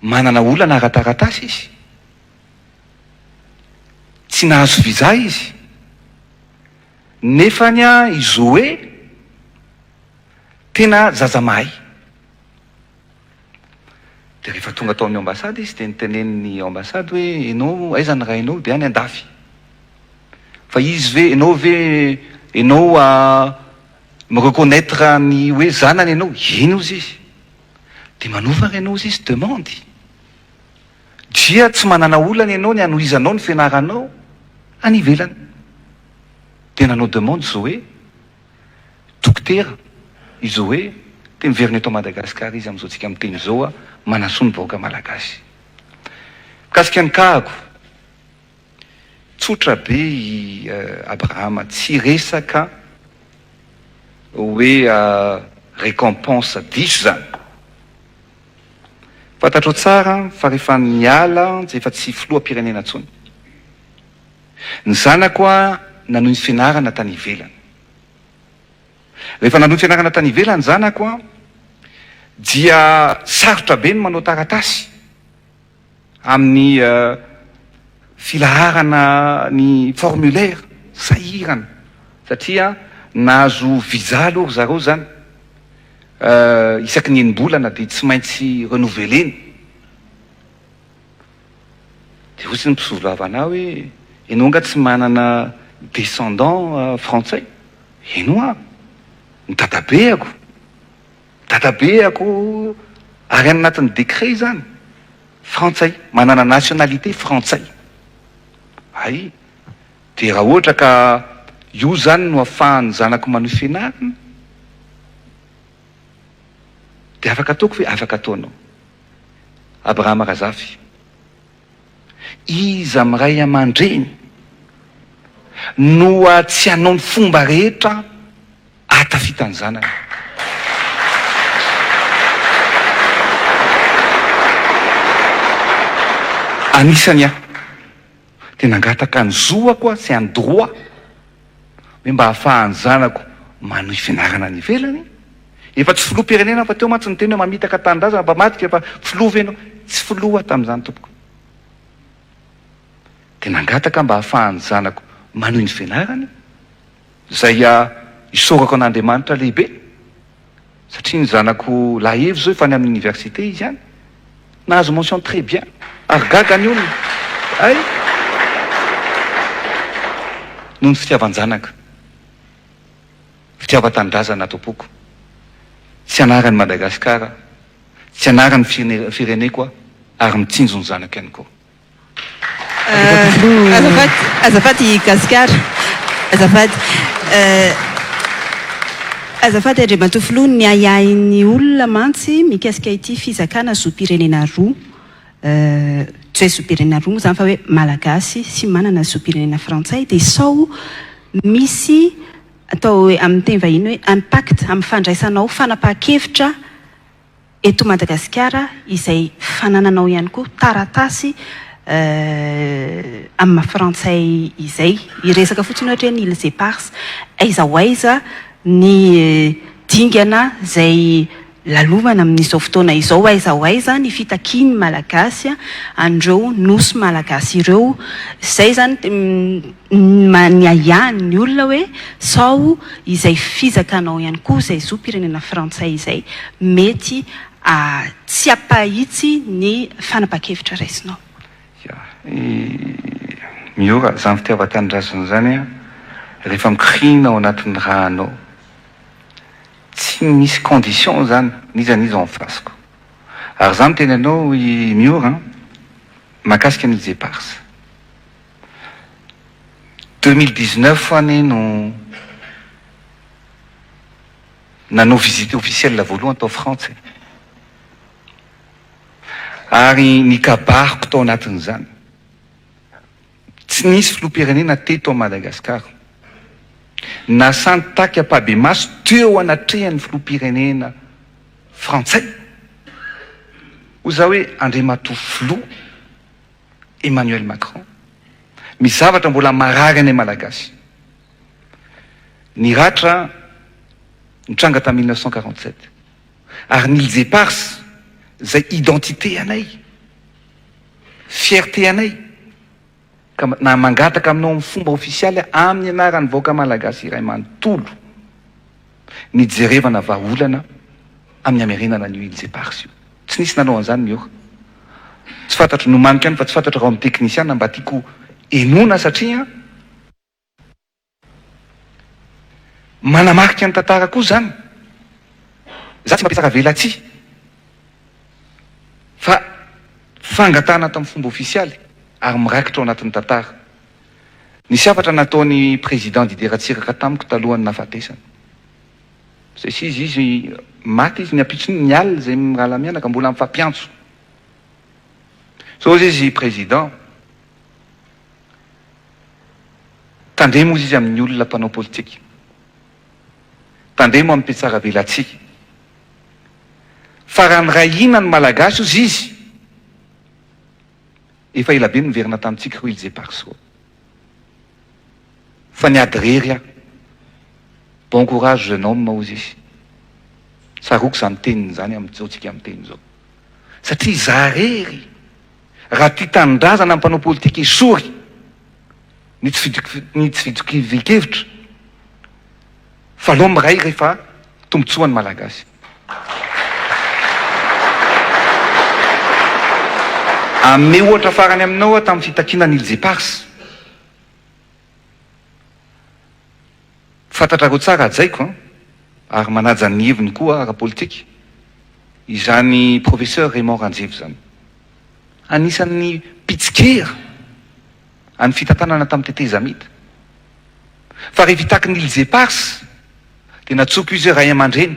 D: Manana olana ara-taratasy izy. Tsy nahazo visa izy. Nefany i Zoé tena zaza mahay. Dia rehefa tonga tao amin'ny ambassade izy dia nitenenin'ny ambassade hoe enao aiza ny rainao? Dia any andafy. Fa izy ve enao ve enao mi-reconnaitre ny hoe zanany enao? Eny hozy izy. Dia manova ary enao hozy izy demande. Dia tsy manana olana ianao ny hanohizanao ny fianaranao any ivelany. Dia nanao demande Zoé, dokotera i Zoé, dia miverina eto Madagascar izy amin'izao tsika miteny izao manasoa ny vahoaka malagasy. Mikasika ny cas-ko, tsotra be i Abrahama, tsy resaka hoe récompense diso izany. Fantatrao tsara fa rehefa niala dia efa tsy filoham-pirenena intsony. Ny zanako nanohy ny fianarana tany ivelany. Rehefa nanohy fianarana tany ivelany ny zanako dia sarotra be ny manao taratasy amin'ny filaharana ny formulaire, sahirana satria nahazo visa aloha ry zareo izany. Isaky ny enim-bolana dia tsy maintsy renouveler-na. Dia hoy ny mpisolovava anah hoe, ianao angaha tsy manana descendant frantsay? Eny hoa, ny dadabeako, dadabeako ary any anatin'ny décret izany, frantsay, manana nationalité frantsay. Hay, dia raha ohatra ka io izany no ahafahan'ny zanako manohy fianarana, dia afaka ataoko ve? Afaka ataonao. Abrahama Razafy. Iza amin'ny ray aman-dreny no tsy hanao ny fomba rehetra ahatafita ny zanany? Anisany aho dia nangataka ny zoako aho, c'est un droit, hoe mba ahafahan'ny zanako. manohy fianarana any ivelany. Efa tsy filoham-pirenena aho fa teo mantsy niteny hoe mamitaka tanindrazana, mpamadika fa filoha ve ianao? Tsy filoha aho tamin'izany tompoko. Dia nangataka mba hahafahan'ny zanako manohy ny fianarany, izay isaorako an'Andriamanitra lehibe, satria ny zanako lahy Evo izao efa any amin'ny université izy any, nahazo mention très bien, ary gaga ny olona, hay! Noho ny fitiavan-janaka. Fitiavan-tanindrazana tompoko. Tsy anaran'i Madagasikara, tsy anaran'ny fireneko aho ary mitsinjo ny zanako ihany koa.
A: Azafady, azafady Gasikara, azafady. Azafady Andriamatoa Filoha, ny ahiahin'ny olona mantsy mikasika ity fizakana zom-pirenena roa, tsy hoe zom-pirenena roa moa izany fa hoe Malagasy sy manana zom-pirenena frantsay dia sao misy atao hoe amin'ny teny vahiny hoe impact amin'ny fandraisanao fanapahan-kevitra eto Madagasikara izay fanananao ihany koa taratasy amin'ny maha frantsay izay. Hiresaka fotsiny ohatra hoe ny Îles Éparses, aiza ho aiza ny dingana izay lalovana amin'izao fotoana izao, aiza ho aiza ny fitakian'ny Malagasy an'ireo nosy malagasy ireo. Izay izany ny ahiahin'ny olona hoe sao izay fizakanao ihany koa izay zom-pirenena frantsay izay mety tsy hampahitsy ny fanapahan-kevitra raisinao.
D: Ya, i Miora, izany fitiavan-tanindrazana izany rehefa mikoriana ao anatin'ny rà-nao, Tsy misy condition zany n'iza n'iza en face-ko. Ary za miteny anao i Miora an, mahakasika ny Îles Éparses. 2019 anie no nanao visite officielle voalohany tao Frantsa e. Ary ny kabariko tao anatin'izany. Tsy nisy filoham-pirenena teto Madagasikara nasahy nitaky ampahibemaso teo anatrehan'ny filoham-pirenena frantsay. Hoy za hoe Andriamatoa Filoha Emmanuel Macron, misy zavatra mbola marary anay Malagasy. Ny ratra nitranga tamin'ny 1947 ary ny Îles Éparses izay identité anay. Fierté anay ka na mangataka aminao amin'ny fomba ofisialy amin'ny anaran'ny vahoaka malagasy iray manontolo ny hijerevana vahaolana amin'ny hamerenana an'io Îles Éparses io. Tsy nisy nanao an'izany Miora. Tsy fantatro, nomaniko ihany fa tsy fantatro raha ao amin'ny teknisiana mba tiako henoina satria Manamarika ny tantara koa izany. Za tsy mampiatsara velatsihy fa fangatahana tamin'ny fomba ofisialy ary mirakitra ao anatin'ny tantara. Nisy hafatra nataon'i Président Didier Ratsiraka tamiko talohan'ny nahafatesany. Izay sy izy, izy maty izy ny ampitsony, ny alina izay mirahalahy mianaka mbola mifampiantso. Zao izy Président. Tandremo hozy izy amin'ny olona mpanao politika. Tandremo amin'ny mpitsaravelatsihy. Fa raha niray hina ny Malagasy hozy izy, efa elabe no niverina tamintsika ireo Îles Éparses ireo. Fa niady irery aho. Bon courage jeune homme hozy izy. Tsaroako izany teniny izany amin'izao tsika miteny izao. Satria izaho irery. Raha tia tanindrazana ny mpanao politika esory ny tsy ny tsy fitovian-kevitra fa aleo miray rehefa tombotsoan'ny Malagasy. Hanome ohatra farany aminao aho tamin'ny fitakiana ny Îles Éparses. Fantatrareo tsara hajaiko an, ary manaja ny heviny koa ara-politika, izany Professeur Raymond Ranjeva izany. Anisan'ny mpitsikera an'ny fitantanana tamin'ny tetezamita. Fa rehefa hitaky ny Îles Éparses dia natsoko izy hoe ray aman-dreny,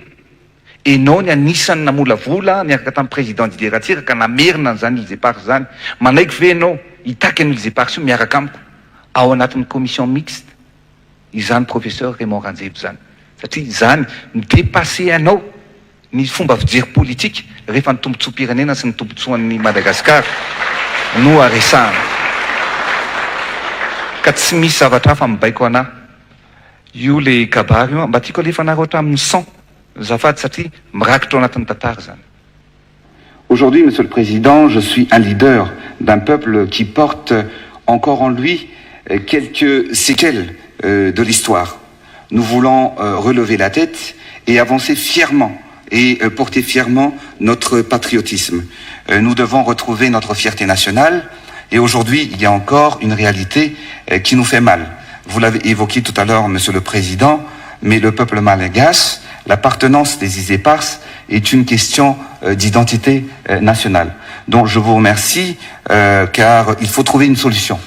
D: enao ny anisan'ny namolavola niaraka tamin'ny Président Didier Ratsiraka namerina an'izany Îles Éparses izany, manaiky ve enao hitaky an'io Îles Éparses io miaraka amiko ao anatin'ny commission mixte? izany Professeur Raymond Ranjeva izany satria izany mi-depasser anao ny fomba fijery politika rehefa ny tombotsoam-pirenena sy ny tombotsoan'i Madagasikara no aresahana ka tsy misy zavatra hafa mibaiko anah. Io le kabary io mba tiako alefanareo hatramin'ny son zafady satria mirakitra ao anatin'ny tantara izany.
H: Aujourd'hui, Monsieur le Président, je suis un leader d'un peuple qui porte encore en lui quelques séquelles de l'histoire. Nous voulons relever la tête et avancer fièrement et porter fièrement notre patriotisme. Nous devons retrouver notre fierté nationale et aujourd'hui, il y a encore une réalité qui nous fait mal. Vous l'avez évoqué tout à l'heure, Monsieur le Président, mais le peuple malgache, l'appartenance des îles Éparses est une question d'identité nationale. Donc je vous remercie car il faut trouver une solution.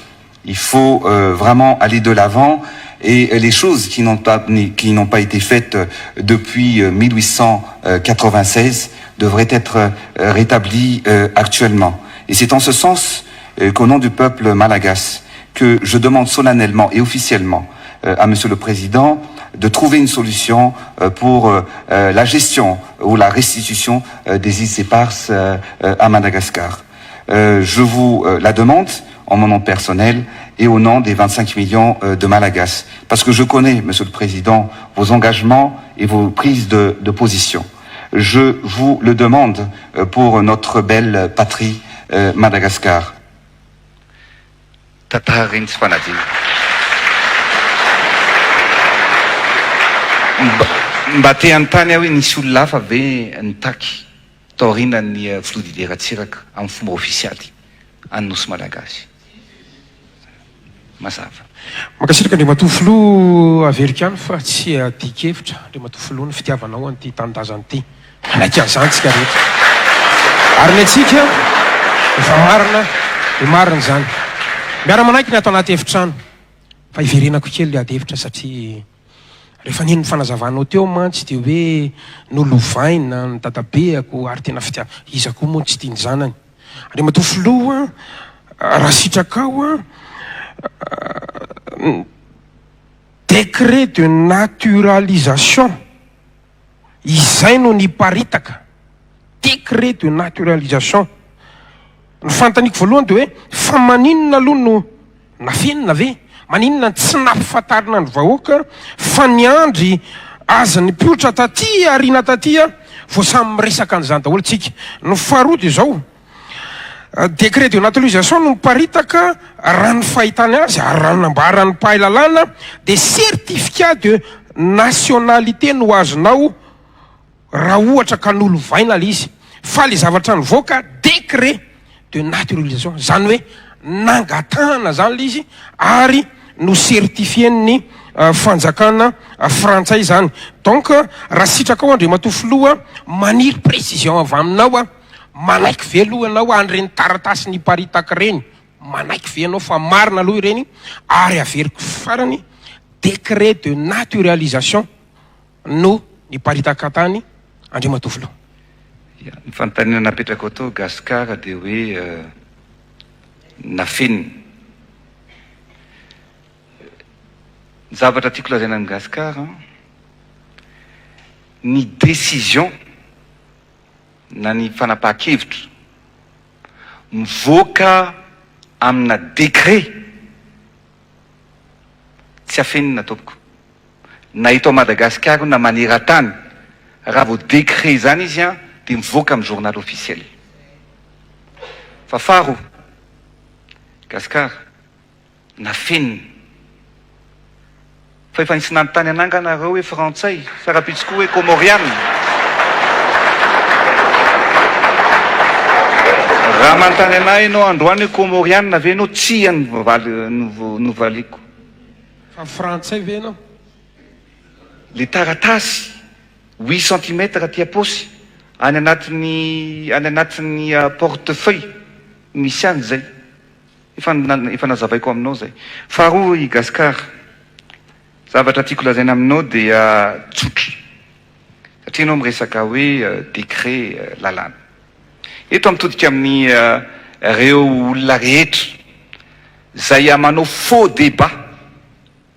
H: Il faut vraiment aller de l'avant et les choses qui n'ont pas, qui n'ont pas été faites depuis 1896 devraient être rétablies actuellement. Et c'est en ce sens qu'au nom du peuple malagasy que je demande solennellement et officiellement à Monsieur le Président de trouver une solution pour la gestion ou la restitution des îles éparses à Madagascar. Je vous la demande en mon nom personnel et au nom des 25 millions de Malagasy. Parce que je connais, Monsieur le Président, vos engagements et vos prises de, de position. Je vous le demande pour notre belle patrie Madagascar.
D: Tantara ireny tsy fanadino. Mba mba te hanontany aho hoe nisy olona hafa ve nitaky taorianan'ny filoha Didier Ratsiraka amin'ny fomba ofisialy any Nosy Malagasy? Mazava.
E: Mankasitraka Andriamatoa Filoha averiko ihany fa tsy adin-kevitra Andriamatoa Filoha ny fitiavanao an'ity tanindrazana ity. Manaiky an'izany tsika rehetra. Ary ny antsika efa marina dia marina izany. Miara-manaiky ny ato anaty efitrano. Fa hiverenako kely ilay ady hevitra satria rehefa nino ny fanazavanao teo mantsy dia hoe nolovaina ny dadabeako ary tena fitiavana. Iza koa moa no tsy tia ny zanany? Andriamatoa Filoha raha sitrakao an, décret de naturalisation. Izay no niparitaka, décret de naturalisation. Ny fanontaniako voalohany dia hoe fa maninona aloha no nafenina ve? Maninona no tsy nampifantarina ny vahoaka fa niandry aza nipoitra taty aoriana taty vao samy miresaka an'izany daholo tsika? Ny faharoa dia izao, Décret de naturalisation no miparitaka raha ny fahitany azy ary raha ny nambaran'ny mpahay lalàna dia certificat de nationalité no azonao raha ohatra ka nolovaina ilay izy fa ilay zavatra nivoaka décret de naturalisation izany hoe nangatahana izany ilay izy ary no certifier-n'ny fanjakana frantsay izany donc raha sitrakao Andriamatoa Filoha maniry précision avy aminao aho Manaiky ve aloha ianao an'ireny taratasy niparitaka ireny? Manaiky ve ianao fa marina aloha ireny? Ary averiko farany, décret de naturalisation no niparitaka tany Andriamatoa Filoha.
D: Ya, ny fanontaniana napetrakao tao Gascar dia hoe nafenina. Ny zavatra tiako lazaina amin'i Gascar an, ny décision na ny fanapahan-kevitra mivoaka amina décret tsy afenina tompoko na eto Madagasikara io na maneran-tany raha vao décret izany izy an dia mivoaka amin'ny journal officiel fa faharoa Gasikara Nafenina. Fa efa nisy nanontany anah nga nareo hoe frantsay sa rahampitso koa hoe komoriana? Raha manontany anah ianao androany hoe komoriana ve ianao, tsia no novaliko.
E: Fa frantsay ve ianao?
D: Le taratasy huit centimètres aty am-paosy, any anatin'ny any anatin'ny porte-feuille misy any zay. Efa efa nazavaiko aminao zay. Faharoa i Gascar, zavatra tiako lazaina aminao dia tsotra. Satria ianao miresaka hoe décret lalàna. Eto aho mitodika amin'ny reo olona rehetra zay manao faux débat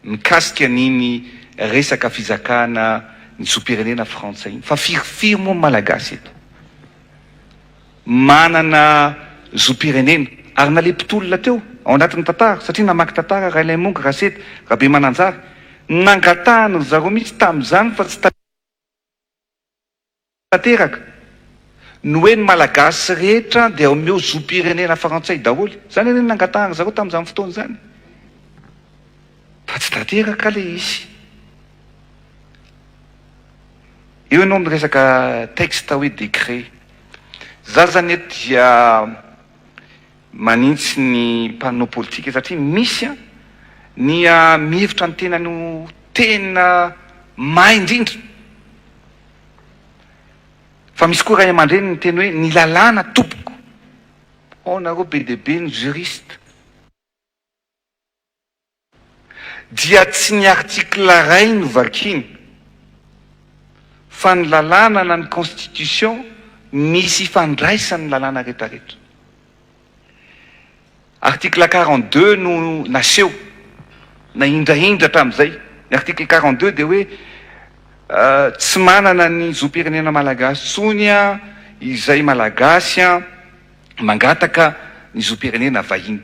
D: mikasika an'iny resaka fizakana ny zom-pirenena frantsay iny. Fa firifiry moa ny Malagasy eto manana zom-pirenena? Ary na le mpitolona teo ao anatin'ny tantara, satria namaky tantara Ralaimongo, Raseta, Rabemananjara. Nangatahana ry zareo mihitsy tamin'izany fa tsy tanteraka. Ny hoe ny Malagasy rehetra dia omeo zom-pirenena frantsay daholo. Izany anie no nangatahana ry zareo tamin'izany fotoana izany. Fa tsy tanteraka ilay izy. Eo ianao miresaka texte hoe décret. Za zany eto dia manintsy ny mpanao politika satria misy ny mihevitra ny tenany ho tena mahay indrindra. Fa misy koa ray aman-dreny miteny hoe ny lalàna tompoko. Ao nareo be dia be ny juriste. Dia tsy ny article iray no vakiana fa ny lalàna na ny constitution misy ifandraisany ny lalàna retraretra. Article 42 no naseho nahindrahindra hatramin'izay. Ny article 42 dia hoe tsy manana ny zom-pirenena malagasy intsony izay malagasy mangataka ny zom-pirenena vahiny.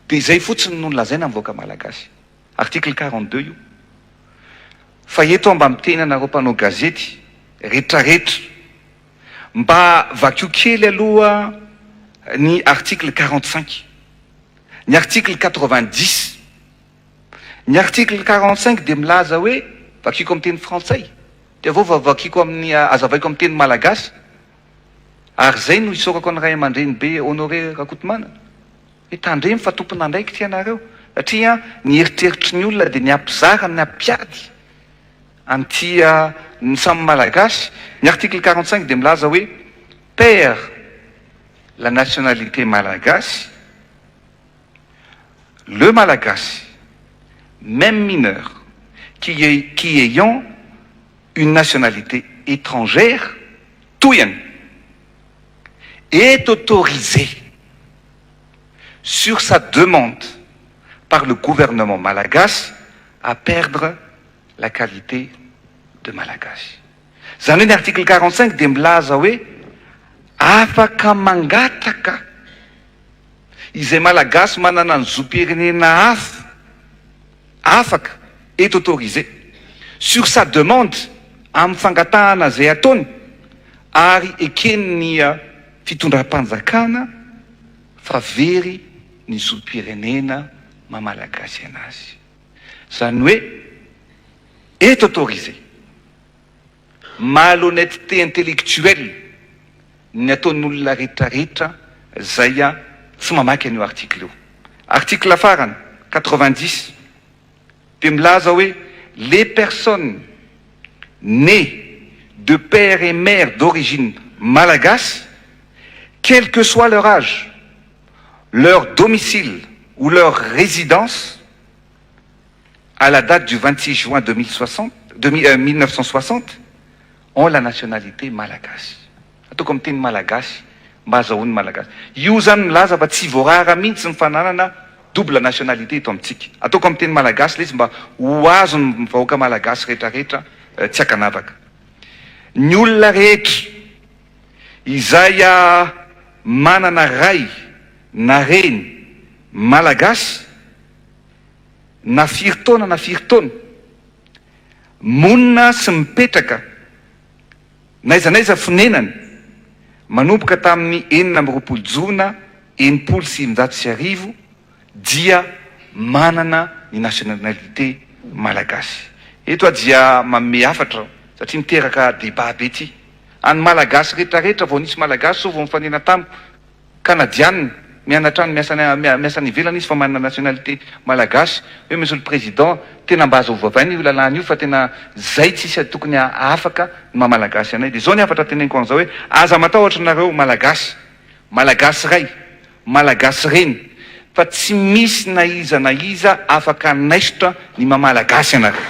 D: Dia izay fotsiny no nolazaina ny vahoaka malagasy. Article 42 io. Fa eto aho mba miteny anareo mpanao gazety retraretra, mba vakio kely aloha ny article 45, ny article 90. Ny article 45 dia milaza hoe, vakiko amin'ny teny frantsay, dia avy eo vakiko amin'ny, azavaiko amin'ny teny malagasy. Ary izay no isaorako an'i ray aman-dreny be Honoré Rakotomanana. Hoe tandremo fa tompon'andraikitra ianareo satria ny eritreritry ny olona dia ny hampizara ny hampiady an'ity ny samy Malagasy. Ny article 45 dia milaza hoe perd la nationalité malagasy le Malagasy même mineur qui qui ayant une nationalité étrangère tohiny est autorisé sur sa demande par le gouvernement malagasy à perdre la qualité de malagasy. Izany hoe ny article 45 dia milaza hoe afaka mangataka izay malagasy manana ny zom-pirenena hafa afaka, est autorisé, sur sa demande, amin'ny fangatahana izay ataony ary eken'ny fitondram-panjakana fa very ny zom-pirenena maha malagasy anazy. Izany hoe est autorisé. Malhonnêteté intellectuelle ny ataon'olona retraretra zay tsy mamaky an'io article io. Article farany, 90, dia milaza hoe les personnes nées de père et mère d'origine malagasy, quel que soit leur âge, leur domicile ou leur résidence, à la date du 26 juin 2060, 1960, ont la nationalité malagasy. Ataoko amin'ny teny malagasy mba azahoan'ny malagasy. Io zany milaza fa tsy voarara mihitsy ny fananana double nationalité eto amintsika. Ataoko amin'ny teny malagasy ilay izy mba ho azon'ny vahoaka malagasy rehetrarehetra tsy ankanavaka. Ny olona rehetra izay manana ray na reny malagasy na firy taona na firy taona, monina sy mipetraka n'aiza n'aiza fonenany manomboka tamin'ny 26 jona 1960 dia manana ny nationalité malagasy. Eto aho dia manome hafatra satria miteraka débat be ity. Any malagasy rehetrarehetra vao nisy malagasy zao vao nifanena tamiko Canadiana, mianatra any, miasa any, miasa any ivelany izy fa manana nationalité malagasy, hoe Monsieur le Président, tena mba aza ovavaina io lalàna io fa tena zay tsisy tokony hahafaka ny maha malagasy anay. Dia zao ny hafatra teneniko an'izao hoe aza matahotra nareo malagasy, malagasy ray, malagasy reny fa tsy misy na iza na iza afaka hanaisotra ny maha malagasy anareo.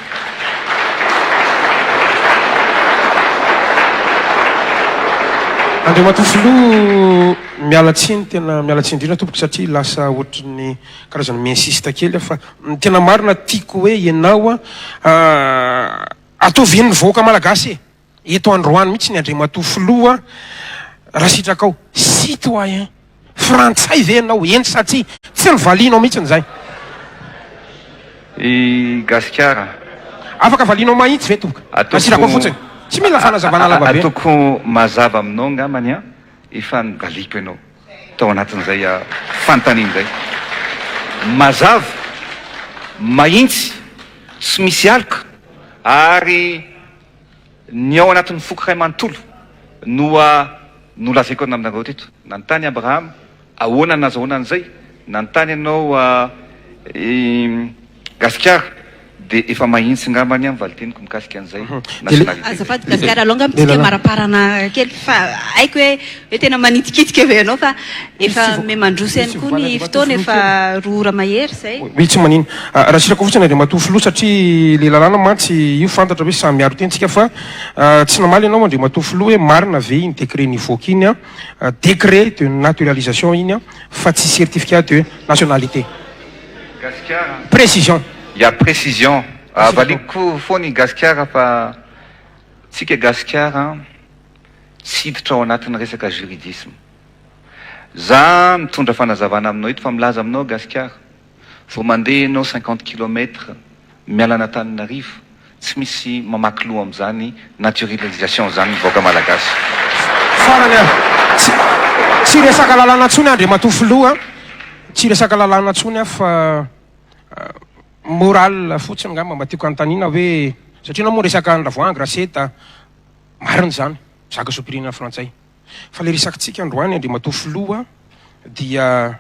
E: Andriamatoa Filoha, miala tsiny, tena miala tsiny indrindra tompoko satria lasa ohatry ny karazana mi-insiste kely aho fa ny tena marina tiako hoe ianao ataovy henon'ny vahoaka malagasy e! Eto androany mihitsy ny Andriamatoa Filoha raha sitrakao. Citoyen frantsay ve ianao? Eny sa tsia? Tsy novalianao mihitsy izay.
D: I Gasikara.
E: Afaka valianao mahitsy ve tompoko? Asirako fotsiny. Tsy mila fanazavana lava be.
H: Ataoko mazava aminao angambany an, efa novaliko ianao tao anatin'izay fanontaniana izay. Mazava, mahitsy, tsy misy aloka ary ny ao anatin'ny foko iray manontolo no nolazaiko aminareo teto. Nanontany Abrahama Ahoana nazahoana an'izay? Nanontany ianao i Gasikara dia efa mahintsy ngambany ny valiteniko mikasika an'izay nationalité izay.
A: Azafady Gasikara, aleo angamba tsika maraparana kely fa haiko hoe hoe tena manitikitika ve ianao fa efa me mandroso ihany koa ny fotoana efa roa ora mahery izay.
E: Oui tsy manino. Raha sitraka fotsiny Andriamatoa Filoha satria le lalàna mantsy io fantatra hoe samy miaro tena tsika fa tsy namaly ianao Andriamatoa Filoha hoe marina ve iny décret nivoaka iny an? Décret de naturalisation iny an, fa tsy certificat de nationalité.
H: Gasikara.
E: Précision.
H: Ya précision. Valiko foana i Gasikara fa tsika Gasikara tsy hiditra ao anatin'ny resaka juridisme. Za mitondra fanazavana aminao eto fa milaza aminao Gasikara Vao mandeha ianao 50 kilomètres miala an'Antananarivo, tsy misy mamaky loha amin'izany naturalisation izany ny vahoaka malagasy.
E: Farany ary, tsy tsy hiresaka lalàna intsony aho Andriamatoa Filoha a, tsy hiresaka lalàna intsony aho fa morale fotsiny angamba mba tiako hanontaniana hoe, satria ianao moa niresaka an'i Ravoahangy, Raseta, marina izany, mizaka zom-pirenena frantsay. Fa ilay resakitsika androany Andriamatoa Filoha dia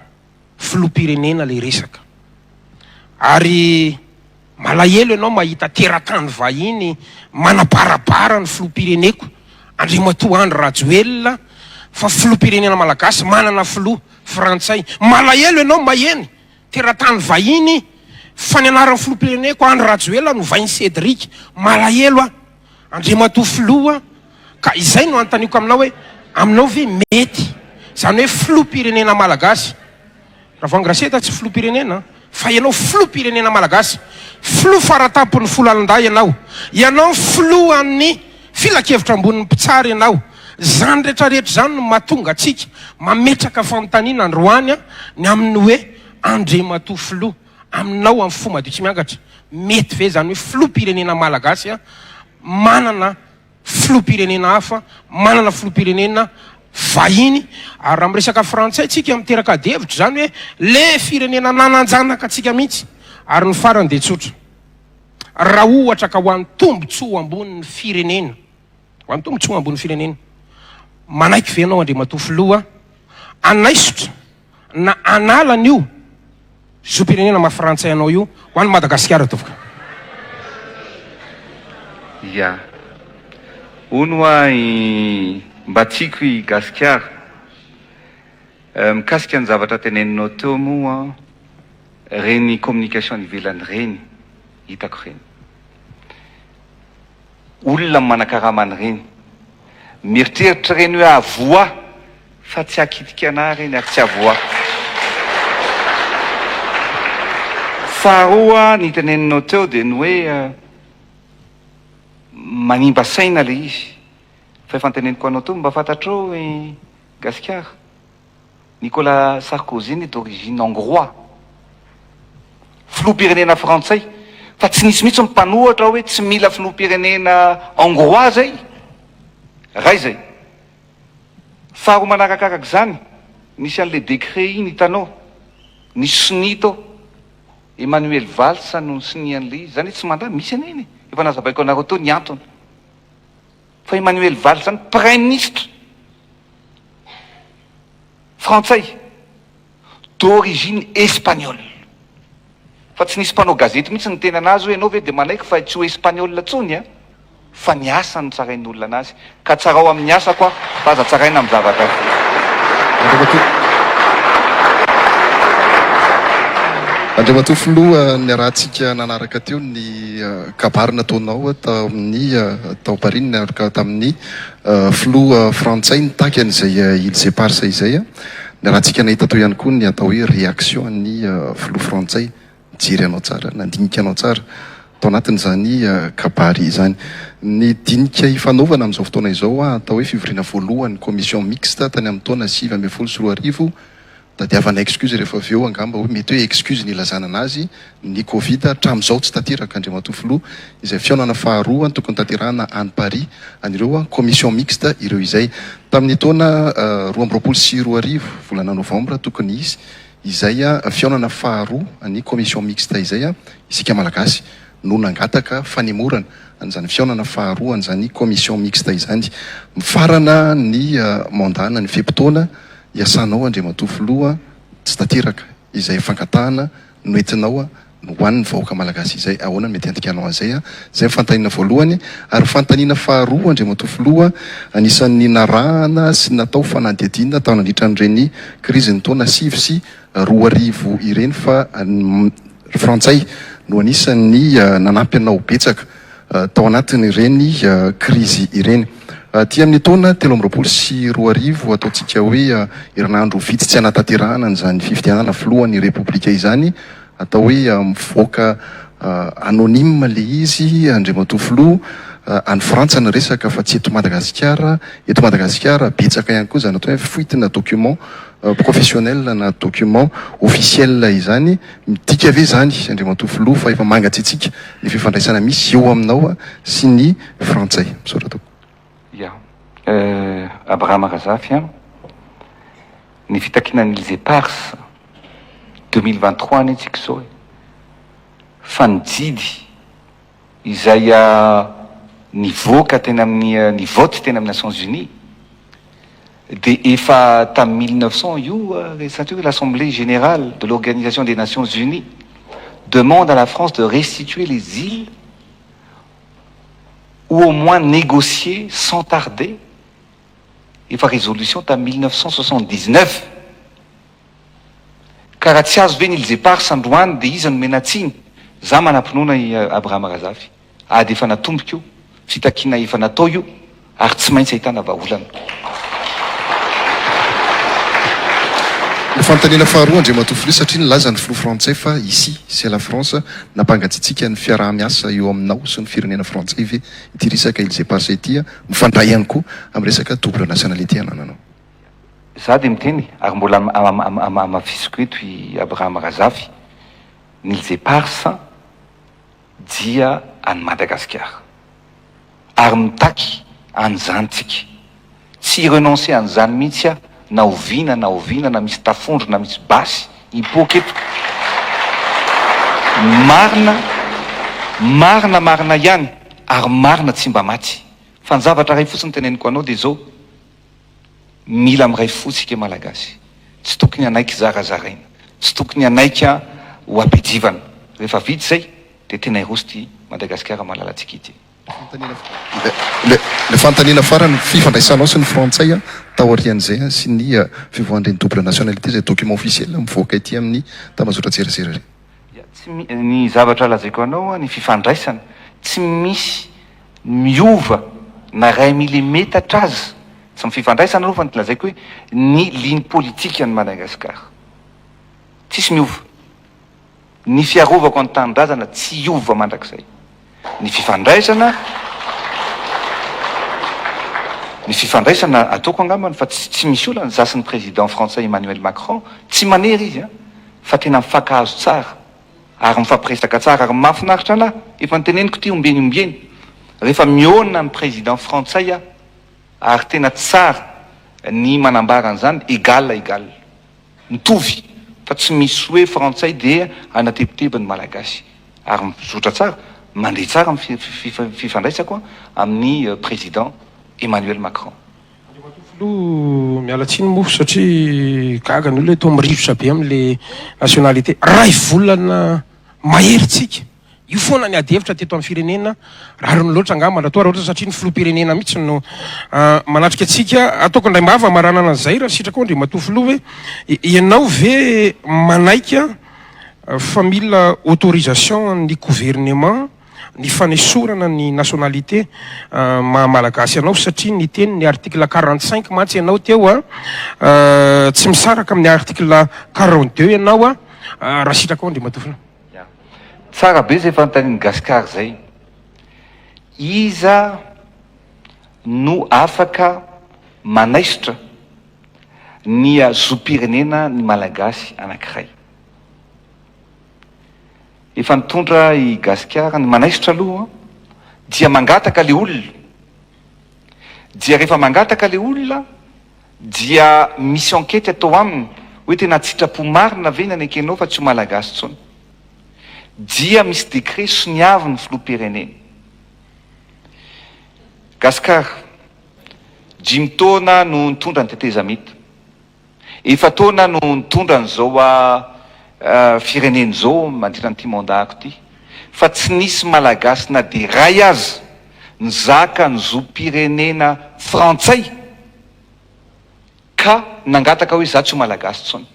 E: filoham-pirenena ilay resaka. Ary malahelo ianao mahita teratany vahiny manabarabara ny filoham-pireneko Andriamatoa Andry Rajoelina fa filoham-pirenena malagasy manana filoha frantsay. Malahelo ianao maheno teratany vahiny fa ny anaran'ny filoham-pireneko Andry Rajoelina novain'i Cédric. Malahelo aho Andriamatoa Filoha ka izay no anontaniako aminao hoe aminao ve mety izany hoe filoham-pirenena malagasy, Ravoahangy Raseta tsy filoham-pirenena fa ianao filoham-pirenena malagasy, filoha faratampon'ny foloalindahy ianao, ianao filohan'ny filankevitra ambonin'ny mpitsara ianao, izany rehetra rehetra izany no mahatonga antsika mametraka fanontaniana androany ny amin'ny hoe Andriamatoa Filoha aminao amin'ny fo madio tsy miangatra, mety ve izany hoe filoham-pirenena malagasy manana filoham-pirenena hafa, manana filoham-pirenena vahiny, ary raha miresaka frantsay tsika miteraka ady hevitra izany hoe le firenena nanan-janaka antsika mihitsy, ary ny farany dia tsotra, raha ohatra ka ho an'ny tombotsoa ambonin'ny firenena, ho an'ny tombotsoa ambonin'ny firenena, manaiky ve ianao Andriamatoa Filoha hanaisotra na hanala an'io zom-pirenena maha frantsay anao io ho an'i Madagasikara tompoko.
H: Ya. Hono hoa i mba tiako i Gasikara. Mikasika ny zavatra teneninao teo moa reny communication any ivelany reny hitako reny. Olona manakarama an'ireny. Mieritreritra ireny hoe hahavoa ahy fa tsy hahakitika anah ireny ary tsy hahavoa ahy. Faharoa ny teneninao teo dia ny hoe manimba saina ilay izy. Fa efa noteneniko anao teo, mba fantatrao i Gasikara? Nicolas Sarkozy anie d'origine hongrois, filoham-pirenena frantsay, fa tsy nisy mihitsy ny mpanohatra hoe tsy mila filoham-pirenena hongrois zay, ray zay. Faharoa manarakarak' izany, nisy an'le décret iny hitanao, nisy sonia tao, Emmanuel Valls no nisonia an'le izy, zany hoe tsy mandà, misy anie iny e, efa nazavaiko anareo teo ny antony, fa Emmanuel Valls zany praiminisitra. Frantsay, d'origine espagnole. Fa tsy nisy mpanao gazety mihitsy niteny anazy hoe ianao ve dia manaiky fa tsy ho espagnol intsony a? Fa ny asa no tsarain'ny olona anazy. Ka tsarao amin'ny asako aho fa aza tsaraina amin'ny zavatra hafa.
G: Andriamatoa Filoha, niarahantsika nanaraka teo ny kabary nataonao tao amin'ny tao Paris niaraka tamin'ny Filoha frantsay nitaky an'izay Îles Éparses izay. Niarahantsika nahita teo ihany koa ny atao hoe réaction an'ny filoha frantsay nijery anao tsara, nandinika anao tsara tao anatin'izany kabary izany. Ny dinika ifanaovana amin'izao fotoana izao atao hoe fivoriana voalohany commission mixte tany amin'ny taona 2019.
F: Tadiavana excuse rehefa avy eo angamba hoe mety hoe excuse ny ilazana anazy ny covid hatramin'izao tsy tanteraka Andriamatoa Filoha izay fihaonana faharoa tokony tanterahana any Paris an'ireo commission mixte ireo izay tamin'ny taona 2022 volana novembre tokony hisy izay fihaonana faharoa ny commission mixte izay isika Malagasy no nangataka fanemorana an'izany fihaonana faharoa an'izany commission mixte izany. Mifarana ny mandat na ny fe-potoana iasanao Andriamatoa Filoha, tsy tanteraka izay fangatahana noentinao ho an'ny vahoaka Malagasy izay. Ahoana no mety handikanao an'izay? Izay ny fanontaniana voalohany. Ary fanontaniana faharoa Andriamatoa Filoha, anisan'ny narahana sy natao fanadihadiana tao nandritra an'ireny krizin'ny taona 2009 ireny fa Ry frantsay no anisan'ny nanampy anao betsaka tao anatin'ireny krizy ireny. Aty amin'ny taona 2023, ataontsika hoe herinandro vitsy tsy hanatanterahana an'izany fifidianana filohan'ny Repoblika izany, atao hoe mivoaka anonyme ilay izy, Andriamatoa Filoha, any Frantsa ny resaka fa tsy eto Madagasikara. Eto Madagasikara betsaka ihany koa izany atao hoe fuite-na document professionnel na document officiel izany, midika ve izany Andriamatoa Filoha fa efa mangatsiatsiaka ny fifandraisana misy eo aminao sy ny frantsay? Misaotra tompoko.
H: Ya. Abraham Razafy an! Ny fitakiana ny Îles Éparses 2023 anie tsika izao e! Fa ny jidy izay nivoaka teny amin'ny ny vote teny amin'ny Nations Unies dia efa tamin'ny 1900 io satria hoe l'Assemblée Générale de l'Organisation des Nations Unies demande à la France de restituer les îles ou au moins négocier sans tarder efa résolution tamin'ny 1979 Ka raha tsy azo ve ny Îles Éparses androany dia iza no omena tsiny? Za manam-pinoana i Abraham Razafy. Ady efa natomboka io, fitakiana efa natao io ary tsy maintsy ahitana vahaolana.
F: Ny fanontaniana faharoa Andriamatoa Filoha, satria nilaza ny filoha frantsay fa ici c'est la France, nampangatsiatsiaka ny fiaraha-miasa eo aminao sy ny firenena frantsay ve ity resaka Îles Éparses ity, mifandray ihany koa amin'ny resaka double nationalité anananao?
H: Za dia miteny ary mbola hamafisiko eto i Abraham Razafy, ny Îles Éparses dia an'i Madagasikara ary mitaky an'izany tsika. Tsy hi-renoncer an'izany mihitsy aho na oviana na oviana na misy tafondro na misy basy hipoaka eto. Marina, marina marina ihany ary marina tsy mba maty. Fa ny zavatra iray fotsiny teneniko anao dia izao, Mila miray fo tsika Malagasy. Tsy tokony hanaiky zarazaraina. Tsy tokony hanaiky ho ampijivana. Rehefa vita izay dia tena hiroso ity Madagasikara malalantsika ity.
F: Ilay fanontaniana farany, fifandraisanao sy ny frantsay taorian'izay sy ny fivoahan'ireny double nationalité izay document officiel mivoaka ety amin'ny tambazotran-tserasera ireny.
H: Ya, tsy mi, ny zavatra lazaiko anao, ny fifandraisana, tsy misy miova na iray milimetatra aza, tsy ny fifandraisana aloha fa ny lazaiko hoe ny ligne politique an'i Madagascar. Tsisy miova. Ny fiarovako ny tanindrazana tsy hiova mandrakizay. Ny fifandraisana, ny fifandraisana ataoko angambany fa tsy tsy misy olana, za sy ny président frantsay Emmanuel Macron, tsy manery izy an, fa tena mifankahazo tsara ary mifampiresaka tsara ary mahafinaritra anah, efa noteneniko ity ombieny ombieny, rehefa mihaona amin'ny président frantsay aho ary tena tsara ny manambara an'izany, égal à égal. Mitovy fa tsy misy hoe frantsay dia hanatebiteby ny malagasy ary mizotra tsara, mandeha tsara ny fifandraisako amin'ny président Emmanuel Macron.
E: Andriamatoa Filoha, miala tsiny moa satria gaga ny olona hoe toa mirifotra be amin'ilay nationalité. Ray volana mahery tsika. Io foana ny ady hevitra teto amin'ny firenena, rariny loatra angamba raha toa raha ohatra satria ny filoham-pirenena mihitsy no manatrika antsika. Ataoko indray mbava hamaranana an'izay raha sitraka ao Andriamatoa Filoha hoe ianao ve manaiky fa mila autorisation ny gouvernement ny fanesorana ny nationalité maha malagasy anao satria niteny ny article 45 mantsy ianao teo a, tsy misaraka amin'ny article 42 ianao a, raha sitraka ao Andriamatoa Filoha.
H: Ya. Tsara be zay fanontanian'i Gascar zay. Iza no afaka manaisotra. Ny zom-pirenena ny Malagasy anankiray. Efa nitondra i Gasikara, ny manaisotra aloha dia mangataka le olona, dia rehefa mangataka le olona dia misy enquête atao aminy hoe tena an-tsitrapo marina ve ny anekenao fa tsy ho Malagasy intsony. Dia misy décret soniavin'ny filoham-pirenena. Gasikara, dimy taona no nitondra ny tetezamita. Efa-taona no nitondra an'izao firenena izao mandritra an'ity mandat-ko ity. Fa tsy nisy Malagasy na dia iray aza nizaka ny zom-pirenena frantsay ka nangataka hoe za tsy ho Malagasy intsony.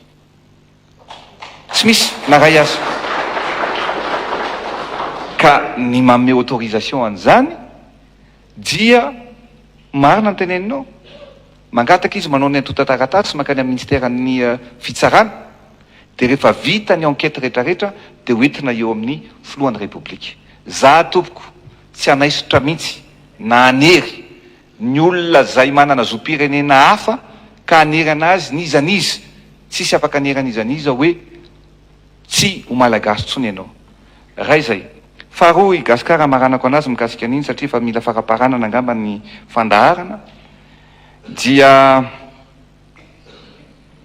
H: Tsy misy na ray aza. Ka ny manome autorisation an'izany dia marina ny teneninao. Mangataka izy manao ny antontan-taratasy mankany amin'ny ministeran'ny fitsarana dia rehefa vita ny enquête retraretra dia ho entina eo amin'ny filohan'ny repoblika. Za tompoko tsy hanaisotra mihitsy na hanery Ny olona zay manana zom-pirenena hafa ka hanerana azy n'iza n'iza, tsisy afaka hanerana iza n'iza hoe tsy ho Malagasy tsony ianao. Ray zay. Faharoa i Gascar hamaranako anazy mikasika an'iny satria efa mila faramparanana angamba ny fandaharana dia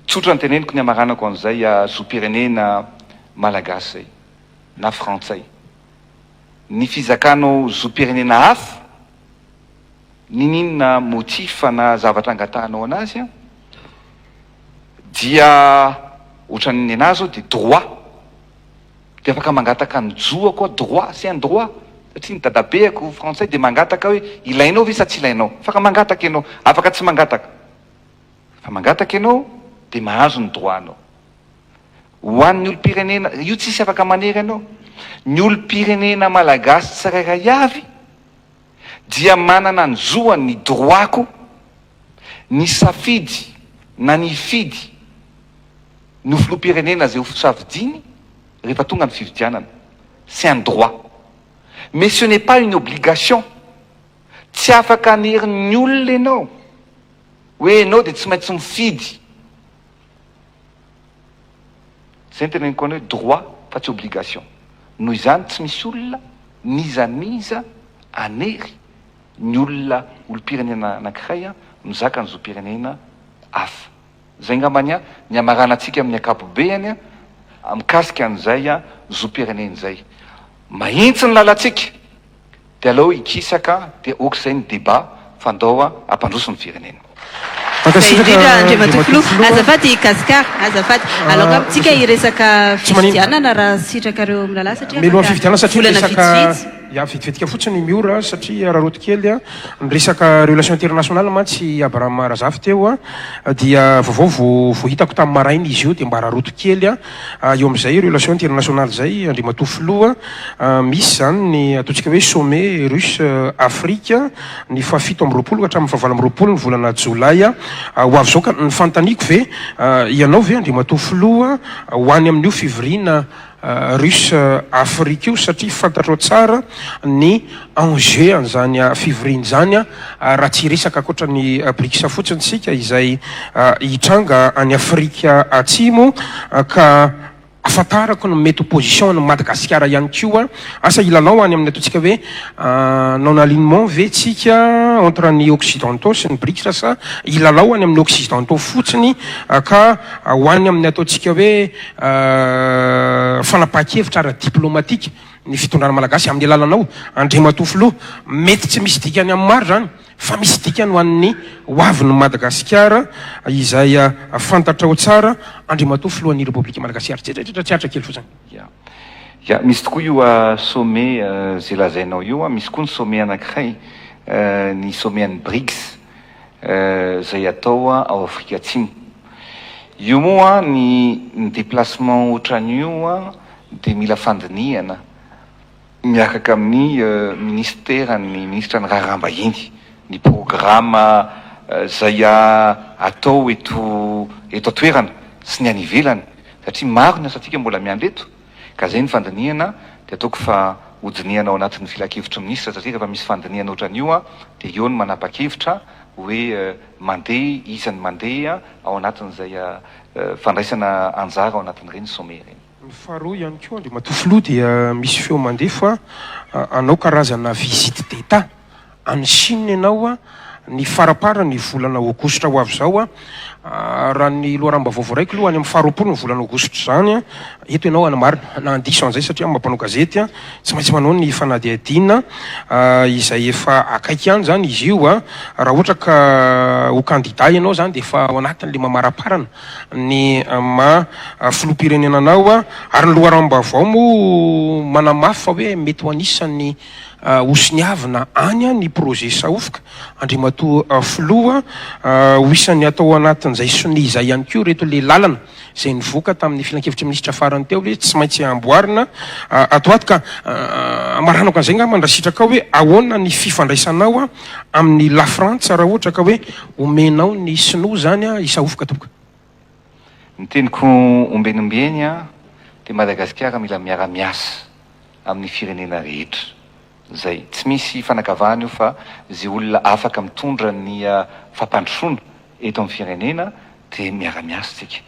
H: tsotra ny teneniko ny hamaranako an'izay zom-pirenena Malagasy zay na frantsay. Ny fizakanao zom-pirenena hafa Niniana motif na zavatra angatahanao anazy an, dia ohatran'ny nenahy zao dia droit, dia afaka mangataka ny joako aho, droit, c'est un droit, satria ny dadabeako frantsay dia mangataka hoe ilainao ve sa tsy ilainao, afaka mangataka ianao, afaka tsy mangataka, fa mangataka ianao dia mahazo ny droit anao. Ho an'ny olom-pirenena, io tsisy afaka manery anao, ny olom-pirenena malagasy tsirairay avy, dia manana ny zoany, ny droit-ko, ny safidy na ny hifidy ny ho filoham-pirenena izay ho safidiany rehefa tonga ny fifidianana. C'est un droit. Mais ce n'est pas une obligation. Tsy afaka hanery ny olona ianao hoe ianao dia tsy maintsy mifidy. Izay no teneniko anao hoe droit fa tsy obligation. Noho izany tsy misy olona n'iza n'iza hanery ny olona olom-pirenena anankiray mizaka ny zom-pirenena hafa. Izay angambany ny hamaranantsika amin'ny ankapobeany mikasika an'izay zom-pirenena izay. Mahitsy ny lalantsika. Dia aleo hikisaka dia ok izay ny débat fa ndao hampandroso ny firenena.
A: Zay indrindra Andriamatoa Filoha. Azafady Gascar, azafady. Alao angamba tsika hiresaka fifidianana raha sitrakareo mirahalahy satria
E: Mialohan'ny fifidianana
A: afaka
E: satria
A: volana
E: resaka
A: vitsivitsy.
E: ya vetivetika fotsiny Miora satria araraoty kely a, ny resaka relation internationale mantsy Abraham Razafy teo a dia vaovao vao vao hitako tamin'ny maraina izy io dia mba araraoty kely a eo amin'izay relation internationale izay Andriamatoa Filoha Misy izany ny ataontsika hoe sommet russe Afrique ny fahafito amby 20 ka hatramin'ny fahavalo amby 20 ny volana jolay ho avy izao ka ny fanontaniako ve ianao ve Andriamatoa Filoha ho any amin'io fivoriana russe Afrique io satria fantatrao tsara ny enjeu an'izany fivoriana izany raha tsy hiresaka ankoatra ny BRICS fotsiny isika izay hitranga any Afrika Atsimo ka Ahafantarako ny mety ho position an'i Madagasikara ihany koa, asa hilalao any amin'ny ataontsika hoe non alignement ve tsika entre ny occidentaux sy ny BRICS sa hilalao any amin'ny occidentaux fotsiny ka ho any amin'ny ataontsika hoe fanapahan-kevitra ara-diplomatika ny fitondrana malagasy amin'ny alalanao Andriamatoa Filoha. Mety tsy misy dikany amin'ny maro izany. Fa misy dikany ho an'ny ho avin'i Madagasikara izay fantatrao tsara Andriamatoa Filohan'ny Repoblika Madagasikara. Tsetraitsetra tsy aritra kely fotsiny.
H: Ya. Ya, misy tokoa io sommet izay lazainao io, misy koa ny sommet anankiray, ny sommet an'ny BRICS izay atao ao Afrika Atsimo. Io moa ny ny déplacement ohatran'io dia mila fandinihana. Miaraka amin'ny minisiteran'ny minisitra ny raharaham-bahiny ny programa izay atao eto eto an-toerana sy ny any ivelany satria maro ny asantsika mbola miandry eto ka izay ny fandinihana dia ataoko fa hodinihana ao anatin'ny filankevitry ny minisitra satria rehefa misy fandinihana ohatran'io dia eo ny manapa-kevitra. hoe mandeha, iza ny mandeha ao anatin'izay fandraisana anjara ao anatin'ireny sommet ireny.
E: Ny faharoa ihany koa Andriamatoa Filoha dia misy feo mandeha fa hanao karazana visite d'Etat any Chine ianao ny faramparan'ny volana aogositra ho avy izao. Raha ny loharanom-baovao voaraiko aloha any amin'ny faharoapolo ny volana aogositra izany. Eto ianao hanamarina na handiso an'izay satria amin'ny maha mpanao gazety tsy maintsy manao ny fanadihadiana izay efa akaiky ihany izany izy io. Raha ohatra ka ho kandida ianao izany dia efa ao anatin'ilay mamaraparana ny maha filoham-pirenena anao. Ary ny loharanom-baovao moa manamafy fa hoe mety ho anisan'ny hosoniavina any ny projet Sahofoka, Andriamatoa Filoha. Ho isan'ny atao anatin'izay sonia izay ihany koa ireto le lalana izay nivoaka tamin'ny filankevitry ny minisitra farany teo hoe tsy maintsy amboarina ato ato ka amaranako an'izay angamba raha sitrakao hoe ahoana ny fifandraisanao amin'ny Lafrantsa raha ohatra ka hoe omenao ny sinoa izany hisahofoka tompoko.
H: Ny teniko ombieny ombieny dia Madagasikara mila miara-miasa amin'ny firenena rehetra. Zay. Tsy misy fanakavahana io fa ze olona afaka mitondra ny fampandrosoana eto amin'ny firenena dia miara-miasa tsika.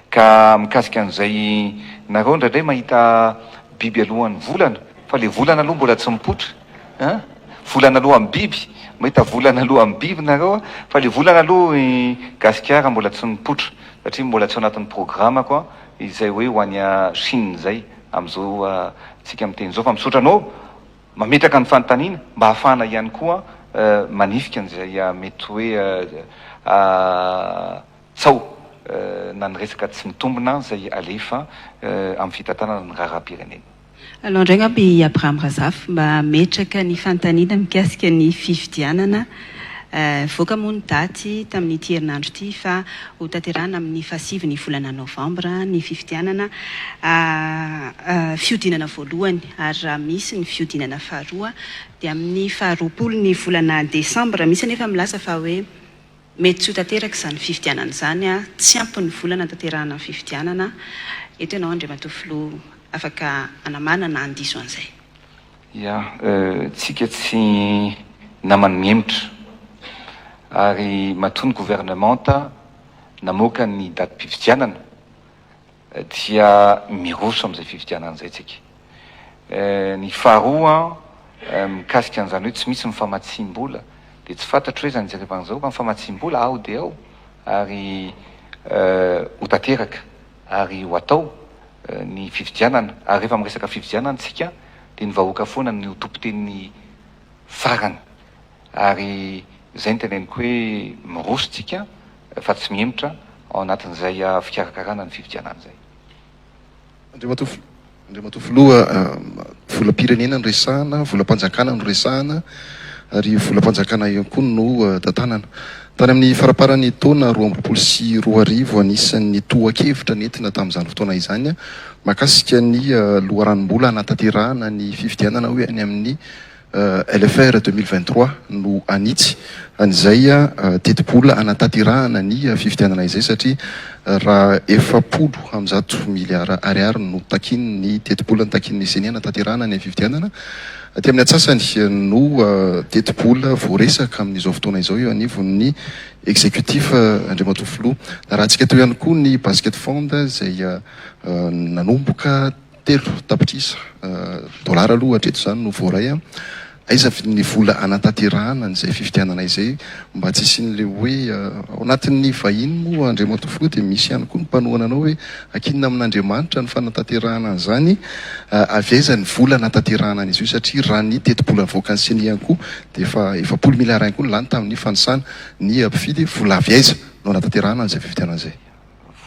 H: Ka mikasika an'izay nareo indraindray mahita biby alohan'ny volana fa le volana aloha mbola tsy mipoitra an! Volana alohan'ny biby, mahita volana alohan'ny biby nareo fa le volana aloha i gasikara mbola tsy mipoitra satria mbola tsy ao anatin'ny programako izay hoe ho any Chine izay amin'izao tsika miteny izao fa misaotra anao mametraka ny fanontaniana mba hahafahana ihany koa manifika an'izay mety hoe tsaho na ny resaka tsy mitombina izay alefa amin'ny fitantanana ny raharaham-pirenena.
A: Alao indray angamba i Abraham Razafy mba hametraka ny fanontaniana mikasika ny fifidianana. Nivoaka moa ny daty tamin'ity herinandro ity fa hotanterahina amin'ny fahasivy ny volana novambra ny fifidianana fihodinana voalohany ary raha misy ny fihodinana faharoa dia amin'ny faharoapolo ny volana desambra. Misy anefa milaza fa hoe mety tsy ho tanteraka izany fifidianana izany, tsy ampy ny vola hanatanterahana ny fifidianana. Eto ianao Andriamatoa Filoha afaka hanamana na handiso an'izay.
H: Ya, tsika tsy naman'ny mihemotra. Ary matoa ny governemanta namoaka ny datim-pifidianana dia miroso amin'izay fifidianana izay tsika. Ny faharoa mikasika an'izany hoe tsy misy ny famatsiam-bola dia tsy fantatro hoe izany jerevana izao fa ny famatsiam-bola ao dia ao ary ho tanteraka ary ho atao ny fifidianana ary rehefa miresaka fifidianana tsika dia ny vahoaka foana no tompon-teny farany ary izay no teneniko hoe miroso tsika fa tsy mihemotra ao anatin'izay fikarakarana ny fifidianana izay.
F: Andriamatoa Andriamatoa Filoha, volam-pirenena no resahana, volam-panjakana no resahana ary volam-panjakana ihany koa no tantanana. Tany amin'ny faramparan'ny taona 2022, anisan'ny tohan-kevitra nentina tamin'izany fotoana izany mahakasika ny loharanom-bola hanatanterahana ny fifidianana hoe any amin'ny LFR 2023 no hanitsy an'izay tetibola hanatanterahana ny fifidianana izay satria raha 140 miliara ariary no takian'ny tetibola notakian'ny Ceni hanatanterahana ny fifidianana aty amin'ny antsasany no tetibola voaresaka amin'izao fotoana izao eo anivon'ny executif Andriamatoa Filoha. Narahantsika teo ihany koa ny basket fund izay nanomboka 3 tapitrisa dolara aloha hatreto izany no voaray an! Aiza ny vola hanatanterahana an'izay fifidianana izay mba tsy hisian'ilay hoe ao anatin'ny vahiny moa Andriamatoa Filoha dia misy ihany koa ny mpanohana anao hoe ankinina amin'Andriamanitra ny fanatanterahana an'izany, avy aiza ny vola hanatanterahana an'izy io satria raha ny tetibola avoakan'ny Ceni ihany koa dia efa 40 miliara ihany koa no lany tamin'ny fanisana ny mpifidy, vola avy aiza no hanatanterahana an'izay fifidianana izay?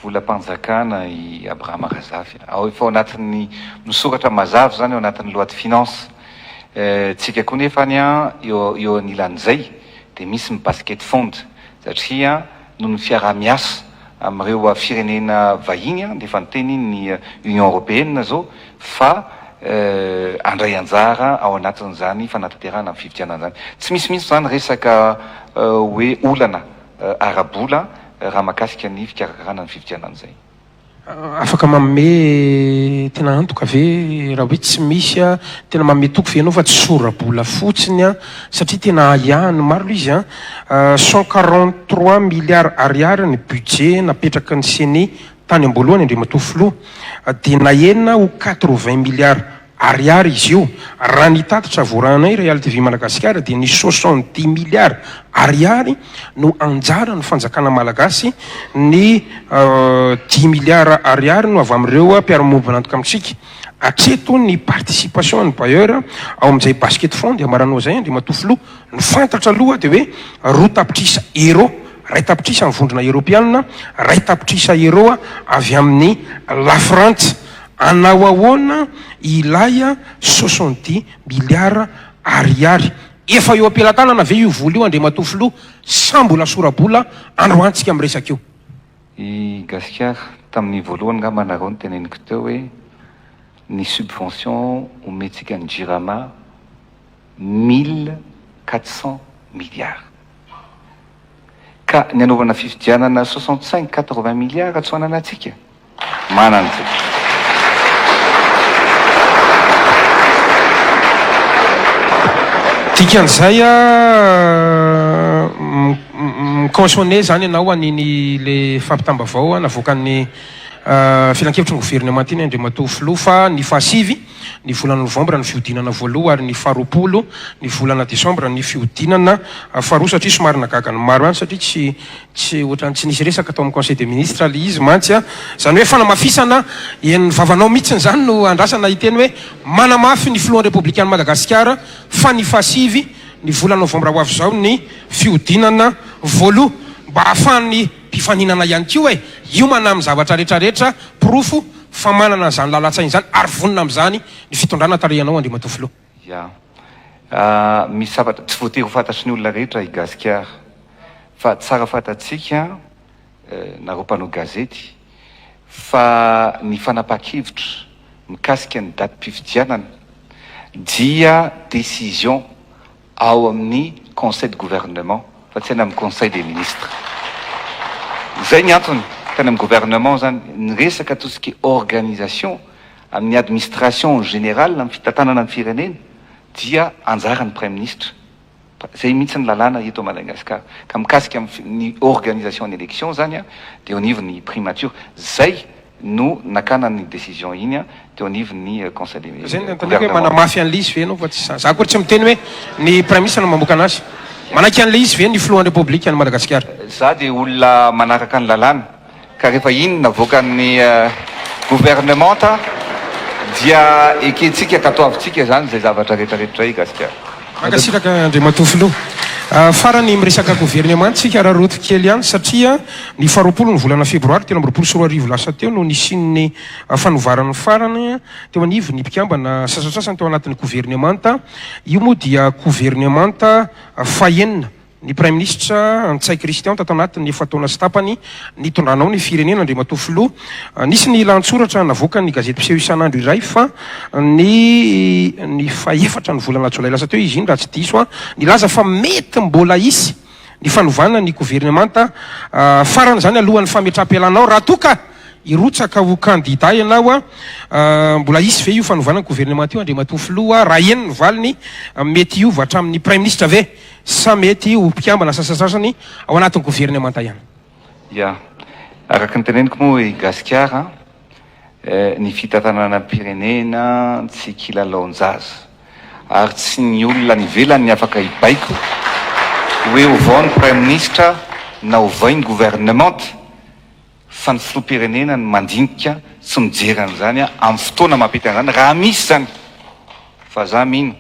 H: Volam-panjakana i Abrahama Razafy. Ao efa ao anatin'ny misoratra mazava izany ao anatin'ny loi de finance. Tsika koa nefa any eo eo anilan'izay dia misy ny basket fund satria noho ny fiaraha-miasa amin'ireo firenena vahiny dia efa niteny ny Union Européenne zao fa handray anjara ao anatin'izany fanatanterahana ny fifidianana izany. Tsy misy mihitsy izany resaka hoe olana ara-bola raha mahakasika ny fikarakarana ny fifidianana izay.
E: Afaka manome tena antoka ve raha hoe tsy misy a, tena manome toky ve ianao fa tsy sora-bola fotsiny a, satria tena ahiahin'ny maro ilay izy a, 143 milliards ariary ny budget napetraky ny ceni tany am-boalohany Andriamatoa Filoha, dia nahena ho 80 milliards Ariary izy io. Raha ny tatitra voarahanay Real TV Madagasikara dia ny 70 milliards Ariary no anjaran'ny fanjakana Malagasy, ny dimy milliards Ariary no avy amin'ireo mpiara-miombon'antoka amintsika. Hatreto ny participation an'ny bailleur ao amin'izay basket fund ambaranao izay Andriamatoa Filoha. Ny fantatra aloha dia hoe 2 tapitrisa Euros, 1 tapitrisa amin'ny vondrona Eoropeanina, 1 tapitrisa Euros avy amin'ny Lafrantsa. Anao ahoana ilay 70 milliards ariary? Efa eo am-pelatanana ve io vola io Andriamatoa Filoha sa mbola sora-bola androantsika miresaka io?
H: I Gasikara, tamin'ny voalohany ngamba nareo no teneniko teo hoe ny subvention omentsika ny Jirama 1400 milliards. Ka ny anaovana fifidianana 65, 80 milliards tsy ho ananantsika. Manana isika.
E: Dikan'izay mi-cautionner izany ianao an'iny le fampitam-baovao navoakan'ny filankevitry ny governemanta iny Andriamatoa Filoha fa ny fahasivy ny volana novambra ny fihodinana voaloha ary ny faharoapolo ny volana desambra ny fihodinana faharoa satria somary nagaga ny maro ihany satria tsy Tsy ohatran'ny tsy nisy resaka tao amin'ny conseil des ministres le izy mantsy a! Izany hoe fanamafisana eny vavanao mihitsiny izany no andrasana hiteny hoe manamafy ny filohan'ny Repoblikan'i Madagasikara fa ny fahasivy ny volana novambra ho avy izao ny fihodinana voaloha mba ahafahan'ny mpifaninana ihany koa e! hiomana amin'ny zavatra rehetrarehetra porofo fa manana an'izany lalan-tsaina izany ary vonona amin'izany ny fitondrana tarihanao Andriamatoa Filoha.
H: Ya. Misy zavatra tsy voatery ho fantatry ny olona rehetra i Gasikara. Fa tsara fantatsika, nareo mpanao gazety, fa ny fanapahan-kevitra mikasika ny datim-pifidianana dia décision ao amin'ny conseil de gouvernement fa tsy any amin'ny conseil des ministres. Izay ny antony, tany amin'ny gouvernement izany, ny resaka tout ce qui est organisation amin'ny administration générale, amin'ny fitantanana ny firenena dia anjaran'ny praiminisitra. Zay mihitsy ny lalàna eto Madagascar. Ka mikasika ny organisation ny élection zany dia eo anivon'ny primature. Zay no nakana ny décision iny teo anivon'ny conseil des
E: Zay no anontaniako hoe manamafy an'ilay izy ve ianao fa tsy za. Za akory tsy miteny hoe ny praiminisitra no mamoaka anazy. Manaiky an'ilay izy ve ny filohan'ny Repoblikan'i Madagasikara?
H: Za dia olona manaraka ny lalàna. Ka rehefa iny navoakan'ny gouvernementa dia ekentsika katoavintsika izany izay zavatra rehetra rehetra izay gasikara.
E: Mankasitraka Andriamatoa Filoha. Farany miresaka governemanta isika araraoty kely ihany satria ny faharoapolo ny volana febroary 2023 lasa teo no nisian'ny fanovaran'ny farany teo anivon'ny mpikambana sasantsasany teo anatin'ny governemanta. Io moa dia governemanta fahenina Ny Praiminisitra Ntsay Christian tato anatin'ny efa-taona sy tapany nitondranao ny firenena, Andriamatoa Filoha. Nisy ny lahatsoratra navoakan'ny gazety mpiseho isan'andro iray fa ny ny fahefatra ny volana jolay lasa teo izy iny raha tsy diso aho, nilaza fa mety mbola hisy ny fanovana ny governemanta farany izany alohan'ny fametraham-pialanao raha toa ka hirotsaka ho kandida ianao. Mbola hisy ve io fanovana ny governemanta io Andriamatoa Filoha? Raha eny ny valiny, mety hiova hatramin'ny Praiminisitra ve? Sa mety ho mpikambana sasasasany ao anatin'ny governemanta ihany?
H: Ya. Araka ny teneniko moa i Gasikara, ny fitantananam-pirenena tsy kilalaon-jaza. Ary tsy ny olona any ivelany ny afaka hibaiko hoe ovao ny praiminisitra na ovay ny governemanta fa ny filoham-pirenena no mandinika sy mijery an'izany amin'ny fotoana mampety an'izany raha misy izany. Fa za mino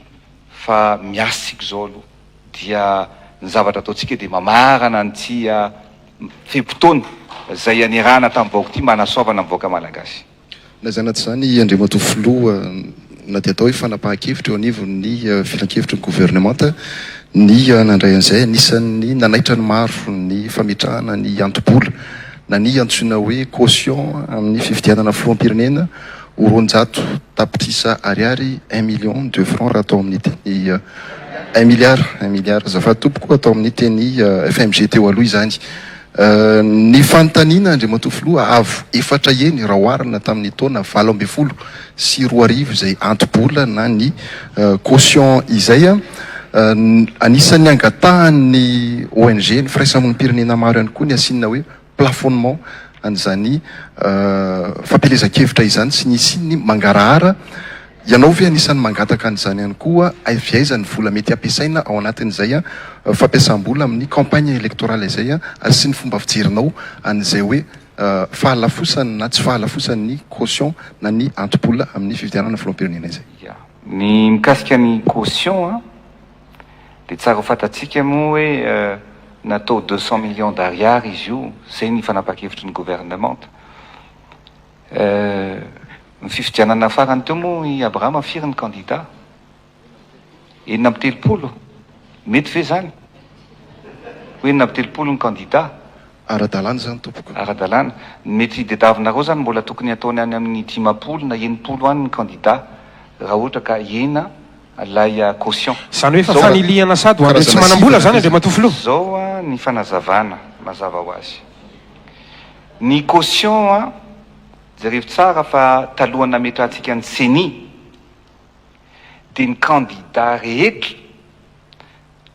H: Fa miasa isika izao aloha dia ny zavatra ataontsika dia mamarana an'ity fe-potoana izay anirahana tamin'ny vahoaka ity mba hanasoavana ny vahoaka Malagasy.
G: Na izany na tsy izany, Andriamatoa Filoha, na dia atao hoe fanapahan-kevitra eo anivon'ny filankevitry ny governemanta ny nandray an'izay, anisan'ny nanaitra ny maro ny fametrahana ny anto-bola na ny antsoina hoe caution amin'ny fifidianana filoham-pirenena ho 200 tapitrisa ariary, un million de francs raha atao amin'ny teny un milliard, un milliard azafady tompoko, atao amin'ny teny FMG teo aloha izany.
F: Ny fanontaniana, Andriamatoa Filoha, avo efatra heny raha oharina tamin'ny taona 2018 izay anto-bola na ny caution izay. Anisan'ny angatahan'ny ONG, ny firaisamonim-pirenena maro ihany koa ny hasiana hoe plafonnement an'izany fampielezan-kevitra izany sy ny hisian'ny mangarahara. Ianao ve anisan'ny mangataka an'izany ihany koa? Avy aiza ny vola mety hampiasaina ao anatin'izay fampiasam-bola amin'ny campagne électorale izay ary sy ny fomba fijerinao an'izay hoe fahalafosany na tsy fahalafosan'ny caution na ny anto-bola amin'ny fifidianana filoham-pirenena izay?
H: Ya. Ny mikasika ny caution an, dia tsara ho fantatsika moa hoe natao 200 millions d'ariary izy io, izay ny fanapahan-kevitry ny governemanta. Ny fifidianana farany teo moa i Abrahama firy ny kandida? 36? Mety ve izany? Ho 36 ny kandida?
F: Ara-dalàna izany tompoko.
H: Ara-dalàna. Mety dedavinareo izany mbola tokony hataony any amin'ny 50 na 60 any ny kandida raha ohatra ka hena ilay caution.
E: Izany hoe efa fanilihana sady ho an'ireo tsy manam-bola izany Andriamatoa Filoha?
H: Izao ny fanazavana mazava ho azy. Ny caution an, jerevo tsara fa talohan'ny nametrahantsika ny ceni dia ny candidat rehetra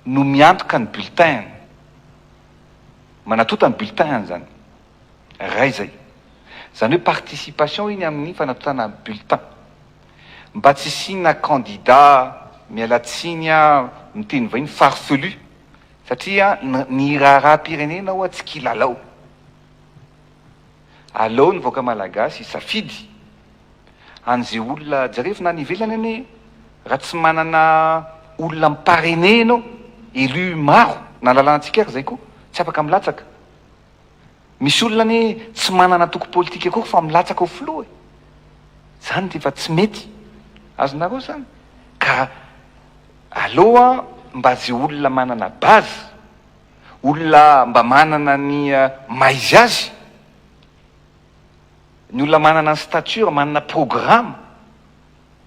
H: no miantoka ny bulletin-ny, manatonta ny bulletin-ny zany, ray zay. Zany hoe participation iny amin'ny fanatontana bulletin. Mba tsy hisiana candidat, miala tsiny aho miteny vahiny, farfelu. Satria ny raharaham-pirenena ho'a tsy kilalao. Aleo ny vahoaka malagasy hisafidy an'izay olona, jerevo na any ivelany anie raha tsy manana olona mi-parrainer ianao, élu maro, na lalànantsika ary izay koa, tsy afaka milatsaka. Misy olona anie tsy manana antoko politika akory fa milatsaka ho filoha e! Zany dia efa tsy mety. Azonareo zany? Ka Aleo mba ze olona manana base, olona mba manana ny maha izy azy, ny olona manana ny stature, manana programme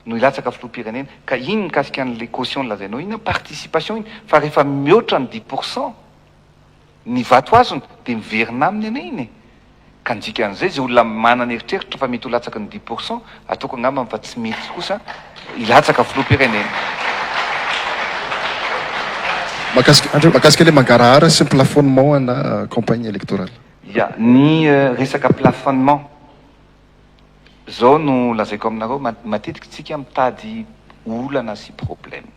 H: no hilatsaka filoham-pirenena. Ka iny mikasika an'le caution lazainao iny an, participation iny, fa rehefa mihoatra ny dix pour cent, Ny vato azony dia miverina aminy anie iny e! Ka ny dikan'izay, izay olona manana eritreritra fa mety ho latsaky ny dix pour cent, ataoko angambany fa tsy mety kosa hilatsaka filoham-pirenena.
F: Mahakasika mahakasika ilay mangarahara sy ny plafonnement ana campagne électorale.
H: Ya, ny resaka plafonnement, zao no lazaiko aminareo, matetika tsika mitady olana sy problème.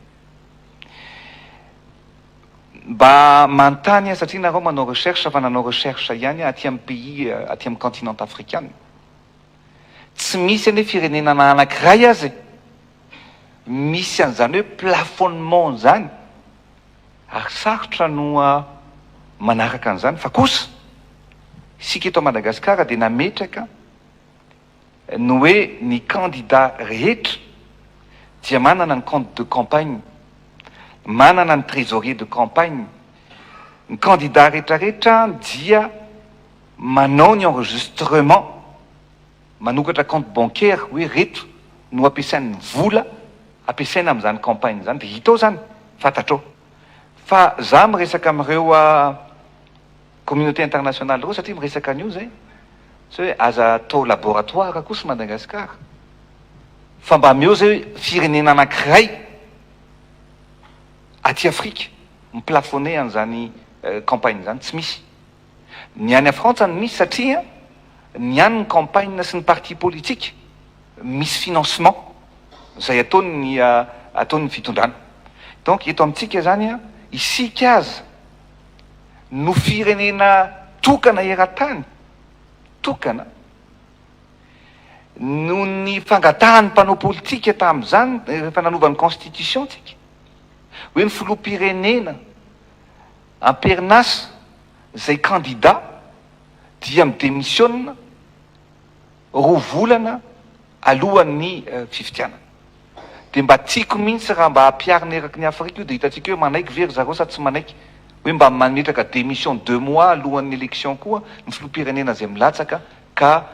H: Mba manontany aho satria nareo manao recherche fa nanao recherche ihany aho aty amin'ny pays aty amin'ny continent afrikana. Tsy misy anie firenena na anankiray aza e! Misy an'izany hoe plafonnement izany ary sarotra no manaraka an'izany fa kosa isika eto Madagasikara dia nametraka ny hoe ny candidat rehetra dia manana ny compte de campagne, manana ny trésorier de campagne, ny candidat rehetrarehetra dia manao ny enregistrement, manokatra compte bancaire hoe reto no ampiasainy ny vola ampiasaina amin'izany campagne izany dia hita ao izany, fantatrao. Fa za miresaka amin'ireo communauté internationale ireo satria miresaka an'io zay. Tsy hoe aza atao laboratoire kosa Madagascar fa mba ameo zay hoe firenena anakiray aty Afrika mi-plafonner an'izany campagne izany, tsy misy. Ny any Frantsa no misy satria ny any ny campagne sy ny parti politique misy financement izay ataon'ny ataon'ny fitondrana. Donc eto amintsika zany isika aza no firenena tokana eran-tany, tokana, noho ny fangatahan'ny mpanao politika tamin'izany rehefa nanova ny constitution tsika, hoe ny filoham-pirenena am-perinasa izay candidat dia mi-demisiona roa volana alohan'ny fifidianana. Dia mba tiako mihitsy raha mba ampiharina eraky ny Afrika io dia hitantsika hoe manaiky ve ry zareo sa tsy manaiky. Hoe mba mametraka démission deux mois alohan'ny élection koa ny filoham-pirenena izay milatsaka ka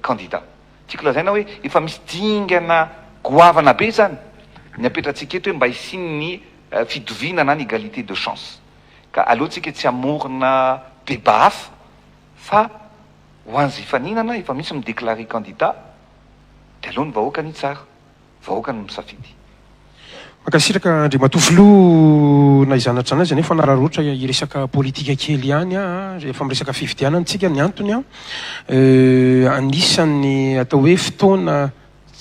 H: candidat. Tiako lazaina hoe efa misy dingana goavana be izany ny apetratsika eto hoe mba hisian'ny fitoviana na ny égalité de chance. Ka aleo tsika tsy hamorona. débat hafa fa ho an'izay hifaninana efa misy mi-declarer candidat dia aleo ny vahoaka ny hitsara, vahoaka no misafidy.
E: Mankasitraka Andriamatoa Filoha, na izany na tsy izany aza anefa nararaotra hiresaka politika kely ihany aho, rehefa miresaka fifidianana tsika, ny antony an, anisan'ny atao hoe fotoana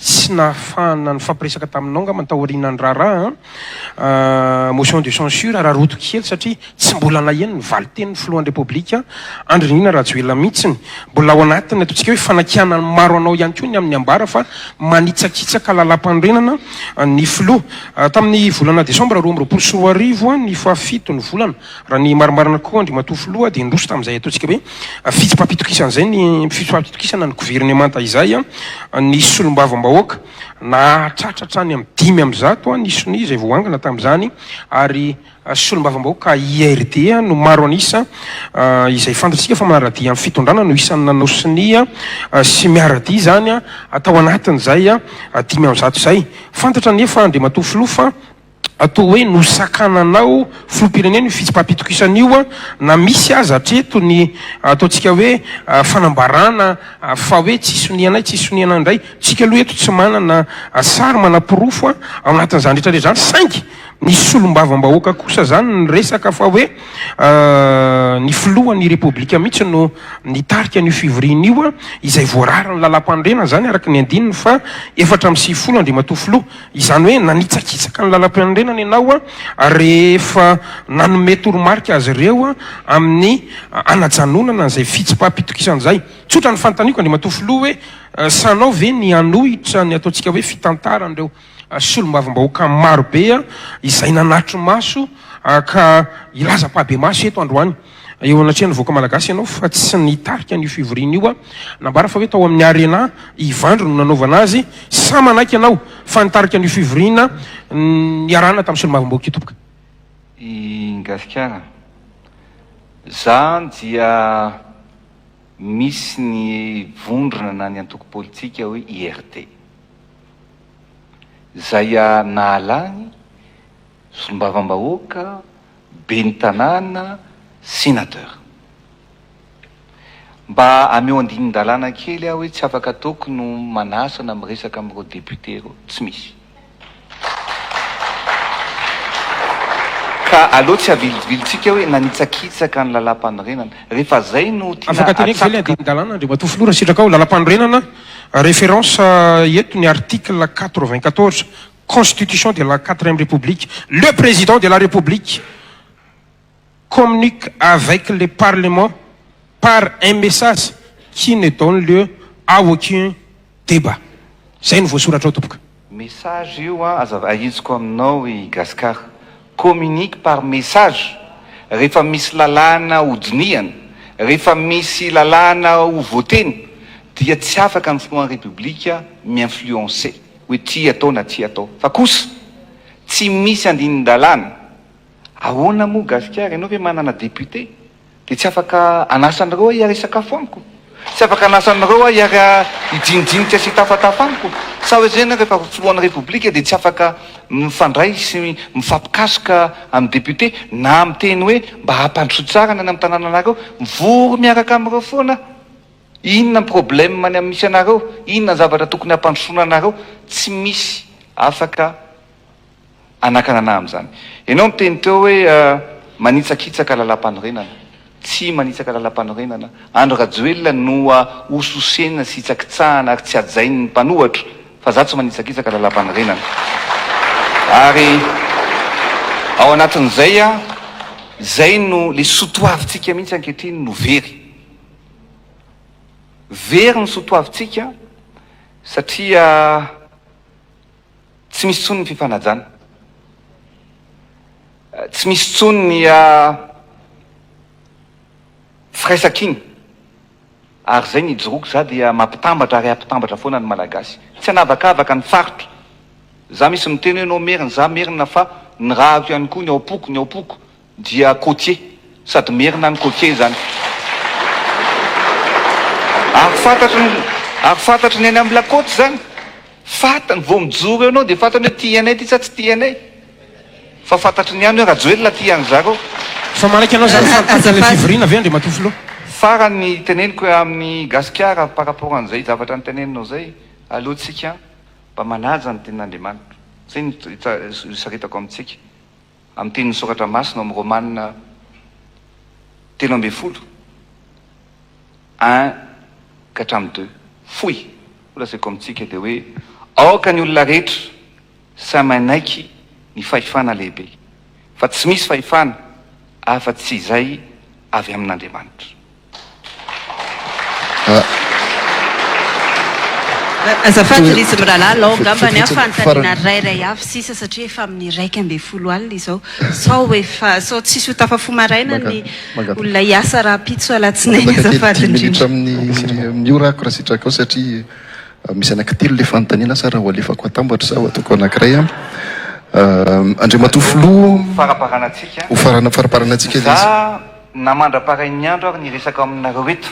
E: tsy nahafahana nifampiresaka taminao angamba taorian'ny raharaha motion de censure raroto kely satria tsy mbola naheno ny valin-tenin'ny filohan'ny Repoblika Andry Nirina Rajoelina mihitsiny. Mbola ao anatin'ny ataontsika hoe fanakianan'ny maro anao ihany koa ny amin'ny ambara fa manitsakitsaka lalàmpanorenana ny filoha. Tamin'ny volana desambra 2022 ny fahafito ny volana, raha ny marimarina kokoa Andriamatoa Filoha dia niroso tamin'izay ataontsika hoe fitsipaham-pitokisana izay ny fitsipaham-pitokisana ny governemanta izay ny solombavambahoaka. Nahatratra hatrany amin'ny 105 ny sonia izay voaangona tamin'izany ary Solombavambahoaka IRD no maro an'isa izay fantatsika fa manara-dia amin'ny fitondrana no isan'ny nanao sonia sy miara-dia izany tao anatin'izay 105 izay. Fantatra anefa Andriamatoa Filoha fa toa hoe nosakananao Filoham-pirenena io fitsipaham-pitokisana io na misy aza hatreto ny ataontsika hoe fanambarana fa hoe tsy sonianay, tsy sonianay indray. Tsika aloha eto tsy manana sary manaporofo ao anatin'izany rehetra rehetra izany saingy Ny solombavambahoaka kosa zany niresaka fa hoe ny filohan'ny Repoblika mihitsy no nitarika an'io fivoriana io, izay voararan'ny lalàmpanorenana izany araka ny andininy faha 94 Andriamatoa Filoha. Izany hoe nanitsakitsaka ny lalàmpanorenana ianao rehefa nanome toromarika azy ireo amin'ny hanajanonana an'izay fitsipaham-pitokisana izay. Tsotra ny fanontaniako Andriamatoa Filoha hoe sahanao ve ny hanohitra ny ataontsika hoe fitantaran'ireo solombavambahoaka maro be izay nanatri-maso ka hilaza ampahibemaso eto androany eo anatrehan'ny vahoaka malagasy ianao fa tsy nitarika an'io fivoriana io. Nambara fa hoe tao amin'ny Arena Ivandry no nanaovana azy. Sa manaiky ianao fa nitarika an'io fivoriana niarahana tamin'ny solombavambahoaka io tompoko?
H: I Gasikara, za dia misy ny vondrona na ny antoko politika hoe IRD. Izay nahalany solombavambahoaka, ben'ny tanàna, sénateur. Mba ameo andinin-dalàna kely aho hoe tsy afaka ataoko no manasa na miresaka amin'ireo député ireo. Tsy misy. Ka aleo tsy avilivilintsika hoe nanitsakitsaka ny lalàmpanorenana. Rehefa zay no tiana
E: Afaka teneniko ve ilay
H: atsatoka.
E: andinin-dalàna Andriamatoa Filoha raha sitrakao? Lalàmpanorenana, référence eto ny article 94 Constitution de la quatrième République, le Président de la République communique avec le Parlement par un message qui ne donne lieu à aucun débat. Zay no voasoratra ao tompoko.
H: Message io an, aza ahitsiko aminao i Gascar. Communique par message, rehefa misy lalàna ho dinihana, rehefa misy lalàna ho votena dia tsy afaka ny filohan'ny Repoblika mi-influencer hoe ty atao na ty atao. Fa kosa tsy misy andinin-dalàna. Ahoana moa Gasikara, ianao ve manana député? Dia tsy afaka hanasa anareo aho hiara-hisakafo amiko? Tsy afaka hanasa anareo aho hiara hijinijinika sy hitafatafa amiko? Sa hoe zay ianareo rehefa filohan'ny Repoblika dia tsy afaka mifandray sy mifampikasoka amin'ny député na miteny hoe mba hampandroso tsara ny any amin'ny tanànanareo? Mivory miaraka amin'ireo foana aho. Inona ny problème any amin'ny misy anareo? Inona ny zavatra tokony hampandrosoana anareo? Tsy misy afaka Hanakana anah amin'izany. Ianao niteny teo hoe manitsakitsaka lalàmpanorenana. Tsy manitsaka lalàmpanorenana. Andry Rajoelina no hososena sy hitsakitsahana ary tsy hajain'ny mpanohatra fa za tsy manitsakitsaka lalàmpanorenana. Ary ao anatin'izay an, izay no le sotoavintsika mihitsy ankehitriny no very. Very ny sotoavintsika satria Tsy misy intsony ny fifanajana. Tsy misy intsony ny firaisankina. Ary izay ny ijoroako, za dia mampitambatra ary hampitambatra foana ny Malagasy. Tsy hanavakavaka ny faritra. Za misy miteny hoe enao merina, za merina fa ny rariko ihany koa ny ao am-poko, ny ao am-poko. Dia côtier, sady merina no côtier izany. Ary fantatry ny, ary fantatry ny any amin'ny la côte izany. Fantany, vao mijoro eo ianao dia fantany hoe tia anay ity sa tsy tia anay. Fa fantatry ny any hoe Rajoelina tia an'i zareo.
E: Fa manaiky anao zany fa mitantana ilay
A: Azafady.
E: fivoriana ve Andriamatoa Filoha?
H: Farany teneniko amin'ny Gasikara par rapport an'izay zavatra noteneninao zay, aleo tsika mba manaja ny tenin'Andriamanitra. Zay no isaritako amintsika. Amin'ny tenin'ny Soratra Masina ao amin'ny Romana 13, un ka hatramin'ny deux. Fohy ho lazaiko amintsika dia hoe aoka ny olona rehetra samy hanaiky ny fahefana lehibe, fa tsy misy fahefana afa-tsy izay avy amin'Andriamanitra.
A: Azafady ry izy mirahalahy, alao angamba ny ahy fanontaniana iray iray avy sisa satria efa amin'ny 11 alina izao. Sao efa, sao tsisy ho tafafoha maraina ny olona hiasa rahampitso alatsinainy azafady indrindra.
G: Amin'ny ora ako raha sitrakao satria misy anankitelo ilay fanontaniana asa raha ho alefako atambatra sa ho ataoko anankiray an. Andriamatoa Filoha,
H: Ho faramparanantsika.
G: Ho faramparanantsika ilay izy.
H: Za na mandra-parain'ny andro ary ny hiresaka aminareo eto,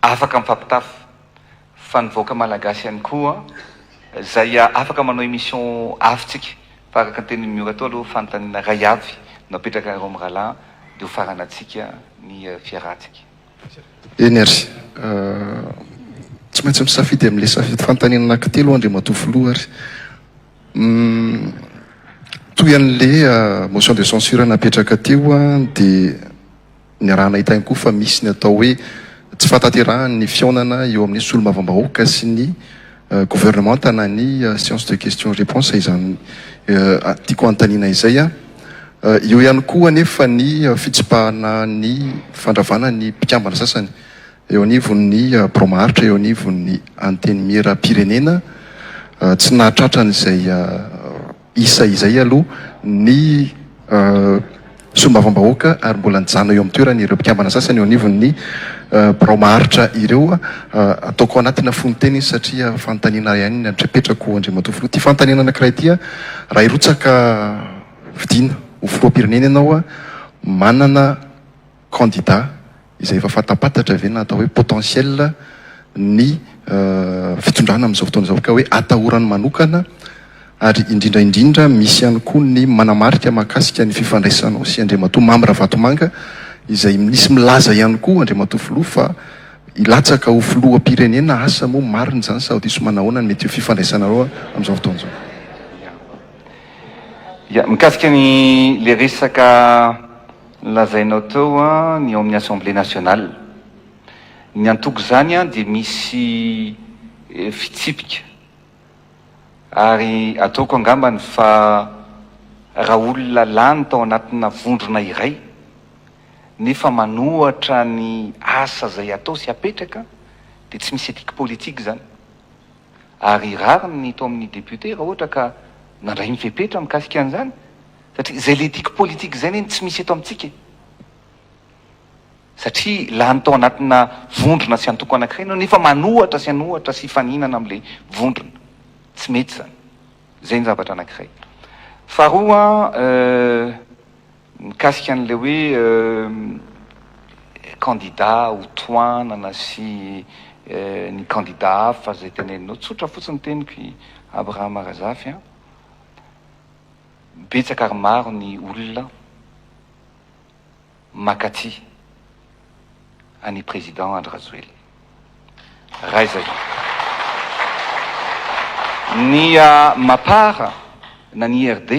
H: afaka mifampitafa, fa ny vahoaka malagasy ihany koa zay afaka manao émission hafa tsika, fa araka ny tenin'i Miora teo aloha fanontaniana iray avy no apetrakareo mirahalahy dia ho faranantsika ny fiarahantsika.
G: Eny ary. Tsy maintsy misafidy amin'ilay safidy fanontaniana anankitelo aho Andriamatoa Filoha ary. Toy an'ilay motion de censure napetraka teo dia niaraha-nahita ihany koa fa misy ny atao hoe tsy fahatanterahan'ny fihaonana eo amin'ny solombavambahoaka sy ny governemanta na ny séance de question réponse izany tiako hanontaniana izay. Eo ihany koa anefa ny fitsipahana ny fandravana ny mpikambana sasany Eo anivon'ny birao maharitra eo anivon'ny Antenimierampirenena, tsy nahatratra an'izay isa izay aloha ny solombavambahoaka ary mbola nijanona eo amin'ny toerany ireo mpikambana sasany eo anivon'ny birao maharitra ireo. Ataoko anatina fononteny izy satria fanontaniana ihany ny apetrako Andriamatoa Filoha. Ity fanontaniana anankiray ity, raha hirotsaka fidiana ho filoham-pirenena ianao, manana candidat izay efa fantapantatra ve na atao hoe potentiel ny fitondrana amin'izao fotoana izao ka hoe atahorany manokana ary indrindra indrindra misy ihany koa ny manamarika mahakasika ny fifandraisanao sy Andriamatoa Mamy Ravatomanga izay misy milaza ihany koa Andriamatoa Filoha fa hilatsaka ho filoham-pirenena asa moa marina izany sa diso manahoana ny mety ho fifandraisanareo amin'izao fotoana izao.
H: Ya, mikasika ny le resaka Nolazainao teo ny ao amin'ny Assemblée nationale. Ny antoko izany dia misy fitsipika ary ataoko angambany fa raha olona lany tao anatina vondrona iray nefa manohatra ny asa izay atao sy apetraka dia tsy misy éthique politique izany. Ary rariny ny tao amin'ny député raha ohatra ka nandray ny fepetra mikasika an'izany. Satria izay l'éthique politique izay anie no tsy misy eto amintsika e! Satria lany tao anatina vondrona sy antoko anankiray ianao nefa manohatra sy hanohatra sy hifaninana amin'ilay vondrona. Tsy mety izany. Izay ny zavatra anankiray. Faharoa an, mikasika an'ilay hoe candidat ho tohanana sy ny candidat hafa izay teneninao. Tsotra fotsiny ny teniko i Abraham Razafy an. Betsaka ary maro ny olona makaty an'i Président Andry Rajoelina. Ray zay. Ny Mapar na ny IRD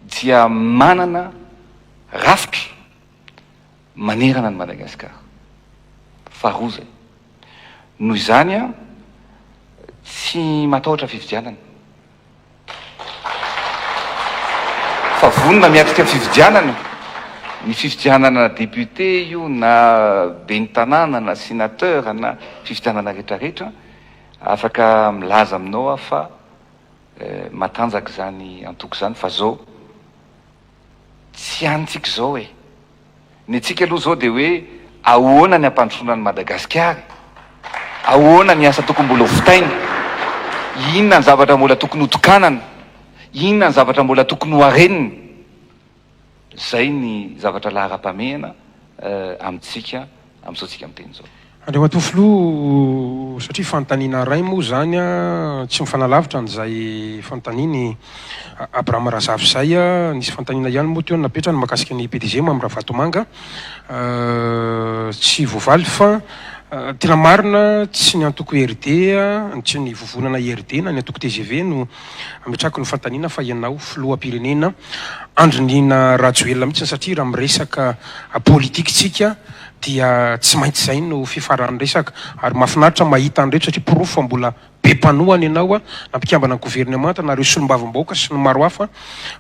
H: dia manana rafitra manerana an'i Madagasikara. Faharoa zay. Noho izany tsy matahotra fifidianana. Fa vonona miatrika fifidianana, ny fifidianana député io na ben'ny tanàna na sénateur na fifidianana retraretra, afaka milaza aminao aho fa matanjaka izany antoko izany fa zao tsy antsika izao e! Ny antsika aloha izao dia hoe ahoana ny hampandrosoana an'i Madagasikara e? Ahoana ny asa tokony mbola ho vitaina? Inona ny zavatra mbola tokony ho tokanana? Inona ny zavatra mbola tokony ho harenina? Izay ny zavatra laharam-pahamehana amintsika amin'izao tsika miteny izao.
E: Andriamatoa Filoha. satria fanontaniana iray moa izany tsy mifanalavitra an'izay fanontanian'i Abraham Razafy izay. Nisy fanontaniana ihany moa teo napetrany mahakasika ny PDG Mamy Ravatomanga. Tsy voavaly fa tena marina tsy ny antoko IRD, tsy ny vovonana IRD na ny antoko tgv no ametrahako ny fanontaniana fa ianao filoham-pirenena Andry Nirina Rajoelina mihitsy satria raha miresaka politika isika dia tsy maintsy izay no fifaran'ny resaka ary mahafinaritra mahita an'ireto satria porofo fa mbola be mpanohana ianao na mpikambana ny governemanta na ireo solombavambahoaka sy ny maro hafa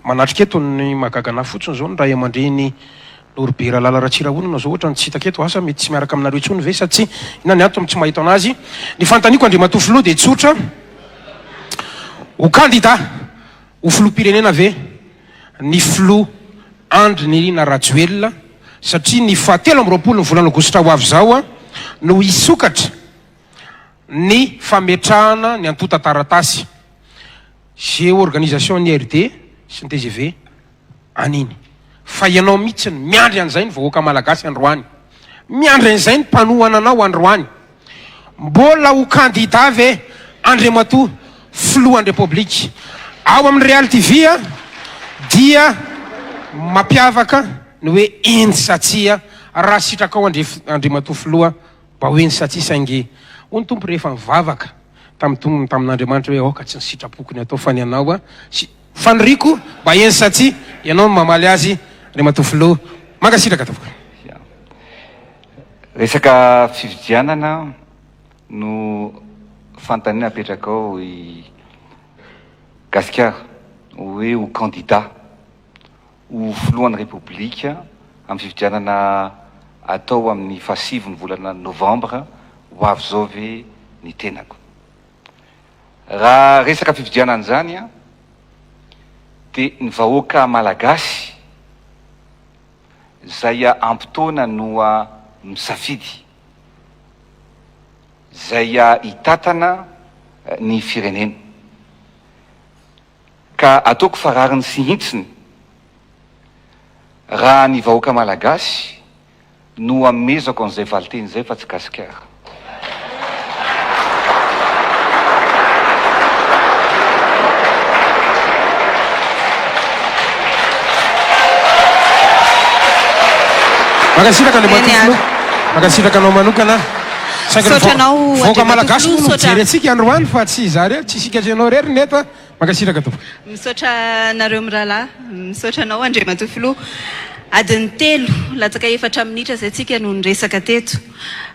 E: manatrika eto. Ny mahagaga anahy fotsiny izao ny ray aman-dreny Norbert Lala Ratsirahonana izao ohatrany tsy hitako eto, asa mety tsy miaraka aminareo intsony ve sa tsy inona ny antony tsy mahita anazy. Ny fanontaniako Andriamatoa Filoha dia tsotra, ho kandida ho filoham-pirenena ve ny filoha Andry Nirina Rajoelina satria ny faha 23 ny volana aogositra ho avy izao no hisokatra ny fametrahana ny antontan-taratasy Géo-organisation ny RD sy ny tgv an'iny. Fa ianao mihitsy no miandry an'izay ny vahoaka malagasy androany. Miandry an'izay ny mpanohana anao androany. Mbola ho kandida ve Andriamatoa Filohan'ny Repoblika? Ao amin'ny Real TV dia mampiavaka ny hoe eny sa tsia raha sitrakao Andriamatoa Filoha mba ho eny sa tsia saingy hoy ny Tompo rehefa nivavaka tamin'ny tamin'Andriamanitra hoe aoka tsy ny sitrapoko ny atao fa ny anao sy Faniriako mba eny sa tsia ianao no mamaly azy Andriamatoa Filoha. Mankasitraka tompoko.
H: Resaka fifidianana no fanontaniana apetrakao i Gasikara hoe ho candidat ho filohan'ny Repoblika amin'ny fifidianana atao amin'ny fahasivy ny volana novambra ho avy izao ve ny tenako? Raha resaka fifidianana izany an, dia ny vahoaka malagasy izay ampy taona no misafidy izay hitatana ny firenena. Ka ataoko fa rariny sy hintsiny raha ny vahoaka malagasy no amezako an'izay valinteny izay fa tsy gasikara.
E: Mankasitraka Andriamatoa Filoha. Mankasitraka anao manokana. Saingy ny
A: Misaotra anao
E: vahoaka
A: Andriamatoa
E: malagasy
A: Filoha,
E: moa no
A: misaotra.
E: mijery antsika androany fa tsy izaho irery, tsy isika sy ianao irery ny eto a. Mankasitraka tompoko.
A: Misaotra anareo mirahalahy. Misaotra anao Andriamatoa Filoha. Adiny telo latsaka efatra minitra izay tsika no niresaka teto.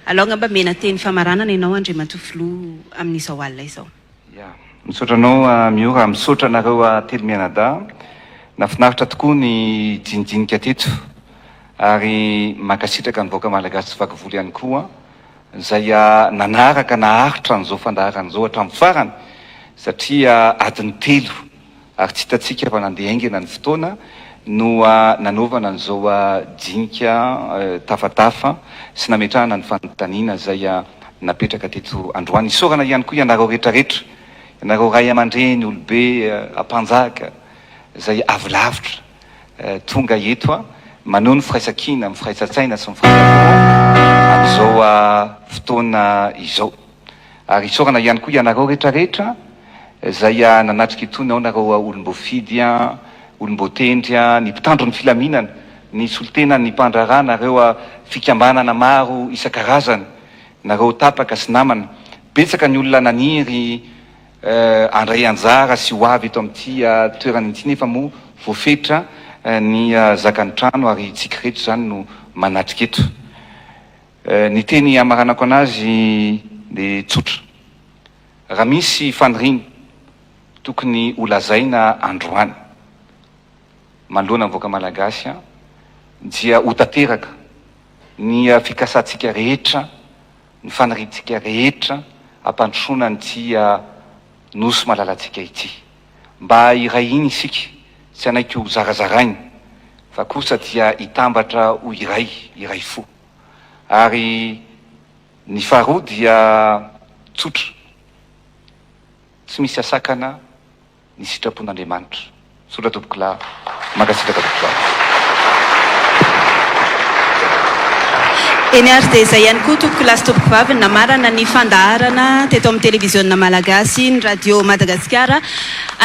A: Alao angamba mena teny famaranana ianao Andriamatoa Filoha amin'izao alina izao.
H: Ya. Misaotra anao Miora, misaotra anareo telo mianadahy. Nafinaritra tokoa ny dinidinika teto ary mankasitraka ny vahoaka malagasy tsy vaky volo ihany koa izay nanaraka naharitra an'izao fandaharana izao hatramin'ny farany satria adiny telo ary tsy hitantsika fa nandeha haingana ny fotoana no nanaovana an'izao dinika tafatafa sy nametrahana ny fanontaniana izay napetraka teto androany. Isaorana ihany koa ianareo rehetrarehetra, ianareo ray aman-dreny, olobe, ampanjaka izay avy lavitra tonga eto maneho ny firaisankina, ny firaisan-tsaina sy ny firaisan-po amin'izao fotoana izao. Ary isaorana ihany koa ianareo rehetrarehetra izay nanatrika itony, ao nareo olom-boafidy, olom-boatendry, ny mpitandro ny filaminana, ny solontenan'ny mpandraharaha, nareo fikambanana maro isan-karazany, nareo tapaka sy namana. Betsaka ny olona naniry handray anjara sy ho avy eto amin'ity toerana ity nefa moa voafetra ny zakan'ny trano ary itsika rehetra izany no manatrika eto. Ny teny hamaranako anazy dia tsotra. Raha misy faniriana tokony ho lazaina androany manoloana ny vahoaka malagasy dia ho tanteraka ny fikasantsika rehetra, ny faniriantsika rehetra hampandrosoana an'ity Nosy malalantsika ity. Mba hiray hina isika, tsy hanaiky ho zarazaraina fa kosa dia hitambatra ho iray, iray fo. Ary ny faharoa dia tsotra, tsy misy asakana ny sitrapon'Andriamanitra. Misaotra tompokolahy, mankasitraka tompokolahy.
A: Eny ary dia izay ihany koa tompoko lahy sy tompoko vavy namarana ny fandaharana teto amin'ny televiziona malagasy, ny radio Madagasikara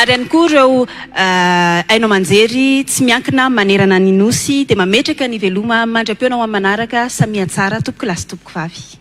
A: ary ihany koa ireo haino aman-jery tsy miankina manerana ny Nosy dia mametraka ny veloma mandra-pihaona ho amin'ny manaraka. Samia tsara tompoko lahy sy tompoko vavy.